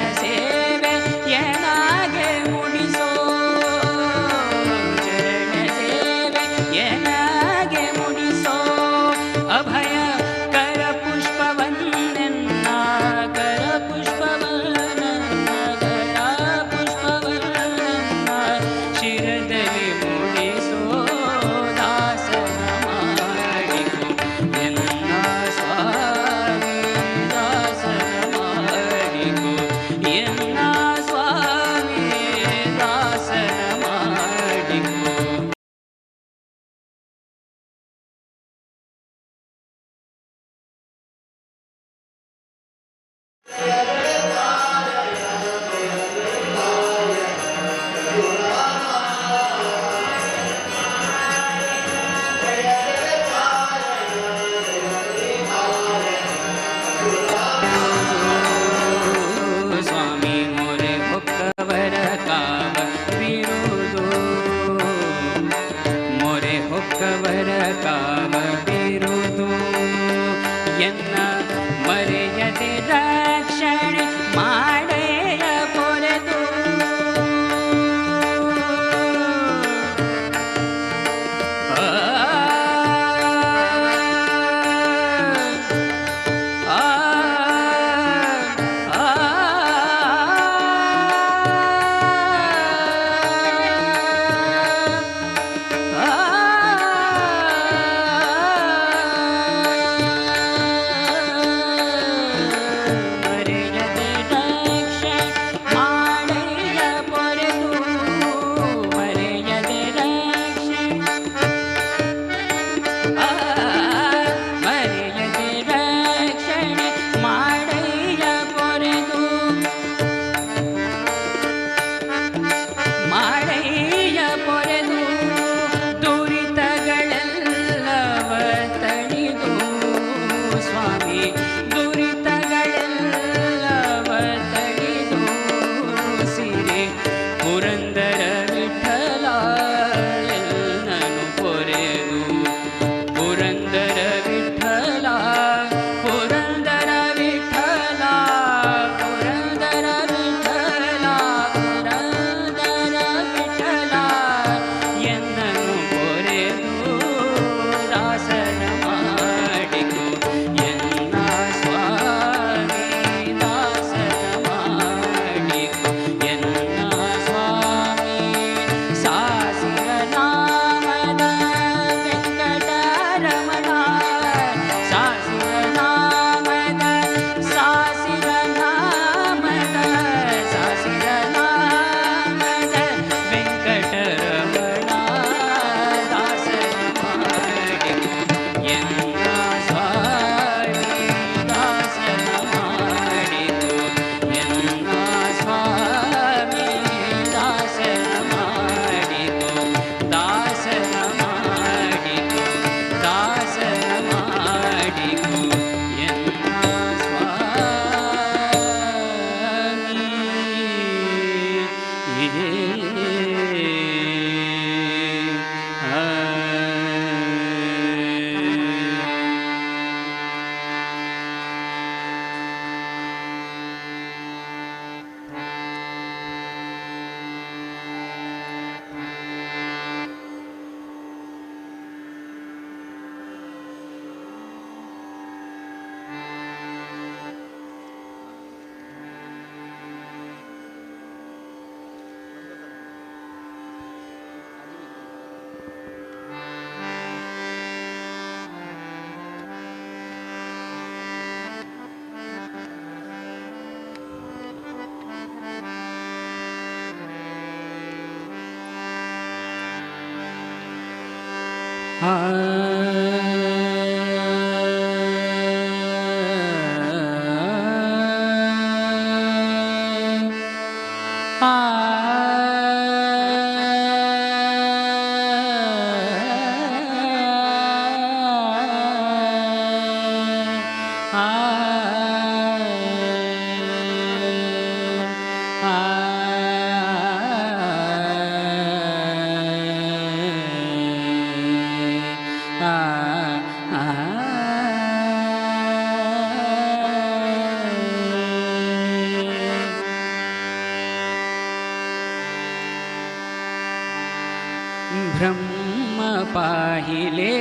ब्रह्म पाहिले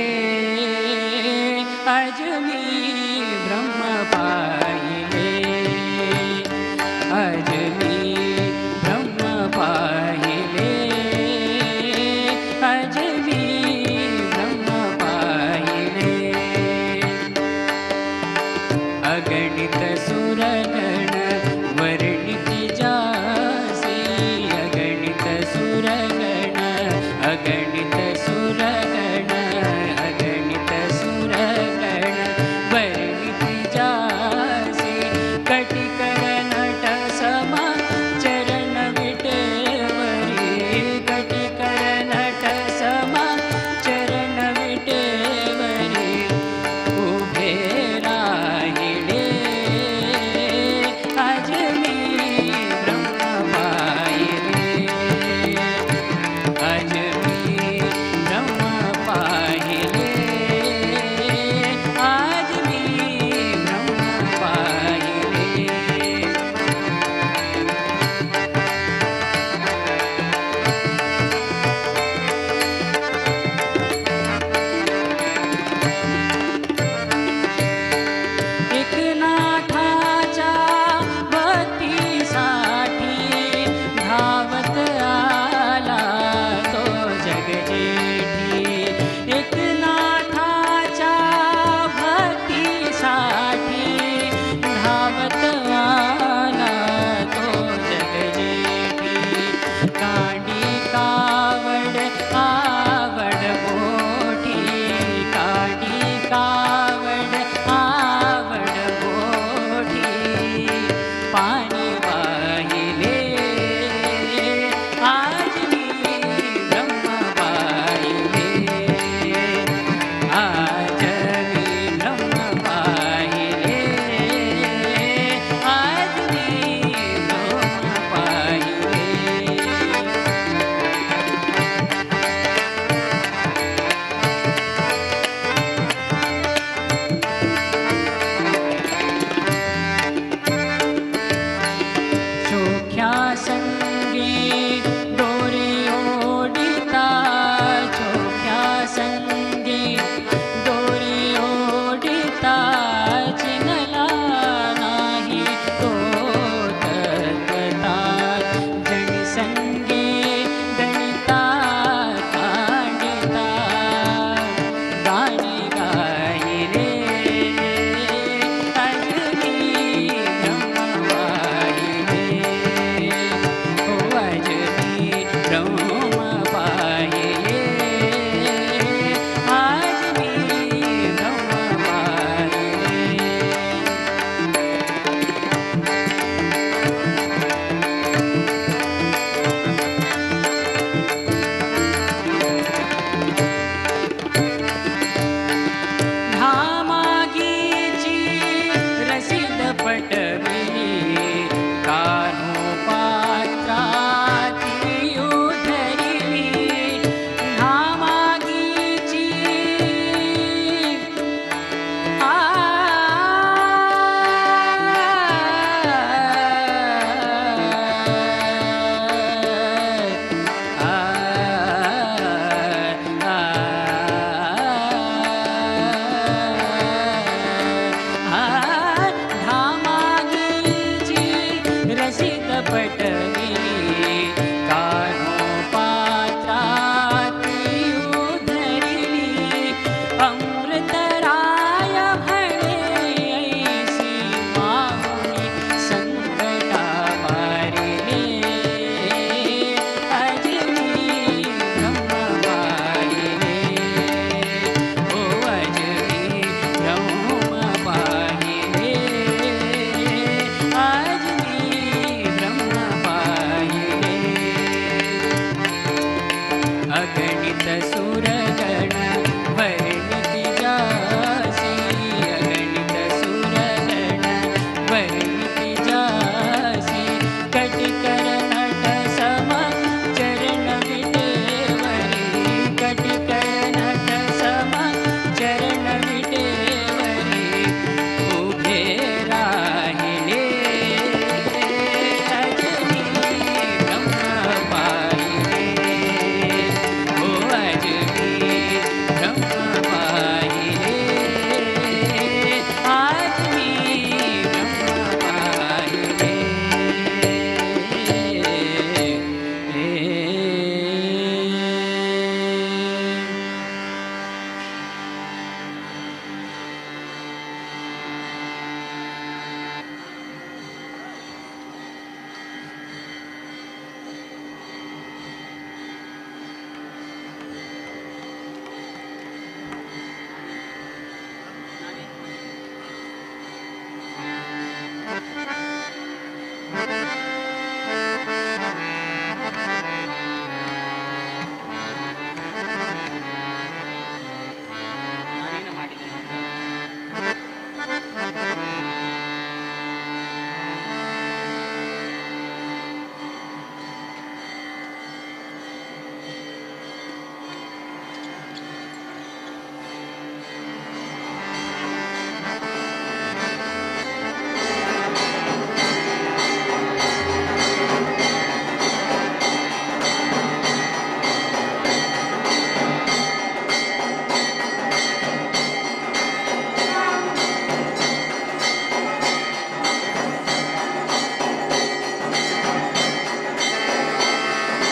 अजमी ब्रह्म पाहिले अजमी ब्रह्म पाहिले अजमी ब्रह्म पाहिले अगणित सुरगण वर्णित जासी अगणित सुरगण अगणित सुरगण अगणित सुरगण वर्णित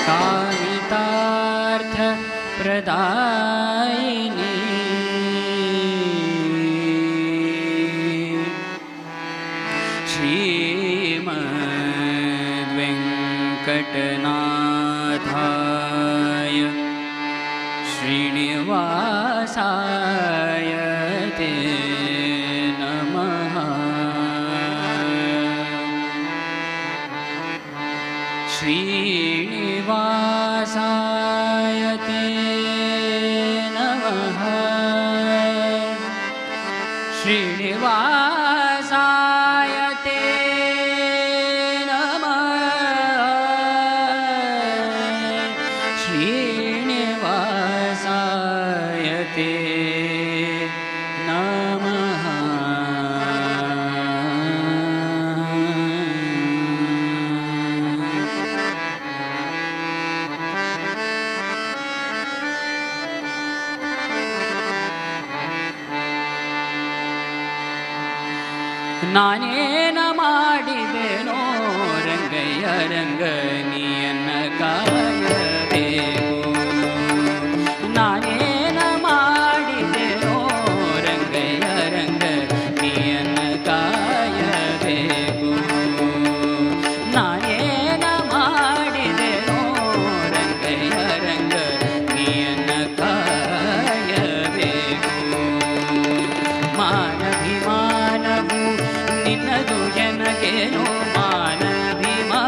कामितार्थ प्रदायिनी श्रीमद्वेङ्कटनाथाय श्रीनिवासाय ते नमः। श्रीनिवासाय ते नमः। श्रीनिवासाय ते नमः। श्रीनिवासाय ते नमः। ನಾನೇನ ಮಾಡಿದೆನೋ ರಂಗಯ್ಯ ರಂಗನಿಯನ್ನ ಕಾಯಬೇಕು. ನಾನೇನ ಮಾಡಿದೆನೋ ರಂಗಯ್ಯ ರಂಗನಿಯನ್ನ ಕಾಯಬೇಕು. ನಾನೇನ ಮಾಡಿದೆನೋ ರಂಗಯ್ಯ ರಂಗನಿಯನ್ನ ಕಾಯಬೇಕು. ಮಾನಭಿಮಾನವು ನಿನ್ನದು ಜನಗೇನೋ, ಮಾನಭಿಮಾನವು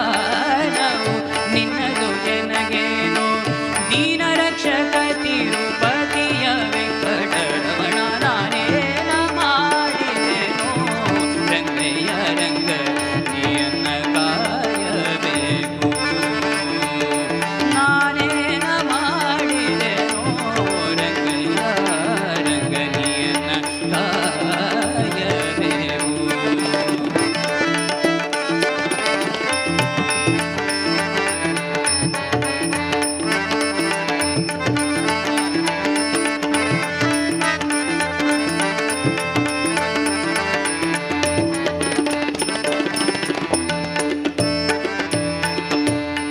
ನಿನ್ನದು ಜನಗೇನೋ. ದೀನರಕ್ಷಕ ತಿರುಪತಿಯ ವೆಂಕಟರಮಣ ನಾನೇನ ಮಾಡಿದೆನೋ ರಂಗಯ್ಯ ರಂಗ ನೀಯನ್ನ ಕಾಯಬೇಕು. ನಾನೇನ ಮಾಡಿದೆನೋ ರಂಗಯ್ಯ ರಂಗ ನೀಯನ್ನ ಕಾಯಬೇಕು.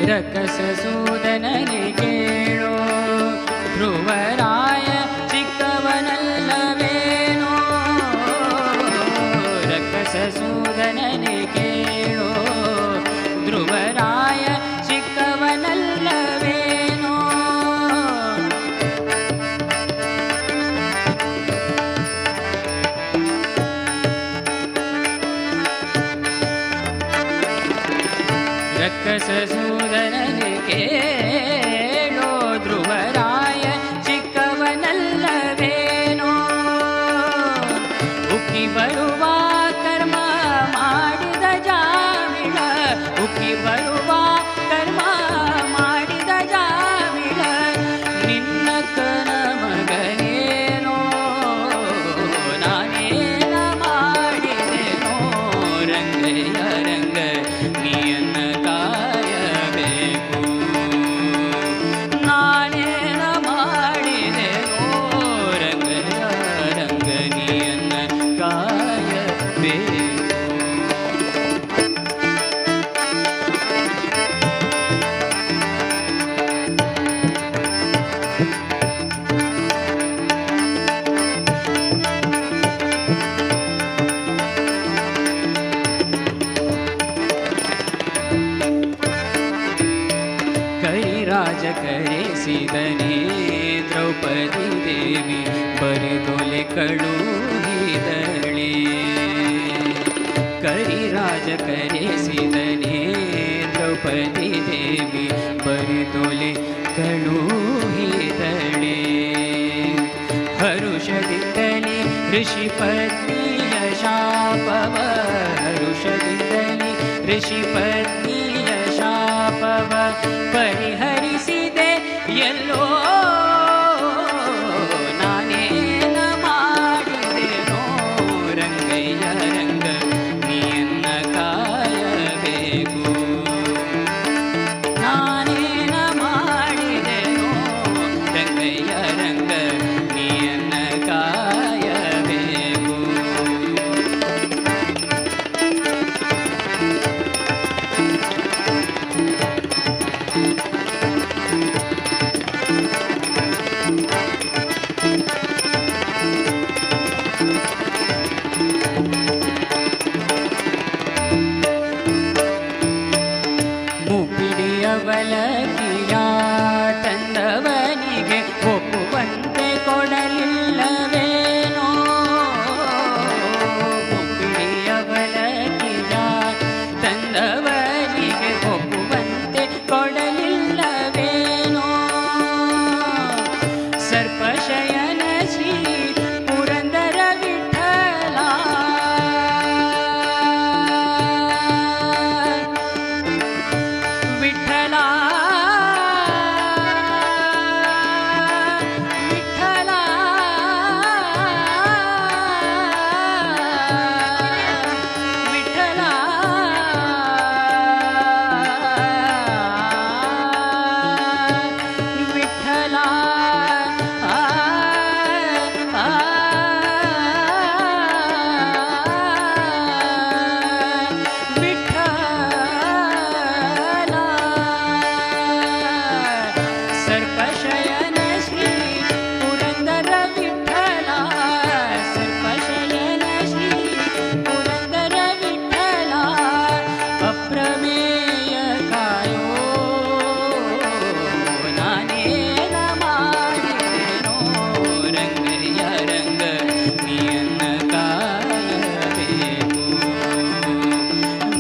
ರಕಸಸೂದನನೆ ಕೇಳೋ ಧ್ರುವರಾಯ ಚಿಕ್ಕವನಲ್ಲವೇನೋ. ರಕಸಸೂದನನೆ ಕೇಳೋ ಧ್ರುವರಾಯ ಚಿಕ್ಕವನಲ್ಲವೇನೋ. ರಕ್ಕಸಸೂದನನೆ ಕೇಳೋ ಧ್ರುವರಾಯ ಚಿಕ್ಕವನಲ್ಲವೇನೋ. ಉಕ್ಕಿ ಬರುವ ಕರ್ಮ ಮಾಡಿದ ಜಾಮಿಳ, ಉಕ್ಕಿ ಬರುವ ಕರ್ಮ ಮಾಡಿದ ಜಾಮಿಳ ನಿನ್ನ ಕನ ಮಗನೇನೋ. ನಾನೇನ ಮಾಡಿದೆನೋ ರಂಗಯ್ಯ ರಂಗ ನೀಯನ್ನ ಕಾಯಬೇಕು. ನಾನೇನ ಮಾಡಿದೆನೋ ರಂಗಯ್ಯ ರಂಗ ನೀಯನ್ನ ಕಾಯಬೇಕು. ಕರಿರಾಜ ಕರೆಸಿದನೇ ದ್ರೌಪದಿ ದೇವಿ ಬರಿದೊಲೆ ಕಳುಹಿದಳೆ. ಕರಿರಾಜ ಕರೆಸಿದನೇ ದ್ರೌಪದಿ ದೇವಿ ಬರಿದೊಲೆ ಕಳುಹಿದಳೆ. ಹರುಷದಿಂದಲೇ ಋಷಿ ಪತ್ನಿಯ ಶಾಪವ, ಹರುಷದಿಂದಲೇ ಋಷಿ ಪತ್ನಿಯ ಶಾಪವ ಪರಿಹರಿಸಿದೆ ಎಲ್ಲೋ. ನಾನೇನ ಮಾಡಿದೆನೋ ರಂಗಯ್ಯ ರಂಗ ನೀಯನ್ನ ಕಾಯಬೇಕು. ನಾನೇನ ಮಾಡಿದೆನೋ ರಂಗಯ್ಯ ರಂಗ ನೀಯನ್ನ ಕಾಯಬೇಕು. ಮುಪ್ಪಿಡಿಯವಲಕಿಯ ತಂದವನಿಗೆ ಒಪ್ಪುವಂತೆ ಕೊಡಲಿಲ್ಲವೇನೋ. ಮುಪ್ಪಿಡಿಯವಲಕಿಯ ತಂದವನಿಗೆ ಒಪ್ಪುವಂತೆ ಕೊಡಲಿಲ್ಲವೇನೋ. ಸರ್ಪಶಯನ ಶ್ರೀ ಪುರಂದರ ವಿಠಲ ವಿಠಲ ವಿಠಲ ವಿಠಲ ವಿಠಲ ಆ ಆ ವಿಠಲ. ಸರ್ಪಶಯನ ಶ್ರೀ ಪುರಂದರ ವಿಠಲ ಸರ್ಪಶಯನ ಶ್ರೀ ಪುರಂದರ ವಿಠಲ ಅಪ್ರಮೇಯ ಕಾಯೋ ನಾನೇನ ಮಾಡಿದೆನೋ ರಂಗಯ್ಯ ರಂಗ ನೀಯನ್ನ ಕಾಯಬೇಕು.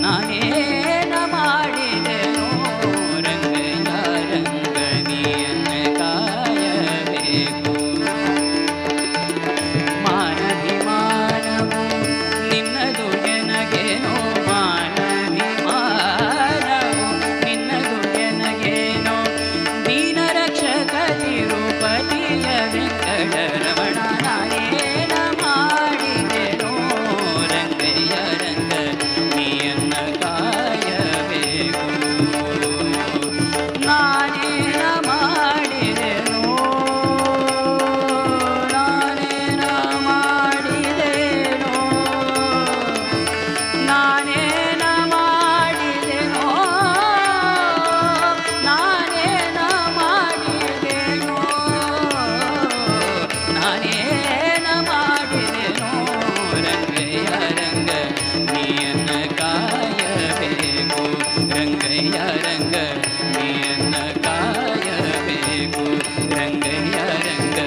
ನಾನೇನ ಮಾಡಿದೆನೋ ರಂಗಯ್ಯ ರಂಗ ನೀಯನ್ನ ಕಾಯಬೇಕು. ಮಾನಭಿಮಾನವು ನಿನ್ನದು ಎನಗೇನೋ ಮಾನಭಿಮಾನವು ನಿನ್ನದು ಎನಗೇನೋ. ದೀನರಕ್ಷಕ ತಿರುಪತಿಯ ವೆಂಕಟರಮಣ ನಾನೇನ ಮಾಡಿದೆನೋ ರಂಗಯ್ಯ ರಂಗ ನೀಯನ್ನ ಕಾಯಬೇಕು. ನಾನೇನ ಮಾಡಿದೆನೋ ನಾನೇನ ಮಾಡಿದೆನೋ ನಾನೇನ ಮಾಡಿದೆನೋ ನಾನೇನ ಮಾಡಿದೆನೋ ನಾನೇನ ಮಾಡಿದೆನೋ ರಂಗಯ್ಯ ರಂಗ ನೀಯನ್ನ ಕಾಯಬೇಕು. ರಂಗಯ್ಯ ರಂಗ ನೀಯನ್ನ ಕಾಯಬೇಕು. ರಂಗಯ್ಯ ರಂಗ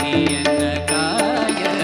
ನೀಯನ್ನ ಕಾಯಬೇಕು.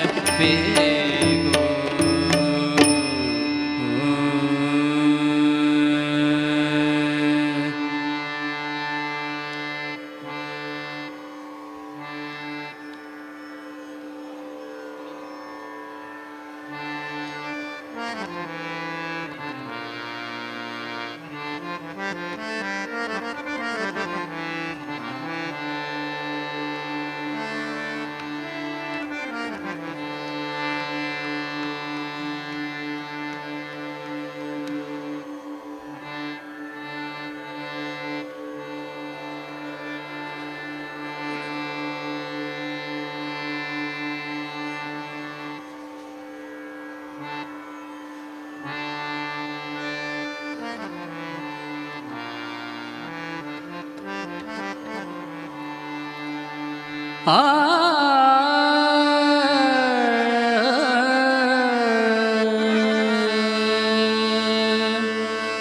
ಆ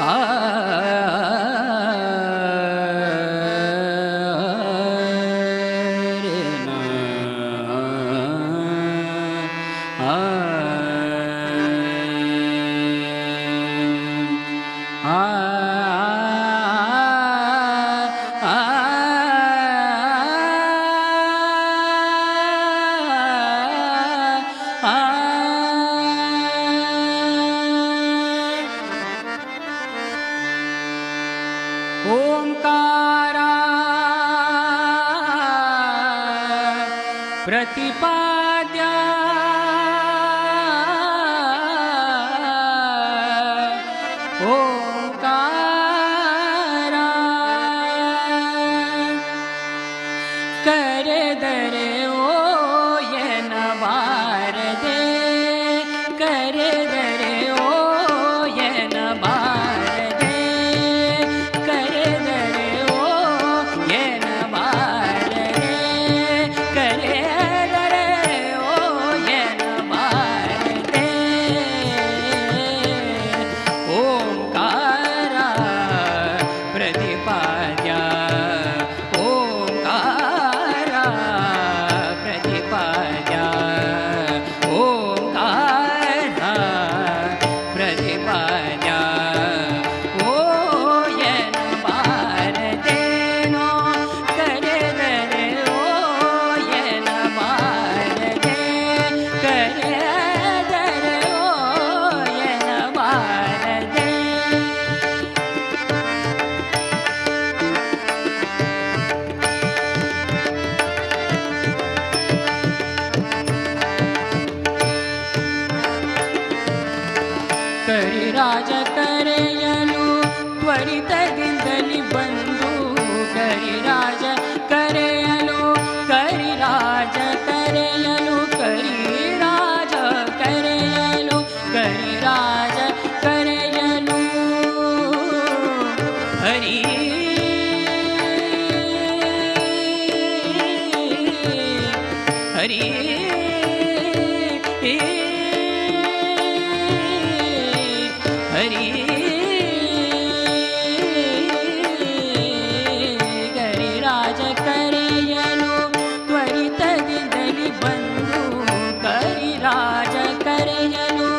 ಆ ಓಂಕಾರ ಪ್ರತಿಪಾದ್ಯ ಓಂಕಾರ ಕರೆದರೆ ಓ ಎನಬಾರದೆ ಕರೆದರೆ ಓ ಎನಬಾರದೆ ಕರೆದರೆ ಓ ಎನಬಾರದೆ ಕರೆದರೆ ಓ ಎನಬಾರದೆ ಓಂಕಾರ ಪ್ರತಿಪಾದ್ಯ. ಹರಿ ಹರಿ ಕರಿರಾಜ ಕರೆಯಲು ತ್ವರಿತದಿಂದಲಿ ಬಂದು ಕರಿರಾಜ ಕರೆಯಲು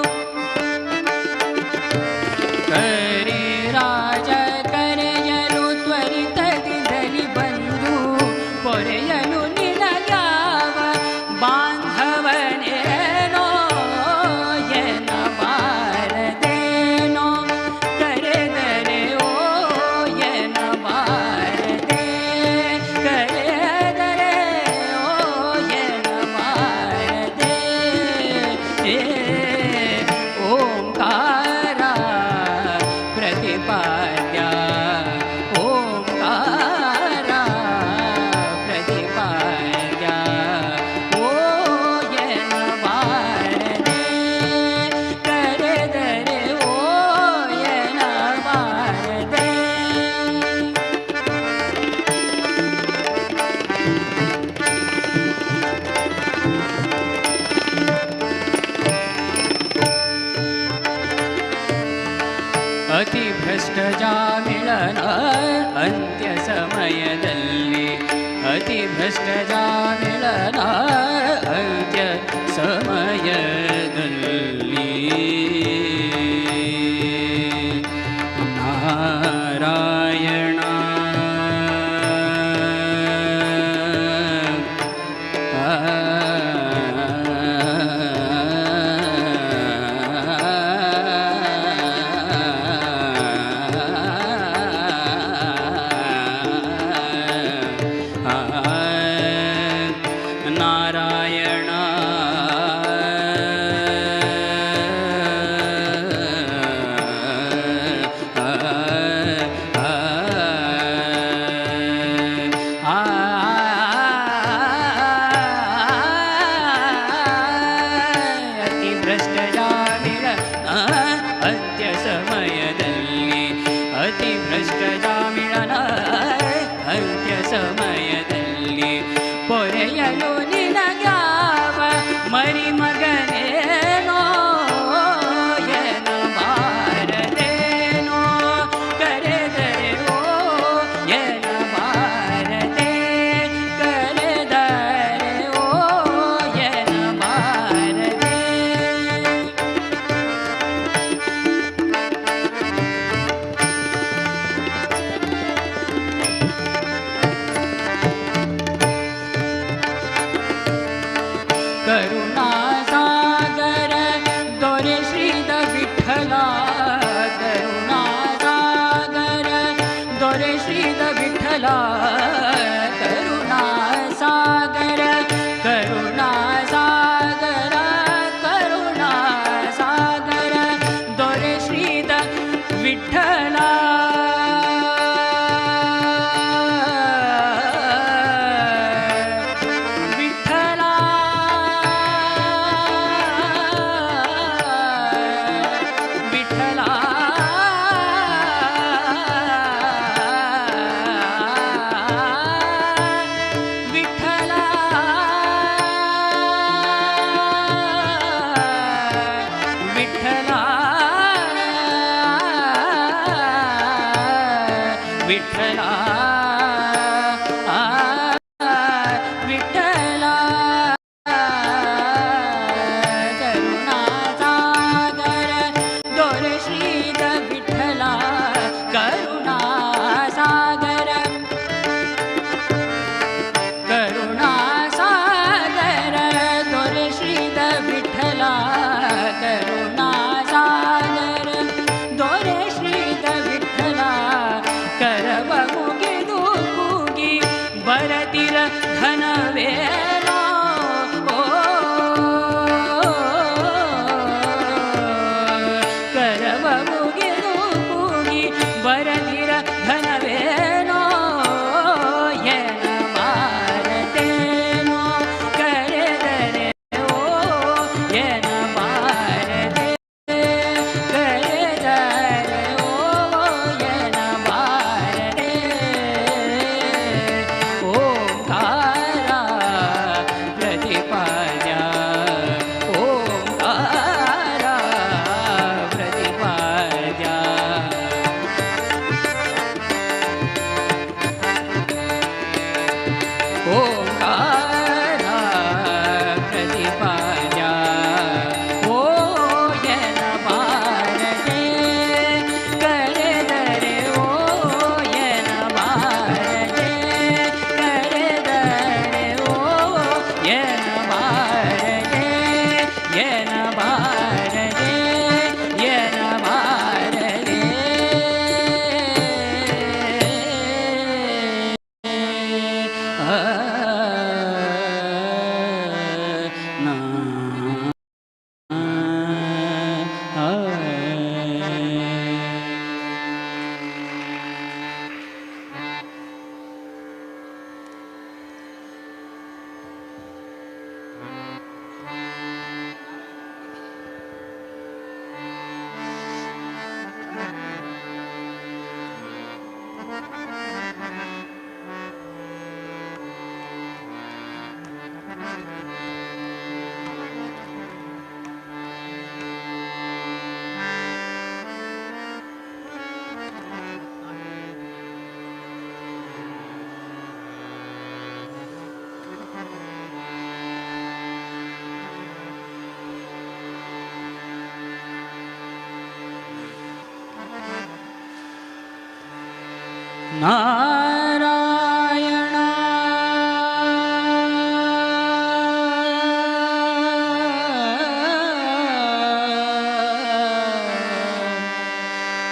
ಕರಿರಾಜ ಕರೆಯಲು ತ್ವರಿತದಿಂದಲಿ ಬಂದು ಪೊರೆಯಲು ನಿನಗಾವ ಬಾಂಧವನೇನೋ ಎನ ಬಾರದೇನೋ ಕರೆದರೆ ಓ ಎನ ಬಾರದೆ ಕರೆದರೆ ಓ ಎನ ಬಾರದೆ ಓಂಕಾರ ಪ್ರತಿಪಾದ್ಯ ಓಂಕಾರ ಪ್ರತಿಪಾದ್ಯ ಓ ಎನ ಬಾರದೆ ಕರೆದರೆ ಓ ಎನ ಬಾರದೆ. ಅತಿ ಭ್ರಷ್ಟ ಜಾಮಿಳನ ಅಂತ್ಯ ಸಮಯದಲ್ಲಿ ಅತಿ ಭ್ರಷ್ಟ ಜಾಮಿಳನ ಅಂತ್ಯ ಸಮಯದಲ್ಲಿ ನಾರಾಯಣ ನಾರಾಯಣ ಅತಿ ಭ್ರಷ್ಟ ಜಾಮಿಳ ಅಂತ್ಯ ಸಮಯದಲ್ಲಿ ಅತಿ ಭ್ರಷ್ಟ ಜಾಮಿಳನ ಅಂತ್ಯ ಸಮಯದಲ್ಲಿ ಪೊರೆಯಲು ನಿನಗಾವ ಮರಿಮಗನೇನೋ ಎನ ಬಾರದೇನೋ ಕರೆದರೆ ಓ ಎನ ಬಾರದೆ ಕರೆದರೆ ಓ ಎನ ಬಾರದೆ. ಕರುಣಾಸಾಗರ ದೊರೆ ಶ್ರೀದ ವಿಠಲ ಕರುಣಾಸಾಗರ ದೊರೆ ಶ್ರೀದ ವಿಠಲ ಕರುಣಾಸಾಗರ ಕರುಣಾಸಾಗರ ಕರುಣಾಸಾಗರ ದೊರೆ ಶ್ರೀದ ವಿಠಲ ವಿಠಲ ವಿಠಲ ವಿಠಲ ವಿಠಲ ವಿಠಲ ವಿಠಲ ಕರುಣಾಸಾಗರ ದೊರೆ ಶ್ರೀದ ವಿಠಲ ಕರುಣಾಸಾಗರ ಕರುಣಾಸಾಗರ ದೊರೆ ಶ್ರೀದ ವಿಠಲ ಕರುಣಾಸಾಗರ ದೊರೆ ಶ್ರೀದ ವಿಠಲ ಕರವ ಮುಗಿದು Narayana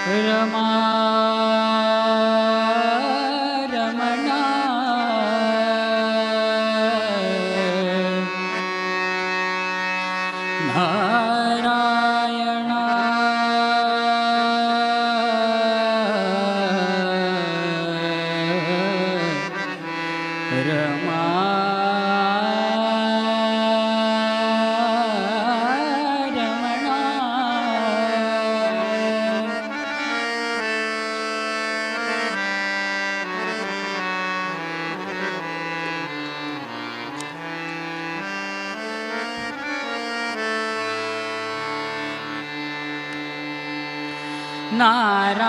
Rama Ramana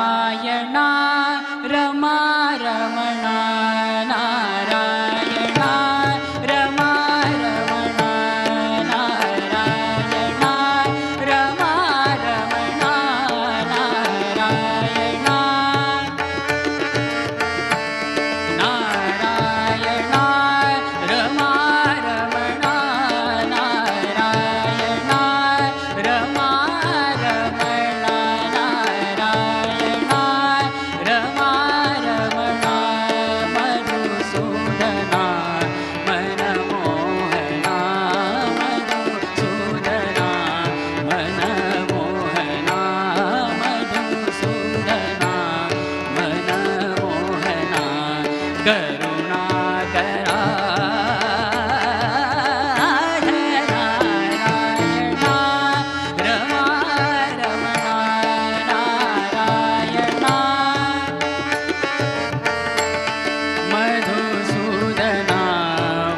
Narayana Rama Ramana Narayana Rama Ramana Narayana Rama Ramana Narayana Rama Ramana Narayana Narayana Rama Ramana Narayana Rama Ramana Narayana Rama Ramana Madhusudana Manmohana Madhusudana Manmohana Madhusudana Manmohana Karunakara Narayana Rama Ramana Narayana Madhusudana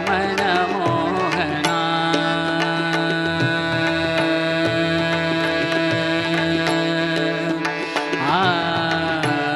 Manmohana आ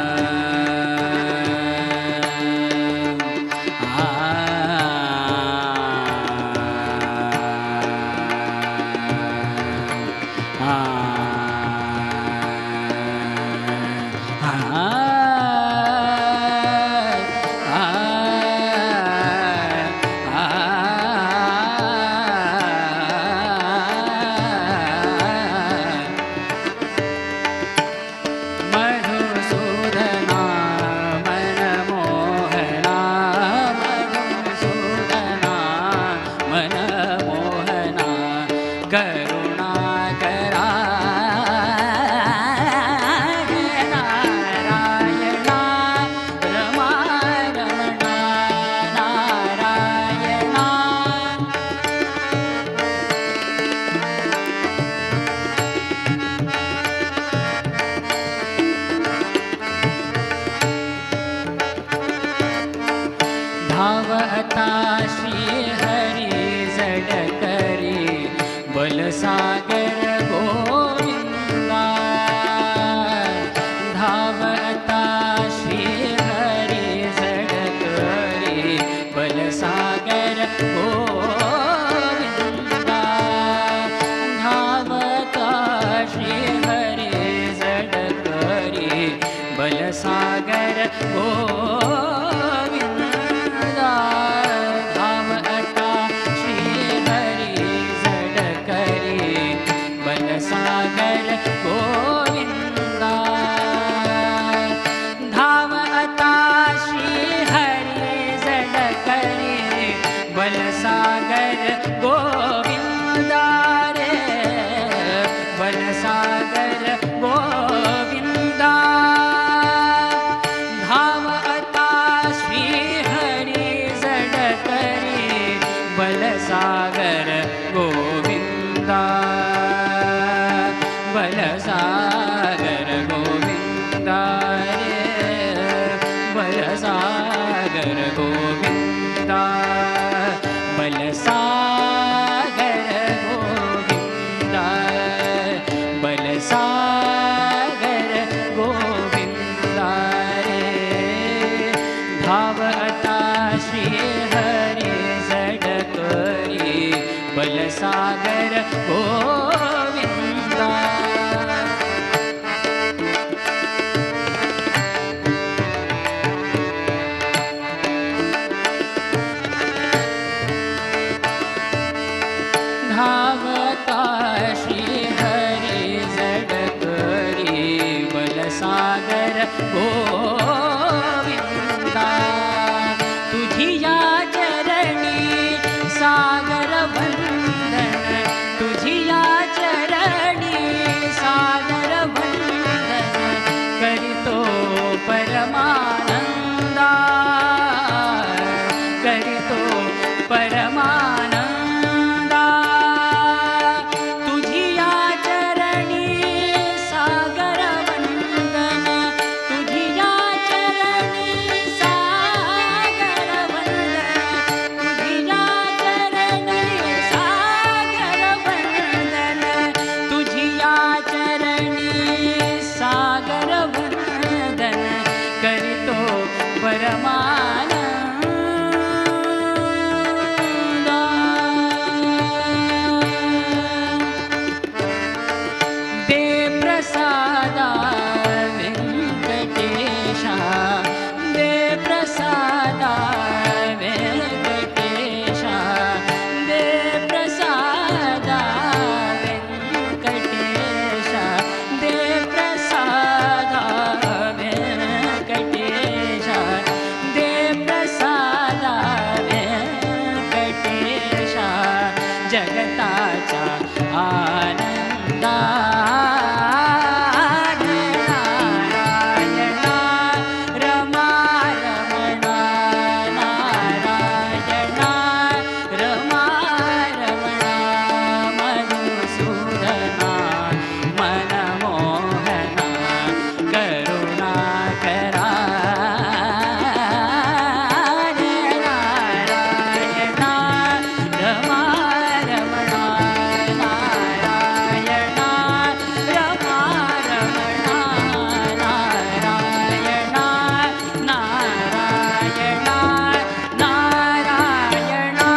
Madhusudana Manmohana Madhusudana Manmohana Karunakara Narayana Rama Ramana Narayana धावता श्री हरी जडकरी बलसागर गोविंदा धावता श्री हरी जडकरी बलसागर गोविंदा धावता श्री हरी जडकरी बलसागर गोविंदा धावता बलसागर गोविंदा बलसागर गोविंदा बलसागर गोविंदा रे धावता श्री हरी झडकरी बलसागर गोविंदा। धावता श्री हरी झडकरी बलसागर गोविंदा। तुझिया चरणी सागर वंदन तुझिया चरणी सागर वंदन करितो परमानंदा करितो परमानंदा। तुझिया चरणी सागर वंदन तुझिया चरणी सागर वंदन तुझिया चरणी सागर वंदन तुझिया चरणी सागर वंदन करितो परमानंदा। दे प्रसादा वेंकटेशा दे प्रसादा वेंकटेशा दे प्रसादा वेंकटेशा दे प्रसादा वेंकटेशा दे प्रसादा वेंकटेशा जगताचा आनंदा नारायणा रमा रमणा नारायणा रमा रमणा मधुसूदना मनमोहना करुणाकरा नारायणा रमा रमणा नारायणा रमा रमणा नारायणा नारायणा नारायणा।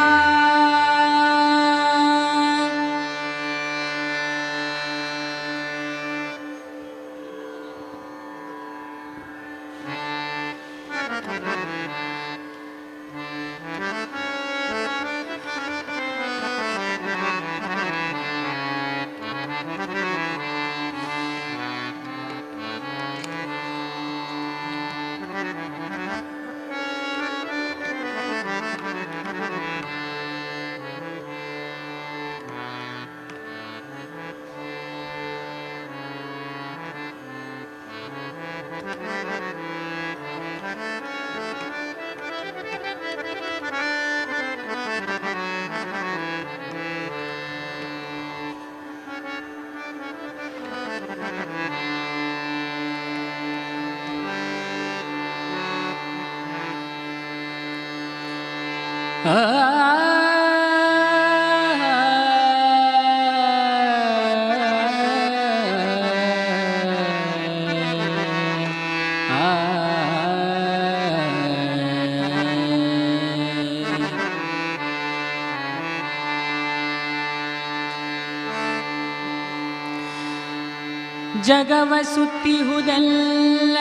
ಜಗವ ಸುತ್ತಿಹುದೆಲ್ಲ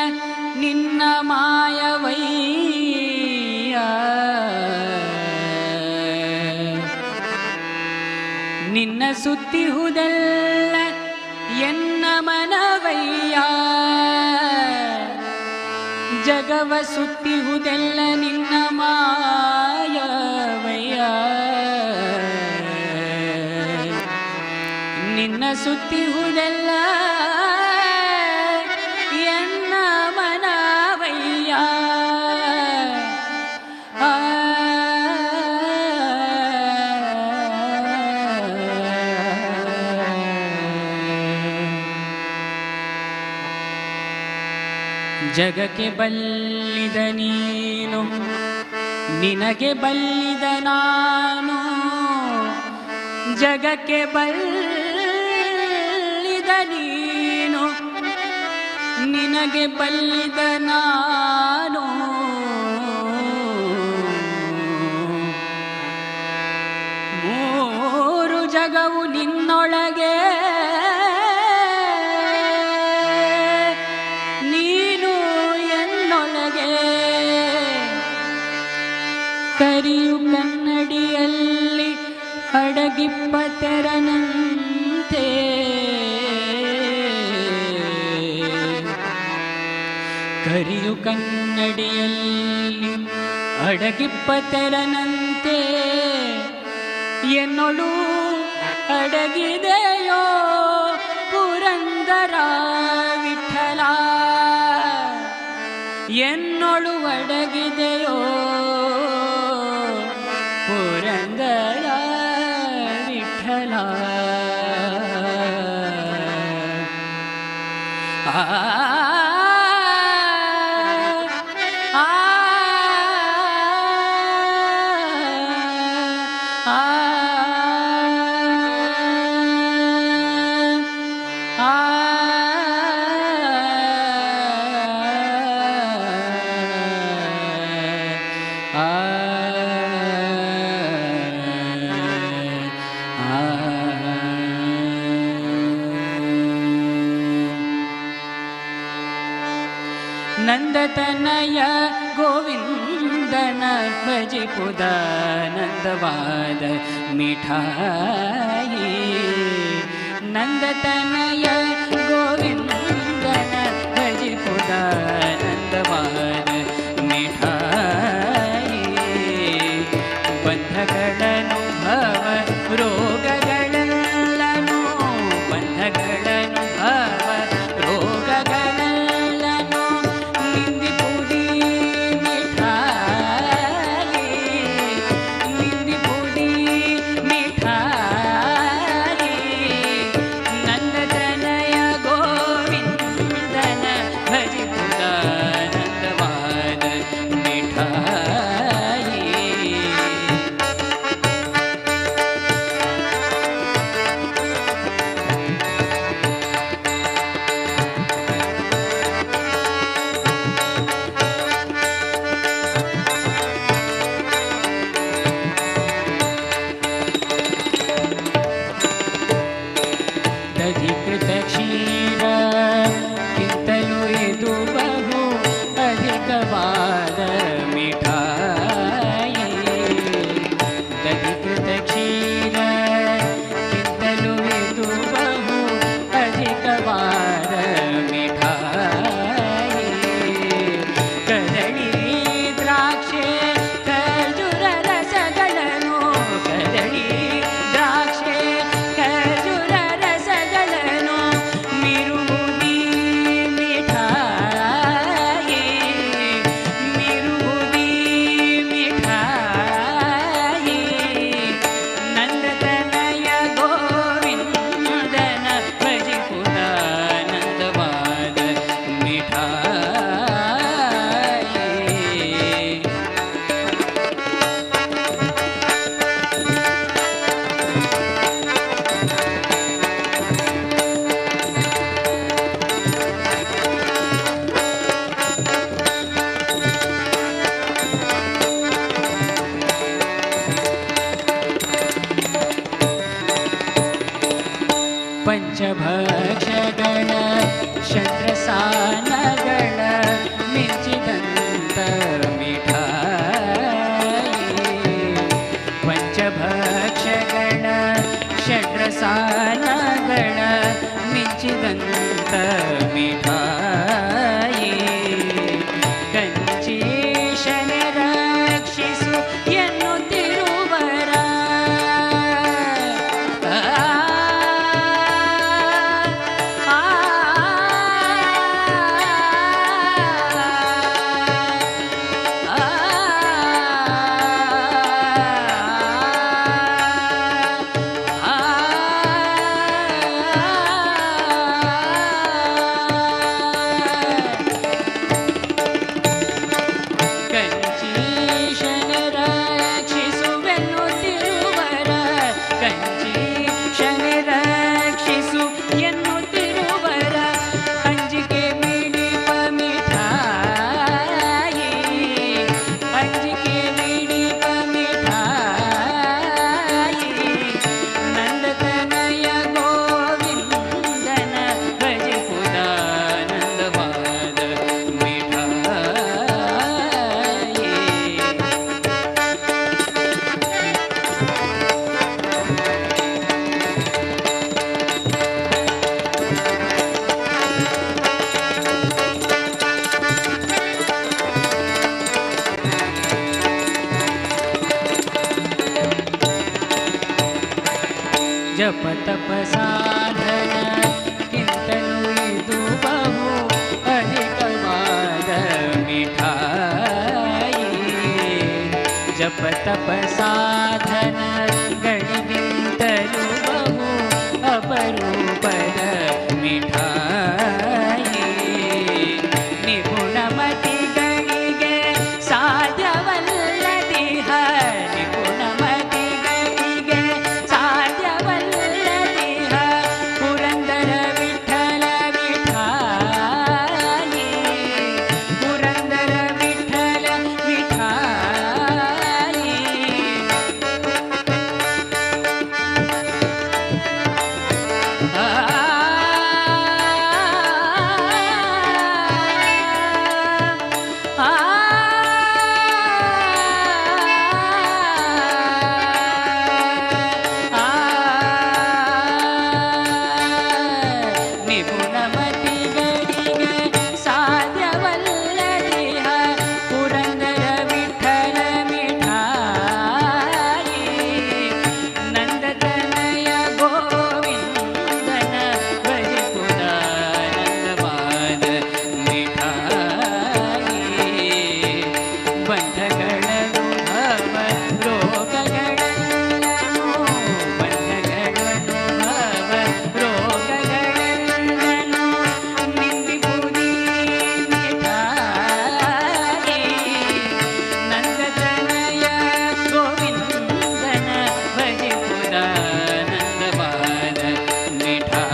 ನಿನ್ನ ಮಾಯವಯ್ಯ ನಿನ್ನ ಸುತ್ತಿಹುದೆಲ್ಲ ಎನ್ನ ಮನವಯ್ಯ ಜಗವ ಸುತ್ತಿಹುದೆಲ್ಲ ನಿನ್ನ ಮಾಯವಯ್ಯ ನಿನ್ನ ಸುತ್ತಿಹುದೆಲ್ಲ ಎನ್ನ ಮನವಯ್ಯ ಆ ಜಗಕ್ಕೆ ಬಲ್ಲಿದ ನೀನು ನಿನಗೆ ಬಲ್ಲಿದ ನಾನು ಜಗಕ್ಕೆ ಬಲ್ಲಿದ ನೀನು ನಿನಗೆ ಬಲ್ಲಿದ ನಾನು ಮೂರು ಜಗವು ನಿನ್ನೊಳಗೆ ನೀನು ಎನ್ನೊಳಗೆ ಕರಿಯು ಕನ್ನಡಿಯಲ್ಲಿ ಅಡಗಿಪ್ಪ ತೆರನಂತೆ ಕರಿಯು ಕನ್ನಡಿಯಲ್ಲಿ ಅಡಗಿಪ್ಪ ತೆರನಂತೆ ಎನ್ನೊಳು ಅಡಗಿದೆಯೋ ಪುರಂದರ ವಿಠಲ ಎನ್ನೊಳು ಅಡಗಿದೆಯೋ ಪುರಂದರ ವಿಠಲ ಆ ನಂದತನಯ ಗೋವಿಂದನ ಭಜಿಪುದ ನಂದವಾದ ಮಿಠಾಯಿ ನಂದತನಯ ಗೋವಿಂದನ ಭಜಿಪುದ ನಂದವಾದ ಮಿಠಾಯಿ ಬಂಧಗಳನ್ನು ಭವ ರೋಗಗಳೆಲ್ಲನು ಬಂಧಗಳನ್ನು ಭವ ರೋಗಗಳೆಲ್ಲನು ನಿಂದಿಪುಡಿ ಮಿಠಾಯಿ ನಿಂದಿಪುಡಿ ಮಿಠಾಯಿ ನಂದತನಯ ಗೋವಿಂದನ ಭಜಿಪುದ ಜಪ ತಪ ಸಾಧನ ಕಿಂತಲೂ ಇದು ಬಹು ಅಧಿಕವಾದ ಮಿಠಾಯಿ. ಜಪ ತಪ ಸಾಧನ ಗಳಿಗಿಂತಲೂ ಬಹು ಅಪರೂಪದ ಮಿಠಾಯಿ. ನಿಪುಣಮತಿಗಳಿಗೆ ಸಾಧ್ಯವಲ್ಲದಿಹ, ನಿಪುಣಮತಿಗಳಿಗೆ ಸಾಧ್ಯವಲ್ಲದಿಹ ಪುರಂದರ ವಿಠಲ ಮಿಠಾಯಿ, ಪುರಂದರ ವಿಠಲ ಮಿಠಾಯಿ. ನಿಪುಣಮತಿಗಳಿಗೆ ಸಾಧ್ಯವಲ್ಲದಿಹ ಪುರಂದರ ವಿಠಲ ಮಿಠಾಯಿ. ನಂದತನಯ ಗೋವಿಂದನ ಭಜಿಪುದಾನಂದವಾದ ಮಿಠಾಯಿ. ಬಂಧಗಳನ್ನು ಭವ ರೋಗಗಳನ್ನು, ಬಂಧಗಳನ್ನು ಭವ ರೋಗಗಳನ್ನು ನಿಂದಿಪುದಿ ಮಿಠಾಯಿ. ನಂದತನಯ ಗೋವಿಂದನ ಭಜಿಪುದಾನಂದವಾದ ಮಿಠಾಯಿ.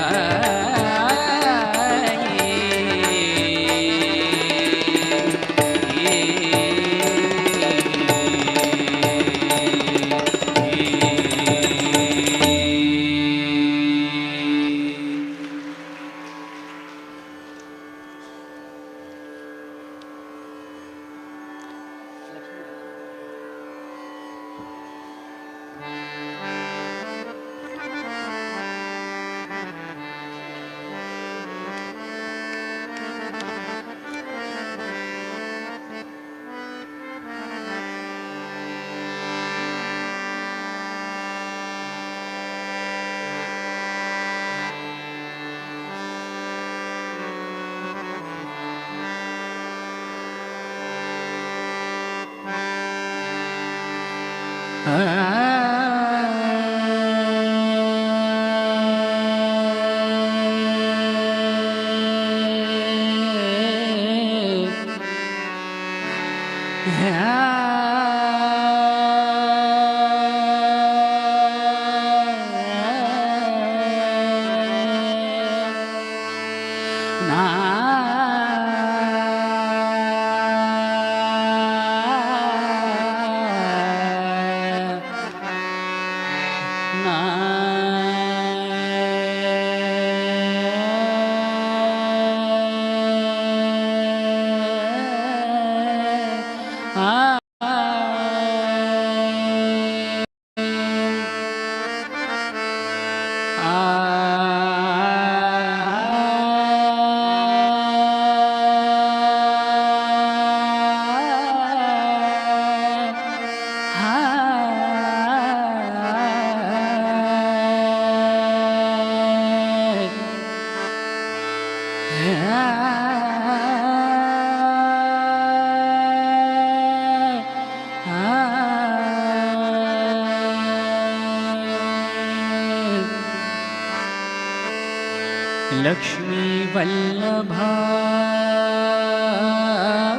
ಲಕ್ಷ್ಮೀ ವಲ್ಲಭ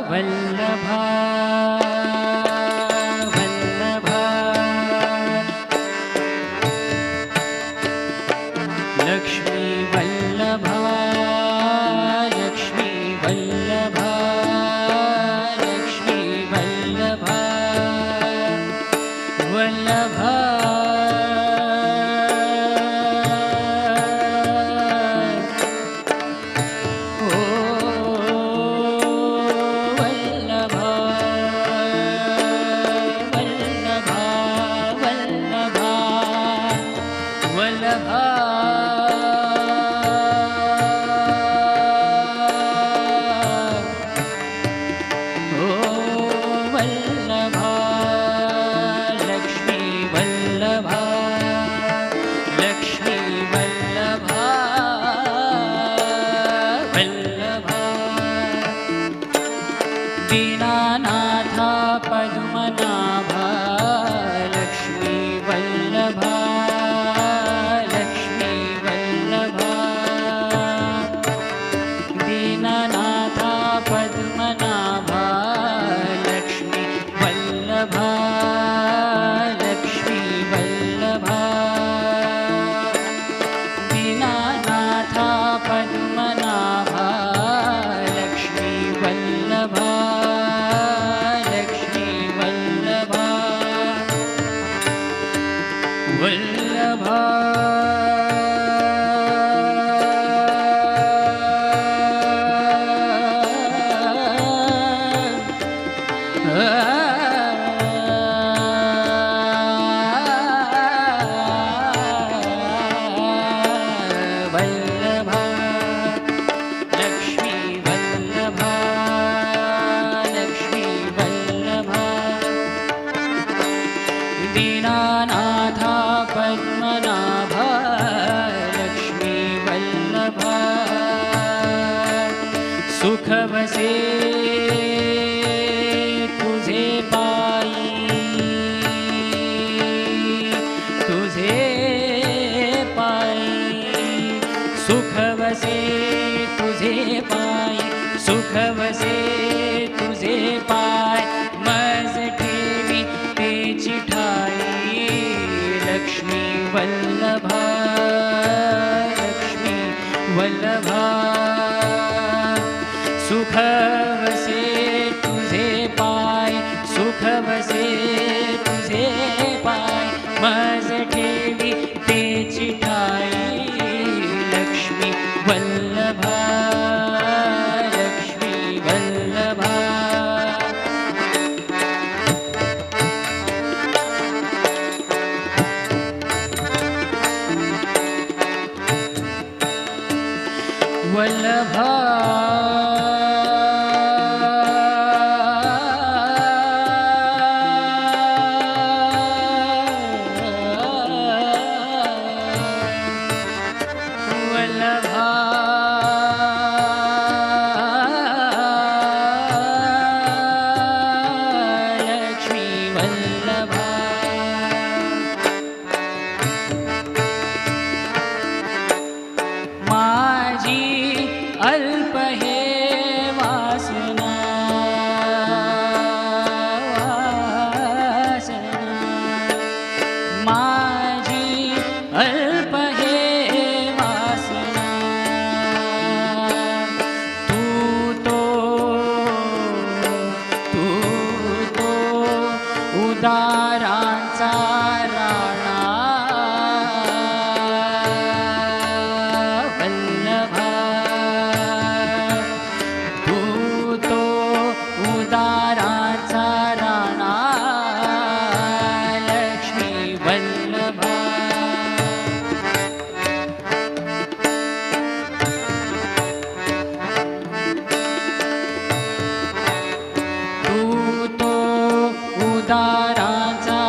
ವಲ್ಲಭ ವಲ್ಲಭ, ಲಕ್ಷ್ಮೀ ವಲ್ಲಭ ಲಕ್ಷ್ಮೀ ವಲ್ಲಭ ಲಕ್ಷ್ಮೀ ವಲ್ಲಭ ವಲ್ಲಭ. ಓ ವಲ್ಲಭ ವಲ್ಲಭ ವಲ್ಲಭ ವಲ್ಲಭ. ಓ ವಲ್ಲಭ ಲಕ್ಷ್ಮೀ ವಲ್ಲಭ. पद्मनाभा लक्ष्मी वल्लभा लक्ष्मी वल्लभा दीननाथा पद्मनाभा लक्ष्मी वल्लभा लक्ष्मी वल्लभा दीननाथा पद्मनाभा लक्ष्मी वल्लभा लक्ष्मी वल्लभा वल्लभा वल्लभा लक्ष्मी वल्लभा लक्ष्मी वल्लभा दीनानाथा पद्मनाभा लक्ष्मी वल्लभा सुख वसे तुझे पायी तुझे पायी सुख वसे तुझे पायी सुख वसे तुझे पाय मज ठेवी तेची ठाई लक्ष्मी वल्लभा लक्ष्मी वल्लभा सुख वसे तुझे पाय सुख वसे तुझे पाय मज ठेवी तेची ठाई लक्ष्मी वल्लभा लक्ष्मी वल्लभा वल्लभा वल्लभा लक्ष्मी वल्लभा माझी अल्प हे वासना वासना माझी अल्प हे वासना तू तो उदारांचा राणा वल्लभा तू तो उदारांचा राणा लक्ष्मी वल्लभा तू तो उदारांचा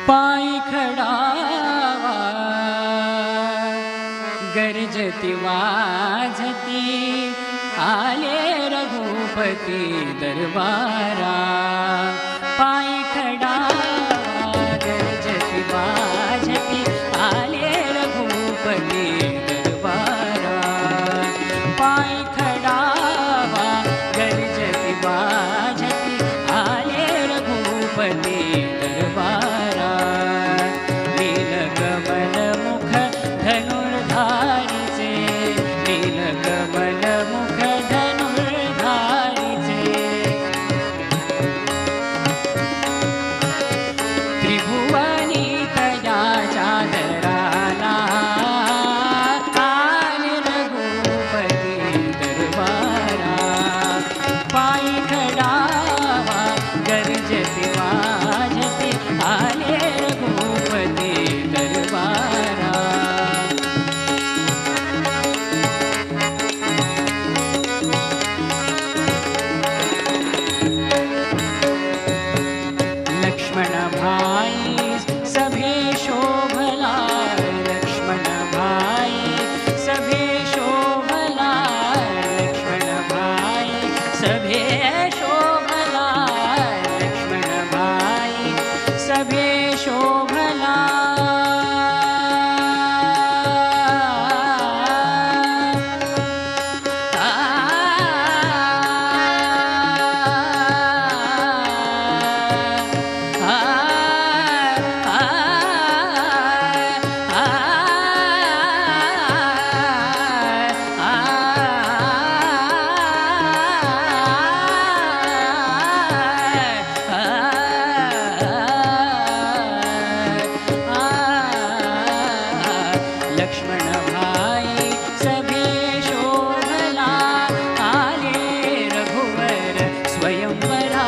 पायी खडावा गरजती वाजती आले रघुपती दरबारा। पायी खडावा गरजती वाजती आले रघुपती दरबारा। पायी खडावा गरजती वाजती आले रघुपती दरबारा। नीलकमल मुख धनुर्धारीचे नीलकमल मुख धनुर्धारीचे त्रिभुवनी तयाच्या दराला आले रघुपती दरबारा। पायी खडावा गरजती वाजती आले रघुपती दरबारा। लक्ष्मण भाई सभे शोभला लक्ष्मण भाई सभे शोभला लक्ष्मण भाई सभे शोभला लक्ष्मण भाई सभे शोभला। लक्ष्मण भाई सभे शोभला आले रघुवर स्वयंवरा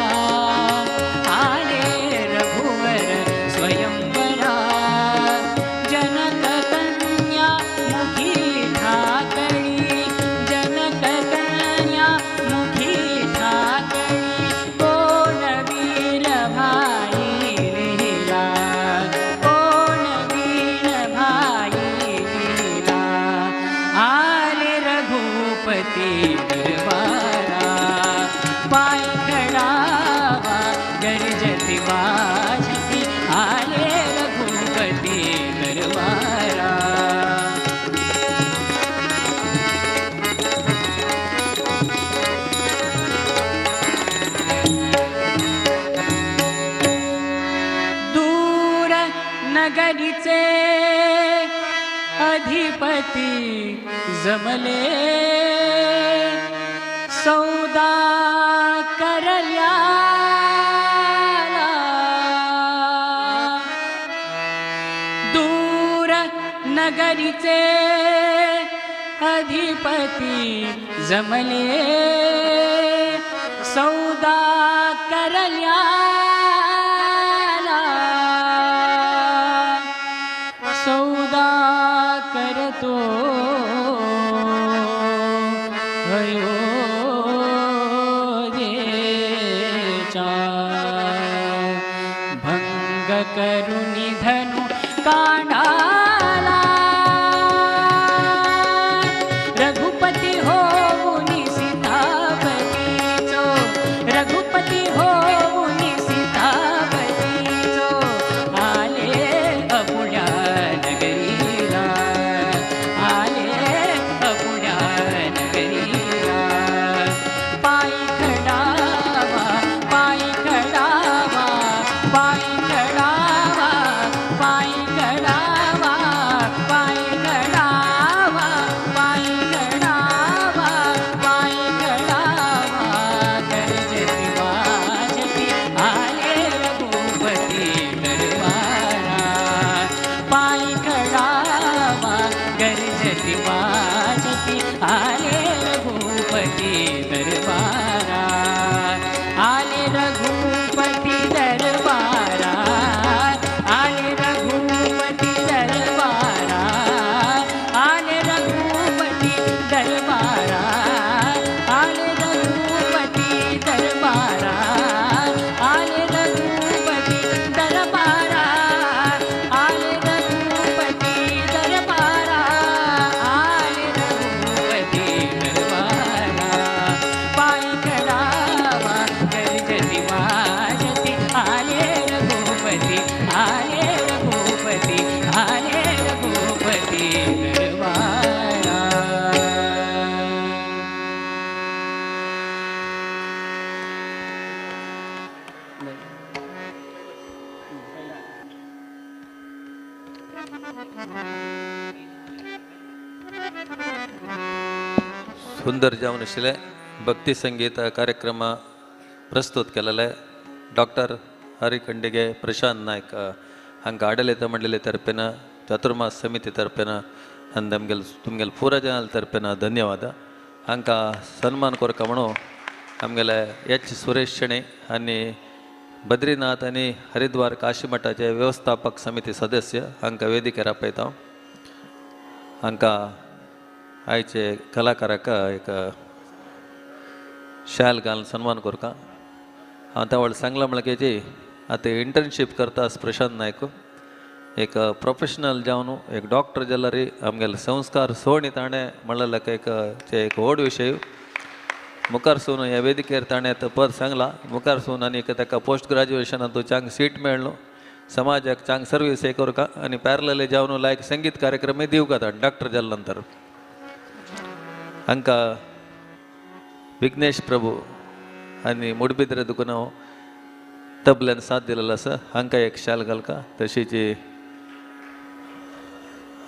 आले रघुवर स्वयंवरा। जनक कन्या मुखी ठाकणी जनक कन्या मुखी ठाकणी कोण वीर भाई लिहिला कोण वीर भाई लिहिला। आले रघुपती दरबारा। पायी खडावा गरजती वाजती आले रघुपती दरबारा। दूर नगरीचे अधिपती जमले सौदा करल्याला। दूर नगरीचे अधिपती जमले सौदा करल्याला। सौदा करतो अयोध्येचा भंग करुणी धनु काढाला। रघुपती होऊनी सीतापतीचो रघुपती होऊनी सीतापतीचो आले अपुण्या नगरीला आले अपुण्या नगरीला। पायी खडावा पायी खडावा पायी खडावा पायी खडावा पायी खडावा पायी खडावा पायी खडावा गरजती वाजती आले रघुपती दरबारा। पायी खडावा गरजती वाजती आले रघुपती दरबारा। आले रघुपती दरबारा आले रघुपती दरबारा आले रघुपती दरबारा आले रघुपती दरबारा आले रघुपती दरबारा। सुंदर जावन आशिल्लें भक्ती संगीत कार्यक्रम प्रस्तुत केलेले डॉक्टर हरी खंडिगे प्रशांत नायक हांकां आडलित मंडळी तर्फेन चातुर्मास समिती तर्फेन आनी आमगेले तुमगेले पुरा जनाल तर्फेन धन्यवाद. हांकां सन्मान करका म्हणून आमगेले एच सुरेश शेणै आनी बद्रीनाथ आनी हरिद्वार काशी मठाचे व्यवस्थापक समिती सदस्य हांकां वेदिकेर आपयता. हांकां आयचे कलाकाराक एक शाल घालून सन्मान करता. हांव त्या व्हड सांगलां म्हळ्यार की आतां इंटर्नशीप करता प्रशांत नायक एक प्रोफेशनल जावन एक डॉक्टर जाल्यार आमगेले संस्कार सोणी ताणें म्हणलें एक एक व्हड विशय. मुखार सून ह्या वेदिकेर ताणें आतां पद सांगलां मुखार सून आनी ताका पोस्ट ग्रॅज्युएशनांत चांग सीट मेळ्ळो समाजाक चांग सर्वीस हे करका आनी पॅरलल जावन लायक संगीत कार्यक्रमय दिवका ताणें डॉक्टर जाल्या नंतर. हांकां विघ्नेश प्रभू आनी मुडबिद्रे दुकान तबल्यान साथ दिलेलो आसा हांकां एक शाल घालका. तशीच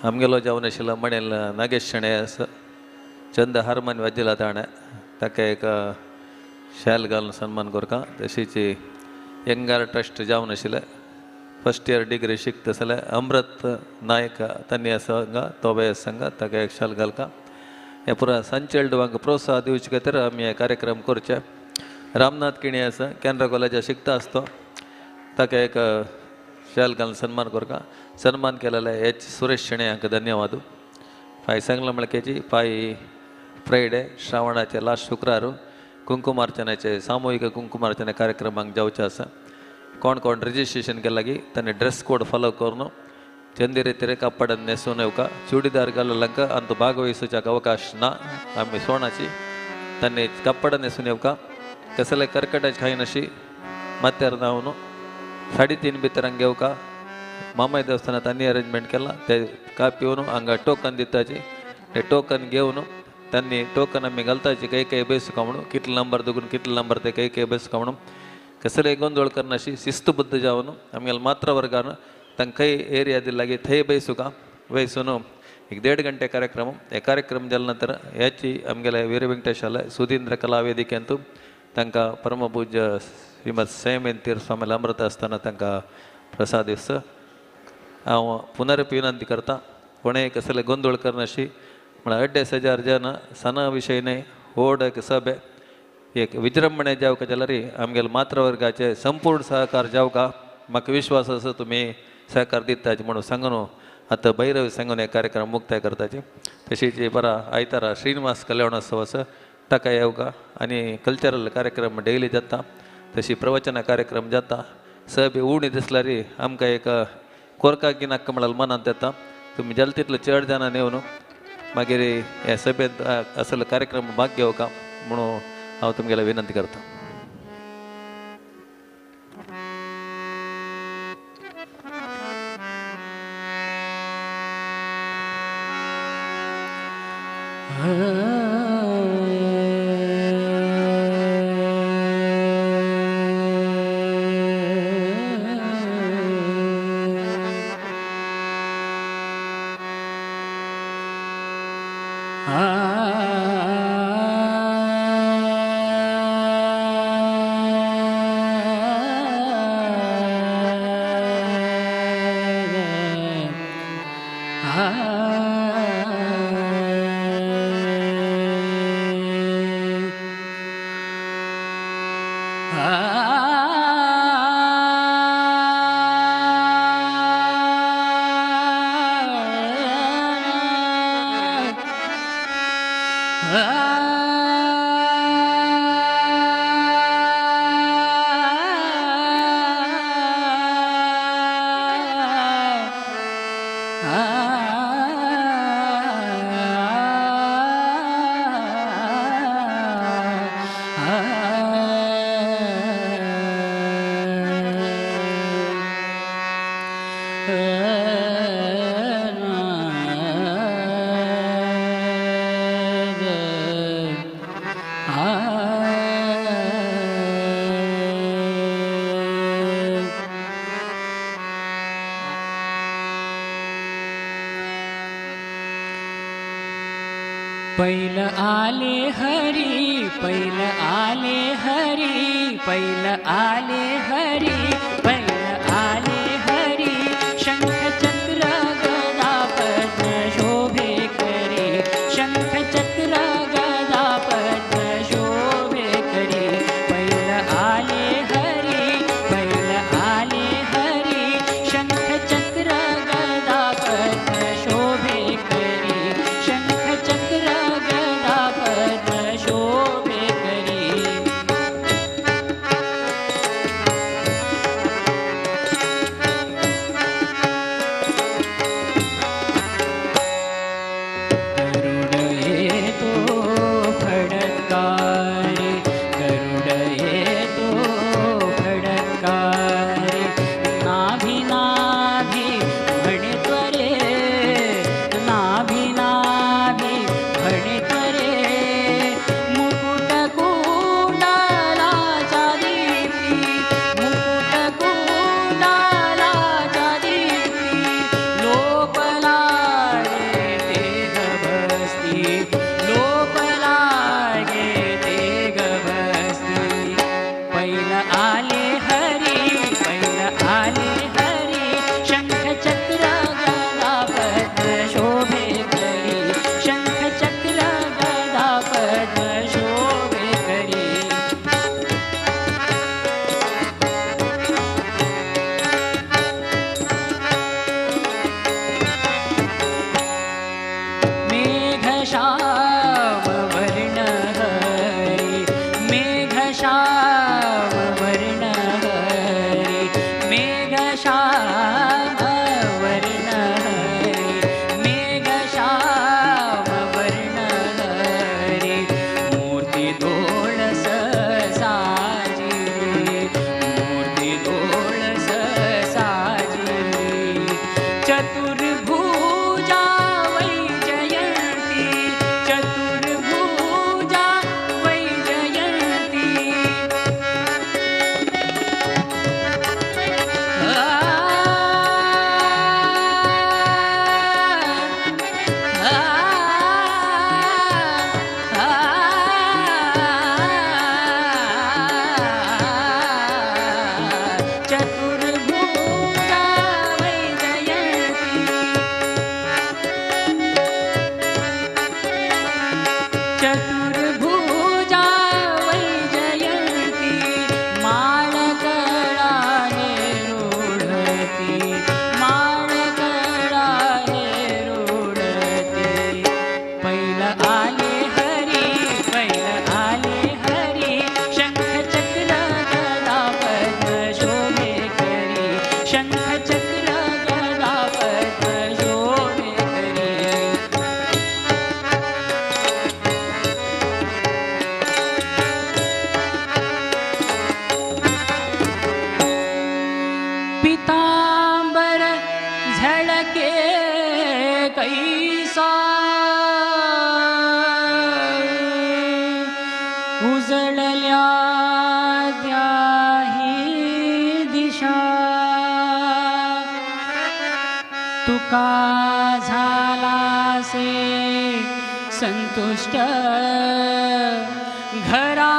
आमगेलो जावन आशिल्लो म्हणेल नागेश शेणै आसा चंद हार्मोन वाजयला ताणें ताका एक शाल घालून सन्मान करका. तशीच यंगार ट्रस्ट जावन आशिल्लें फर्स्ट इयर डिग्री शिकता जाल्यार अमृत नायक तांणी आसा हांगा तोबे आसा हांगा ताका एक शाल घालका. हे पुरा संचेल्डवांक प्रोत्साह दिवचे खातीर आमी हे कार्यक्रम करचे. रामनाथ किणी आसा केनरा कॉलेजा शिकता आसतो ताका एक शाल घालून सन्मान करका. सन्मान केलेले एच सुरेश शेणै हांकां धन्यवाद. फाय सांगलां म्हळ्यार केची फाय फ्रायडे श्रावणाचे लास्ट शुक्रार कुंकुमार्चनाचे सामुहीक कुंकुमार्चना कार्यक्रमाक जावचें आसा. कोण कोण रजिस्ट्रेशन केलां की ताणें ड्रेस कोड फॉलो करून चंदी रितीर कापड न्हेसून येवका चुडीदार घालल्यांक अंत भागवहिसूच्याक अवकाश ना आमी सोणाची तांणी कापड न्हेसून येवका. कसले कर्कटाच खायनाशी माथ्यार धांवन 3:30 भितर हांगा घेवका. मामाय देवस्थानात तांणी अरेंजमेंट केलां ते का पिवन हांगा टोकन दिताची ते टोकन घेवन तांणी टोकन आमी घालताची काही काही बेसुका म्हणून कितलो नंबर दुगून कितलो नंबर ते काही काही बेसुका म्हणून कसले गोंदळ करनाशी शिस्तबद्ध जावन आमगेले मात्र वर्गान तांकां खंय एरिया दिला लागीं थंय बैसुका बैसून एक 1.5 गंटे कार्यक्रम. हे कार्यक्रम जाल्या नंतर ह्याची आमगेले वीर वेंकटेशाले सुधींद्र कला वेदिकेंत तांकां परमपूज्य श्रीमद संयमेन तीर्थ स्वामीले अमृत आसतना तांकां प्रसाद दिस. हांव पुनरपी विनंती करता कोणेय कसले गोंदळ करनाशी म्हळ्यार 2,500 जन सणा विशय न्हय व्हड एक सभे एक विजृंभणे जावका जाल्यार आमगेले मात्रवर्गाचे संपूर्ण सहकार जावका म्हाका विश्वास आसा तुमी सहकार दिताची म्हणून सांगून आतां भैरवी सांगून हे कार्यक्रम मुक्ताय करताची. तशीच बरा आयतारा श्रीनिवास कल्याणोत्सव आसा ताका येवका आनी कल्चरल कार्यक्रम डेली जाता तशी प्रवचना कार्यक्रम जाता. सभे उणी दिसल्यार आमकां एक कोरकाक गिनाक म्हळ्यार मनांत येता तुमी जाता तितलो चड जाणां येवन मागीर हे सभेंत असलो कार्यक्रम भाग घेवका म्हणून हांव तुमगेले विनंती करता. Uh, पैल आले हरी पैल आले हरी पैल आले हरी पैल आले हरी शंख चक्र गदा पद्म शोभे करी शंख चक्र गदा पद्म शोभे करी पैल आले हरी पैल आले हरी शंख चक्र गदा पद्म शोभे करी शंख चक्र गदा पद्म शोभे करी। गरुड येतो फडकारे गरुड येतो फडकारे नाभी नाभी म्हणे त्वरे नाभी नाभी म्हणे त्वरे मुकुट कुंडलाच्या दीप्ती मुकुट कुंडलाच्या दीप्ती लोप लागे ते गभस्ती लोप लागे ते गभस्ती पैल आले हरी पैल आले हरी शंख चक्र गदा पद्म शोभे करी शंख चक्र गदा पद्म शोभे करी। मेघश्याम वर्ण हरी मेघश्याम वर्ण हरी मेघश्याम वर्ण हरी मेघश्याम वर्ण हरी मूर्ती दोळस साजिरी मूर्ती दोळस साजिरी चतुर्भुजा वैजयंती चतुर्भुजा वैजयंती। चतुर्भुजा वैजयंती चतुर्भुजा वैजयंती माळकळाने रूढती माळकळाने रूढती पैल आले हरी पैल आले हरी शंख चक्र गदा पद्म शोभे करी शंख चक्र गदा पद्म शोभे करी। पीतांबर झळके कैसा उजळल्या त्याही दिशा तुका झालासे संतुष्ट घरा